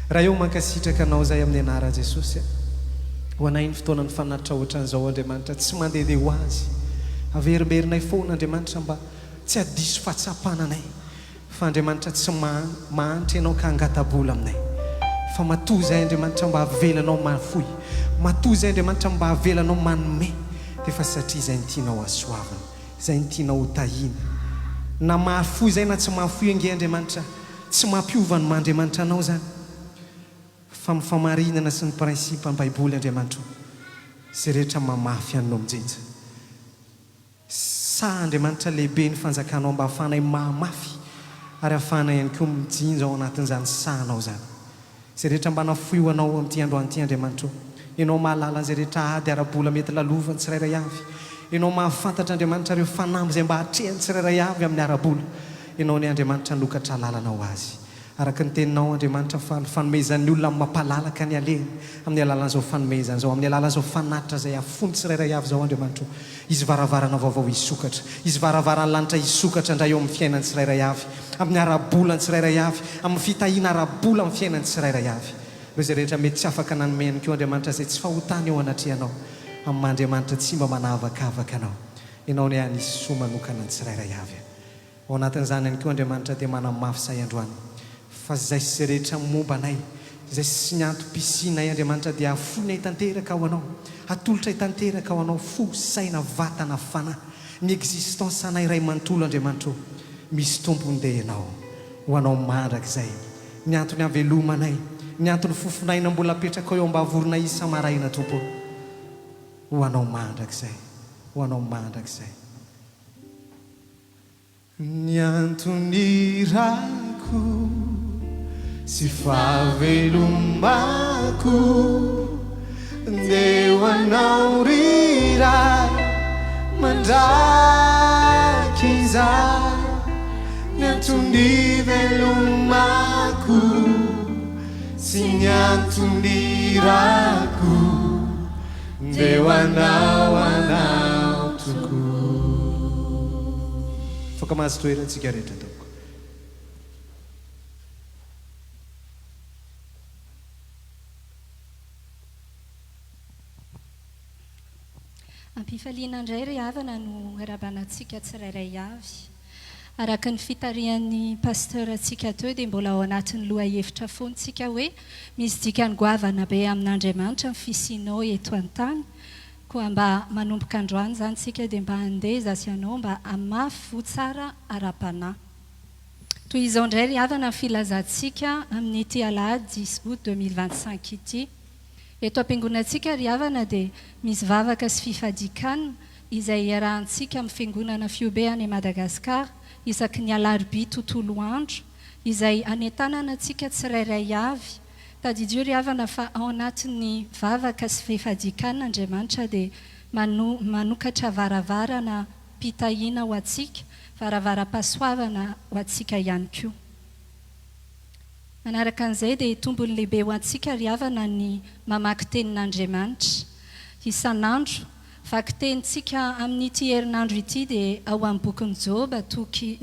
Ray ô mankasitraka Anao izahay amin'ny anaran'i Jesosy a. Ho anay ny fotoana nifanatitra ohatran'izao Andriamanitra tsy mandehandeha ho azy. Averimberinay foana Andriamanitra mba tsy hadiso fahatsapana anay fa Andriamanitra tsy mahantra Ianao ka hangata-bola aminay. Fa matoa izahay Andriamanitra mba avelanao mahafoy, matoa izahay Andriamanitra mba avelanao manome dia efa satria izay no tianao hasoavina. Izay no tianao ho tahiana. Na mahafoy izay na tsy mahafoy ange Andriamanitra tsy mampiova ny maha Andriamanitra anao izany. Fa ny famarinana sy ny principe am baiboly Andriamanitra o. Izay rehetra mamafy any no mijinja. Sa Andriamanitra lehibe ny fanjakanao mba ahafahanay mahamafy ary ahafahanay ihany koa mijinja ao anatin'izany sahanao izany. Izay rehetra mba nafoy ho Anao amin'ity androany ity, Andriamanitra ô. Ianao mahalala an'izay rehetra ady ara-bola mety lalovan'ny tsirairay avy. Ianao mahafantatra, Andriamanitra, ireo fanamby izay mba atrehan'ny tsirairay avy amin'ny ara-bola. Ianao anie, Andriamanitra, hanokatra lalana ho azy. Araka ny Teninao, Andriamanitra, fa ny fanomezan'ny olona amin'ny mampalalaka ny alehany, amin'ny alalan'izao fanomezana izao, amin'ny alalan'izao fanatitra izay afoin'ny tsirairay avy izao, Andriamanitra ô. Hisy varavarana vaovao hisokatra. Hisy varavaran'ny lanitra hisokatra indray eo amin'ny fiainan'ny tsirairay avy, amin'ny ara-bolan'ny tsirairay avy, amin'ny fitahiana ara-bola amin'ny fiainan'ny tsirairay avy. Ireo izay rehetra mety tsy afaka nanome ihany koa Andriamanitra izay tsy fahotana eo anatrehanao, amin'ny maha Andriamanitra tsy mba manavakavaka anao. Ianao anie hanisy soa manokana ny tsirairay avy. Ao anatin'izany ihany koa Andriamanitra dia manamafy izahay androany fa izay sy izay rehetra momba anay, izay sy ny antom-pisianay Andriamanitra dia afoinay tanteraka ho Anao, atolotray tanteraka ho Anao fo, saina, vatana, fanahy, ny existence anay iray manontolo Andriamanitra o, misy tompony dia Ianao, ho Anao mandrakizay, ny antony havelomanay, ny antony fofon'aina mbola apetrakao eo ambavoronay isa-maraina Tompo o, ho Anao mandrakizay, ho Anao mandrakizay. Ny antony irako sy fahavelomako Ndeha ho anao ry Ray mandrakizay Ny antony ivelomako sy ny antony irako Ndeha ho anao anao tokoa. Afaka mahazo toerana tsika rehetra tompoko. Am-pifaliana indray ry havana no iarahabana antsika tsirairay avy. Araka ny fitarihan'ny Pasteur antsika teo dia mbola ao anatin'ny lohahevitra foana isika hoe misy dikany goavana be amin'Andriamanitra ny fisianao eto an-tany. Koa mba manomboka androany izany isika dia mba handeha izaho sy ianao mba hamafy voa tsara ara-panahy. Toy izao indray ry havana ny filazantsika amin'ity alahady dix août 2025 ity. Eto am-piangonantsika ry havana dia misy vavaka sy fifadian-kanina izay iarahantsika amin'ny Fiangonana Fiobe any Madagascar isaky ny alarobia tontolo andro izay anentanana antsika tsirairay avy. Tadidio ry havana fa ao anatin'ny vavaka sy fifadian-kanina Andriamanitra dia manokatra varavarana mpitahiana ho antsika, varavaram-pahasoavana ho antsika ihany koa. Manaraka an'izay dia tombony lehibe ho antsika ry havana ny mamaky tenin'Andriamanitra isan'andro. Vakitenintsika amin'ity herinandro ity dia ao amin'ny bokin'i Joba toky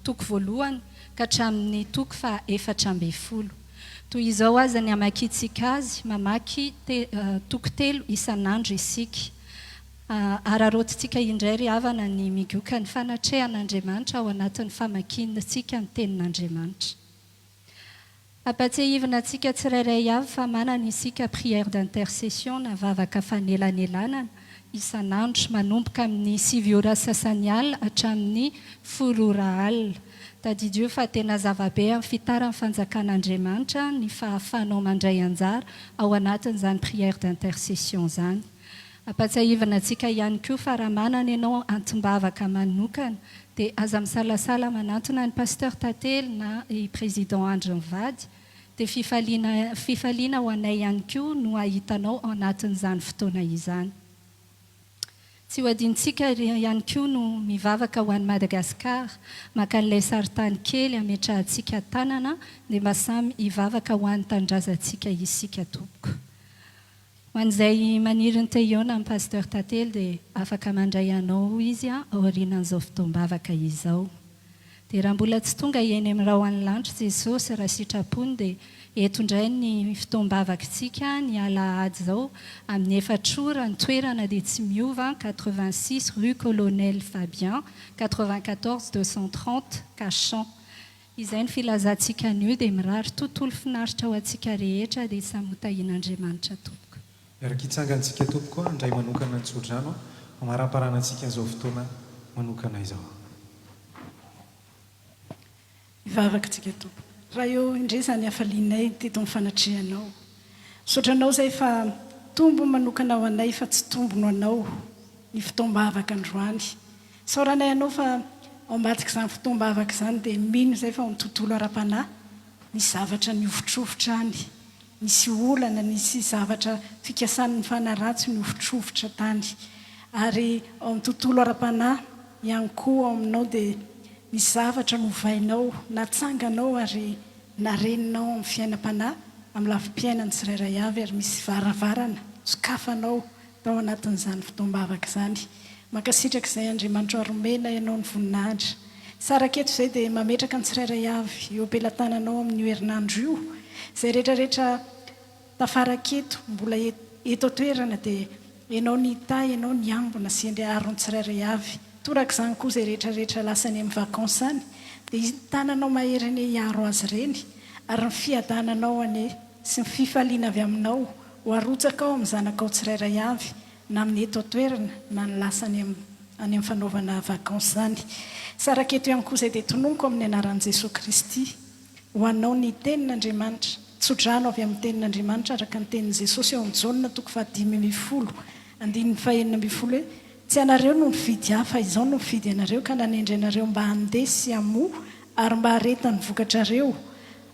toko voalohany ka hatramin'ny toko faha 14. Toy izao aza ny hamakiantsika azy, mamaky te toko telo isan'andro isika. Araraotintsika indray ry havana ny migoka ny fanatrehan'Andriamanitra ao anatin'ny famakiantsika ny tenin'Andriamanitra. Ampatsiahivina antsika tsirairay avy fa manana isika prière d'intercession na vavaka fanelanelanana isan'andro manomboka amin'ny sivy ora sasany alina hatramin'ny folo ora alina. Tadidio fa tena zava-be amin'ny fitaran'ny fanjakan'Andriamanitra ny fahafahanao mandray anjara ao anatin'izany prière d'intercession izany. Ampatsiahivina antsika ihany koa fa raha manana ianao antom-bavaka manokana dia aza misalasala manantona an'i Pasteur Tantely na i Président Andry mivady dia fifaliana fifaliana ho anay ihany koa no hahita anao ao anatin'izany fotoana izany. Tsy ho adinontsika ihany koa no mivavaka ho an'i Madagascar, maka an'ilay sarintany kely hametrahantsika tanana dia mba samy hivavaka ho an'ny tanindrazantsika isika tompoko. Ho an'izay maniry ny te hihaona amin'i Pasteur Tantely dia afaka mandray anao izy aorianan'izao fotoam-bavaka izao. Dia raha mbola tsy tonga eny amin'ny rahon'ny lanitra Jesosy raha sitrapony dia eto indray ny fotoam-bavakitsika ny alahady izao amin'ny efatra ora, ny toerana dia tsy miova, 86 rue Colonel Fabien, 94 230 Cachan. Izay ny filazantsika anio dia mirary tontolo finaritra ho antsika rehetra dia samy ho tahian'Andriamanitra tompoko. Miaraka hitsangantsika tompoko handray manokana ny tsodrano hamaramparanantsika an'izao fotoana manokana izao. Hivavaka tsika Tompo. Ray ô, indre izany hafalianay teto amin'ny fanatrehanao. Misaotra Anao izay fa tombony manokana ho anay fa tsy tombony ho Anao ny fotoam-bavaka androany. Isaoranay Anao fa ao ambadik'izany fotoam-bavaka izany dia mino izay fa ao amin'ny tontolo ara-panahy nisy zavatra nihovitrovitra any. Nisy olana, nisy zavatra fikasan'ny fanahy ratsy nihovitrovitra tany. Ary ao amin'ny tontolo ara-panahy ihany koa ao aminao dia misy zavatra novainao, natsanganao ary nareninao amin'ny fiainam-panahy, amin'ny lafim-piainan'ny tsirairay avy ary misy varavarana sokafanao tao anatin'izany fotoam-bavaka izany. Mankasitraka izay Andriamanitro ary omena Ianao ny voninahitra. Saraka eto izay dia mametraka ny tsirairay avy eo am-pelatananao amin'io herinandro io. Izay rehetra rehetra tafaraka eto, mbola eto an-toerana dia Ianao ny hitahy, Ianao ny hiambina sy endre aro ny tsirairay avy. Torak'izany koa izay rehetra rehetra lasa any amin'ny vacances any dia ny tananao mahery anie hiaro azy ireny ary ny fiadananao anie sy ny fifaliana avy aminao ho arotsaka ao amin'ny zanakao tsirairay avy na amin'ny eto an-toerana na ny lasa any any amin'ny fanaovana vacances any. Saraka eto ihany koa izay dia tononiko amin'ny anaran'i Jesoa Kristy ho anao ny tenin'Andriamanitra, tsodrano avy amin'ny tenin'Andriamanitra araka ny tenin'i Jesosy ao amin'ny Jaona toko fahadimy ambin'ny folo andininy fahenina ambin'ny folo hoe, Tsy ianareo no nifidy ahy fa izaho no nifidy anareo ka nanendry anareo mba handeha sy hamoa ary mba haharetan'ny vokatrareo,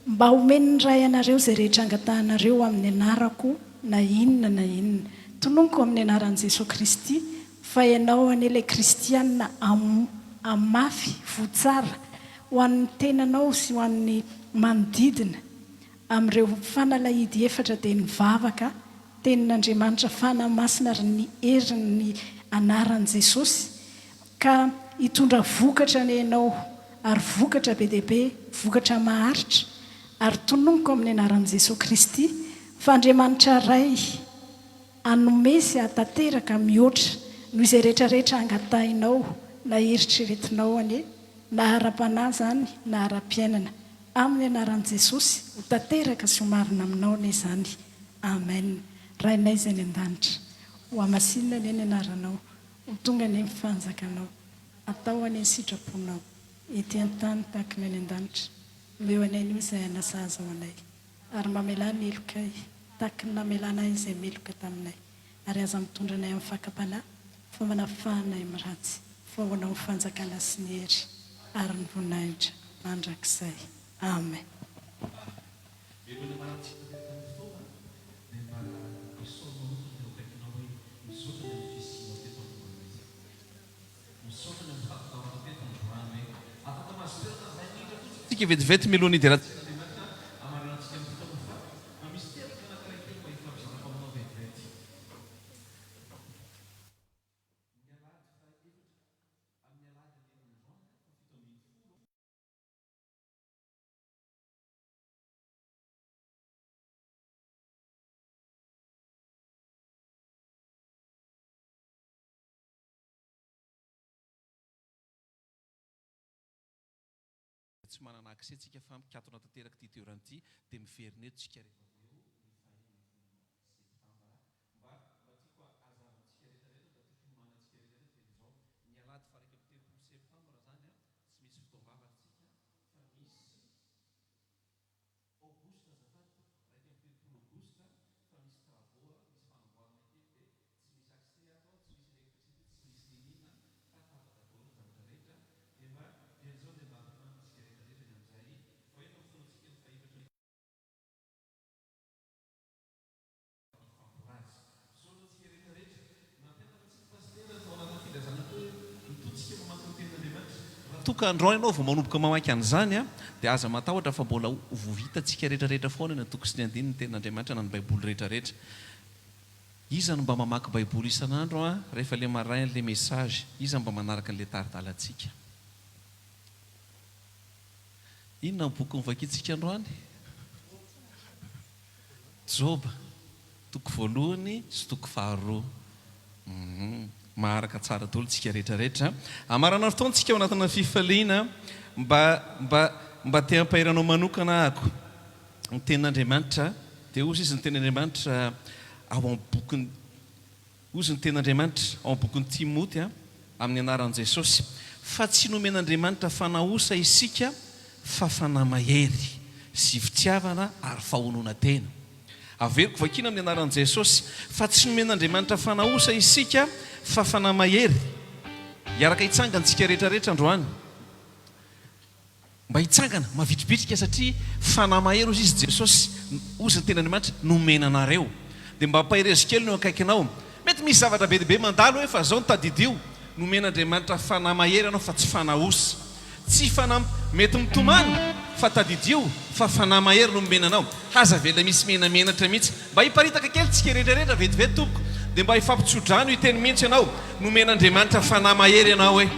Mba homen'ny Ray anareo izay rehetra angatahanareo amin'ny anarako na inona na inona. Tononiko amin'ny anaran'i Jesoa Kristy fa ianao anie ilay kristiana hamafy voa tsara ho an'ny tenanao sy ho an'ny manodidina amin'ireo fanalahidy efatra dia ny vavaka, Tenin'Andriamanitra, Fanahy Masina ary ny herin'ny anaran'i Jesosy ka hitondra vokatra anie ianao ary vokatra be dia be, vokatra maharitra ary tononiko amin'ny anaran'i Jesoa Kristy fa Andriamanitra Ray hanome sy hahatanteraka mihoatra noho izay rehetra rehetra angatahinao na eritreretinao anie na ara-panahy izany na ara-piainana amin'ny anaran'i Jesosy ho tanteraka sy ho marina aminao anie izany Amen Rainay izay any an-danitra ho hamasinina anie ny anaranao Ho tonga anie ny fanjakanao, atao anie ny sitraponao, ety an-tany tahaka ny any an-danitra. Omeo anay anio izay aina sahaza ho anay, ary mamelà ny helokay, tahaka ny namelanay izay meloka taminay. Ary aza mitondra anay amin'ny fakam-panahy, fa manafaha anay amin'ny ratsy, fa ho Anao ny fanjakana sy ny hery ary ny voninahitra mandrakizay. Amen. Mialoha ny hamarantsika tanteraka ny fotoana dia mba isaory manokana ireo akaikinao hoe misaotra ny amin'ny fisianao teto androany izy. Misaotra ny amin'ny fahatongavanao teto androany hoe afaka mahazo toerana 20 minitra fotsiny isika vetivety mialoha ny hiderantsika an'Andriamanitra hamaranantsika ny fotoana fa mba misy teboka anankiray kely mba hifampizarako aminao vetivety. Ny alahady fahaefatra amin'ny alahady amin'ny herinandro faha 17. Tsy manana accès tsika fa mikatona tanteraka ity toerana ity dia miverina eto tsika rehefa avy eo ny faha 16 septambra. Mba mba tiako hazava amintsika rehetra rehetra mba tiako hiomanantsika rehetra rehetra dia izao, ny alahady faha 31 septambra zany an, tsy misy fotoam-bavaka tsika fa misy Aogositra azafady tompoko, 31 aogositra fa misy travaux misy fanamboarana kely dia tsy misy accès ato an, tsy misy électricité, tsy misy niniana fa tapaka daholo ny zavatra rehetra dia mba dieny izao dia mba ampiomanina antsika rehetra rehetra ny amin'izay fa eto amin'ny fotoanantsika ny fahefatra Hifampilaza. Misaotra antsika rehetra rehetra. Nampianatra antsika Pasitera tao anatin'ny filazana teo hoe mitohy tsika mamaky ny tenin'Andriamanitra. Raha toa ka androany ianao vao manomboka mamaky an'izany dia aza matahotra fa mbola ho vitantsika rehetra rehetra foana ny antoko sy ny andininy ny tenin'Andriamanitra na ny baiboly rehetra rehetra. Iza no mba mamaky baiboly isan'andro an rehefa le marain le message? Iza mba manaraka an'le tari-dalantsika? Inona ny boky novakintsika androany? Joba, toko voalohany sy toko faharoa. Hum, maharaka tsara daholo tsika rehetra rehetra. Hamarana ny fotoana tsika ao anatina fifaliana mba mba mba te hampahery anao manokana ahako. Ny tenin'Andriamanitra dia hozy izy ny tenin'Andriamanitra ao amin'ny bokin'ny Hozy ny tenin'Andriamanitra ao amin'ny bokin'i Timoty amin'ny anaran'i Jesosy, fa tsy nomen'Andriamanitra fanahy osa isika fa fanahy mahery sy fitiavana ary fahononan-tena. Averiko vakiana amin'ny anaran'i Jesosy, fa tsy nomen'Andriamanitra fanahy osa isika fa fanahy mahery. Hiaraka hitsangana isika rehetra rehetra androany. Mba hitsangana, mavitribitrika satria fanahy mahery hozy izy Jesosy, hozy ny tenin'Andriamanitra, nomena anareo. Dia mba ampaherezo kely ny eo akaikinao. Mety misy zavatra be dia be mandalo hoe fa zao no tadidio, nomen'Andriamanitra fanahy mahery ianao fa tsy fanahy osa. Tsy fanahy mety mitomany fa tadidio fa fanahy mahery no nomena anao. Aza avela misy menamenatra mihitsy. Mba hiparitaka kely tsika rehetra rehetra vetivety tompoko dia mba hifampitsodrano hiteny mihitsy ianao, nomen'Andriamanitra fanahy mahery ianao hoe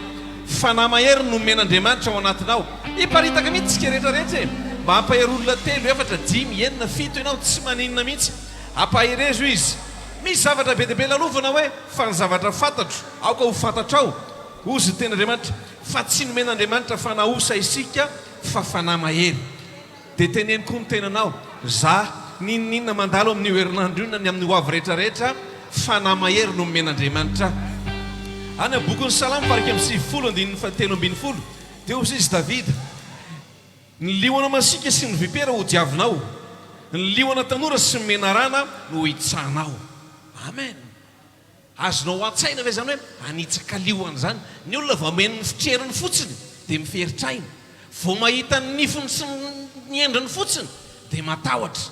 fanahy mahery no nomen'Andriamanitra ao anatinao. Hiparitaka mihitsy tsika rehetra rehetra e! Mba hampahery olona telo, efatra, dimy, enina, fito ianao tsy maninona mihitsy. Ampaherezo izy. Misy zavatra be dia be lalovana hoe fa ny zavatra fantatro aoka ho fantatrao hozy ny tenin'Andriamanitra fa tsy nomen'Andriamanitra fanahy osa isika fa fanahy mahery. Dia teneno koa ny tenanao, Za, n'inon'inona mandalo amin'io herinandro io na ny amin'ny ho avy rehetra rehetra, fanahy mahery no nomen'Andriamanitra ahy. Any amin'ny bokin'ny Salamo faha 91 andininy faha 13, dia hoy izy Davida, Ny liona masiaka sy ny vipera hodiavinao, ny liona tanora sy ny menarana no hitsahanao. Amen. Azonao an-tsaina ve izany hoe hanitsaka liona izany? Ny olona vao maheno ny fitrerony fotsiny dia miferitr'aina. Vao mahita ny nifiny sy ny endriny fotsiny dia matahotra.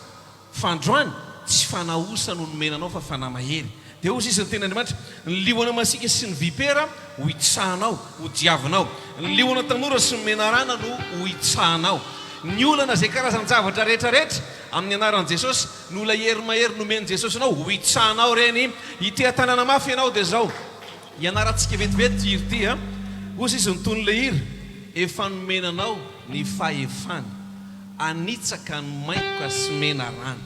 Fa androany, tsy fanahy osa no nomena anao fa fanahy mahery. Dia hoy sisa ny tenin'Andriamanitra, Ny liona masiaka sy ny vipera ho hitsahanao, ho diavinao. Ny liona tanora sy ny menarana no ho hitsahanao. Ny olana izay karazan-javatra rehetra rehetra, amin'ny anaran'i Jesosy, No ilay hery mahery nomen'i Jesosy anao ho hitsahanao ireny, hiteha-tanana mafy ianao dia izao, hianarantsika vetivety ity hira ity a! Hoy sisa ny tonon'ilay hira, Efa nomena anao ny fahefana, hanitsaka ny maingoka sy menarana.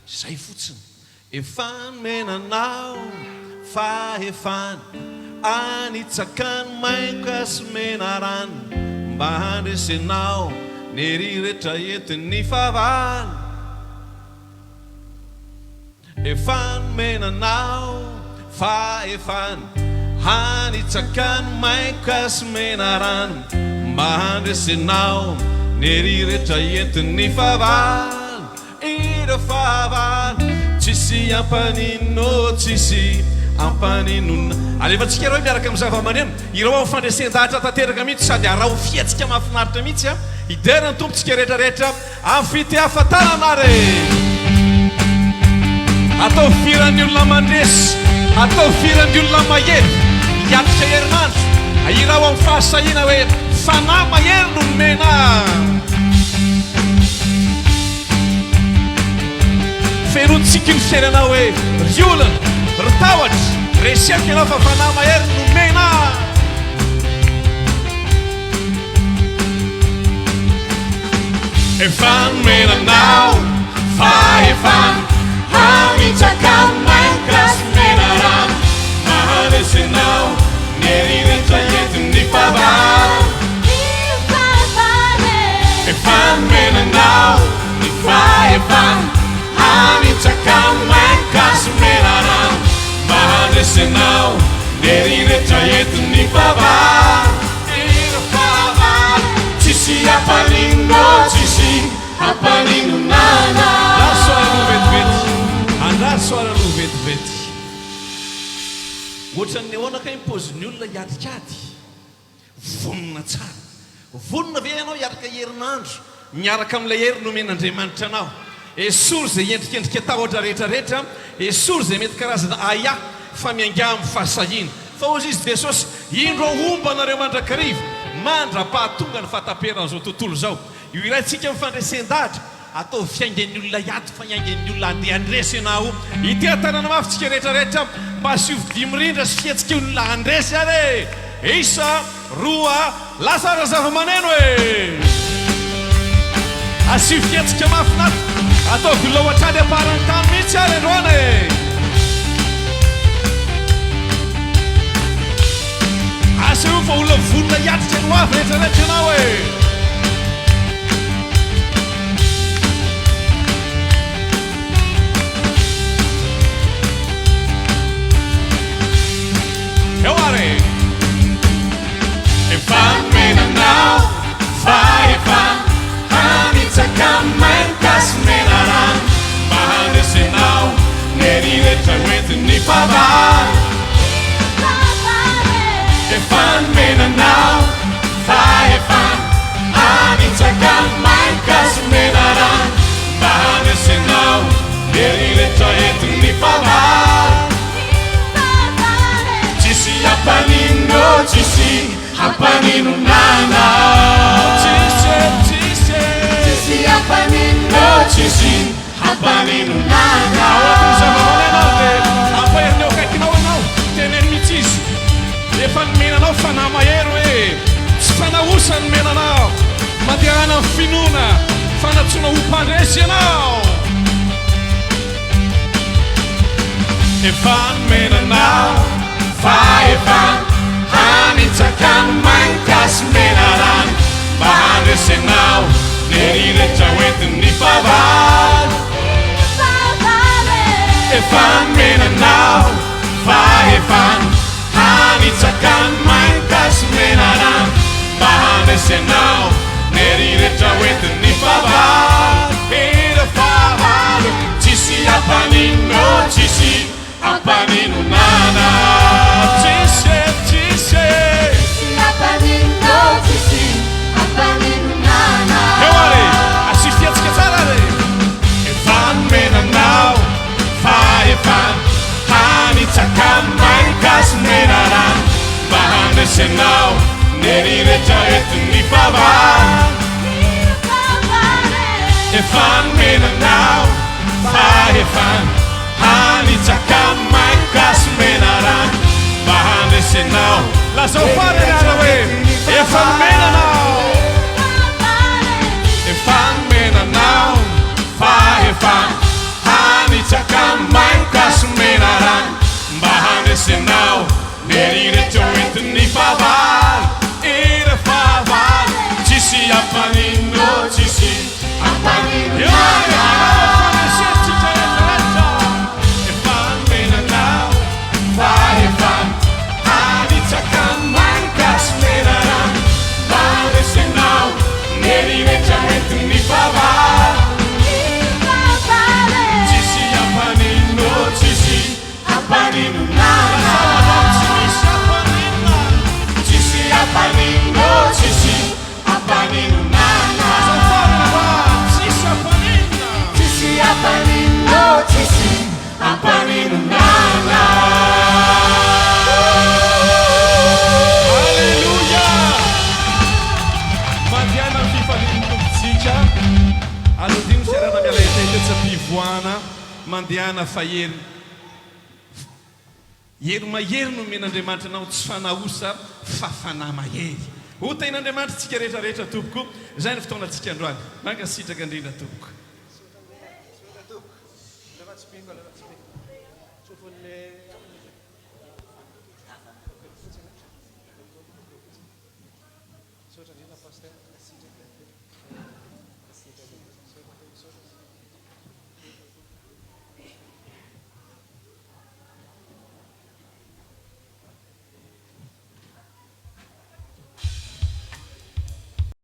Izay fotsiny. Efa nomena anao ny fahefana, hanitsaka ny maingoka sy menarana, mba handresenao ny hery rehetra entin'ny fahavalo. Efa nomena anao fahefana hanitsaka ny mainka sy menarana mba handresenao ny hery rehetra entin'ny fahavalo ireo fahavalo tsisy hampanino tsisy hampaninona alefantsika ireo miaraka amin'ny zava-maneno ireo amin'ny fandresen-dahatra tanteraka mihitsy sady araho fihetsika mahafinaritra mihitsy a hidera ny Tompo tsika rehetra rehetra Amin'ny fitehafa-tanana ary e! Ataovy firan'ny olona mandresy, ataovy firan'ny olona mahery, hiatrika herinandro, ahirao amin'ny fahasahiana hoe, Fanahy mahery no nomena ahy. Feno tsiky ny fiainanao hoe, Ry olana, ry tahotra, reseko ianao fa Fanahy mahery no nomena ahy. Efa nomena anao fahefana Hanitsaka mainka sy menarana Maharesy anao ny hery rehetra entin'ny fahavalo Efa nomena anao ny fahefana Hanitsaka mainka sy menarana Maharesy anao ny hery rehetra entin'ny fahavalo Tsisy hampaninona tsisy hampaninona Andraso ary aloha vetivety Andraso ary aloha vetivety Ohatran'ny ahoana kay ny paozin'ny olona hiatrika ady? Vonona tsara. Vonona ve ianao hiaraka herinandro miaraka amin'ilay hery nomen'Andriamanitra anao? Esory izay endrikendrika tahotra rehetra rehetra, esory izay mety karazana ahiahy fa miaingà amin'ny fahasahiana. Fa hozy Izy Jesosy, Indro aho homba anareo mandrakariva, mandra-pahatonga ny fahataperan'izao tontolo izao. Io iraintsika amin'ny fandresen-dahatra, ataovy fiaingan'ny olona hiady fa hiaingan'ny olona handeha handresy ianao. Hiteha-tanana mafy tsika rehetra rehetra mba asio vilia mirindra sy fihetsika olona handresy ary e! Isa, roa, lasa ary ny zava-maneno e! Asio fihetsika mahafinaritra. Ataovy low hatrany am-paran'ny tany mihitsy ary androany e! Asehoy fa olona vonona hiatrika ny hoavy rehetra rehetra ianao e! Eo ary e! Efa nomena anao fahefana hanitsaka mainka sy menarana mba handresenao ny hery rehetra hoentin'ny fahavalo. Efa nomena anao fahefana hanitsaka mainka sy menarana mba handresenao ny hery rehetra entin'ny fahavalo. Tsisy hampanino, tsisy hampaninona anao. Tsisy e, tsisy e. Tsisy hampanino, tsisy hampaninona anao. Ao anatin'ny zava-maneno ianao dia ampahery ny eo akaikinao ianao, teneno mihitsy izy. Efa nomena anao fanahy mahery hoe tsy fanahy osa no nomena anao. Mandehana amin'ny finoana fa nantsoina ho mpandresy ianao. Efa nomena anao fahefana hanitsaka ny mainka sy menarana mba handresenao ny hery rehetra hoentin'ny fahavalo. Efa nomena anao fahefana hanitsaka ny mainka sy menarana mba handresenao ny hery rehetra hoentin'ny fahavalo. Ireo fahavalo tsisy hampanino, tsisy hampaninona anao. Tsisy e, tsisy e. Tsisy hampanino, tsisy hampaninona anao. Eo ary, asio fihetsika tsara ary. Efa nomena anao fahefana hanitsaka ny mainka sy menarana mba handresenao ny hery rehetra entin'ny fahavalo. Efa nomena anao fahefana hanitsaka mainka sy menarana mba handresenao. Lazao farany ary hoe efa nomena anao. Efa nomena anao fahefana hanitsaka mainka sy menarana mba handresenao. Ny hery rehetra ho entin'ny fahavalo, ireo fahavalo, tsisy hampanino, tsisy hampanino. Eo ary hanao fandresentsika rehetra rehetra, efa nomena anao fahefana, hanitsaka ny mainka sy menarana, mba handresenao ny hery rehetra ho entin'ny fahavalo. Tsisy hampanino, tsisy Hampaninona Tsy misy hampaninona Tsisy hampaninona Tsisy hampaninona Tsisy hampaninona Tsisy hampaninona Tsisy hampaninona Alléluia! Mandehana amin'ny fifalian'ny Tompontsika. Aza adino ny fiarahana miala hetaheta etsy am-pivoahana. Mandehana fa hery Hery mahery no omen'Andriamanitra anao, tsy fanahy osa fa fanahy mahery. Ho tahin'Andriamanitra isika rehetra rehetra tompoko. Izay ny fotoanantsika androany. Mankasitraka indrindra tompoko.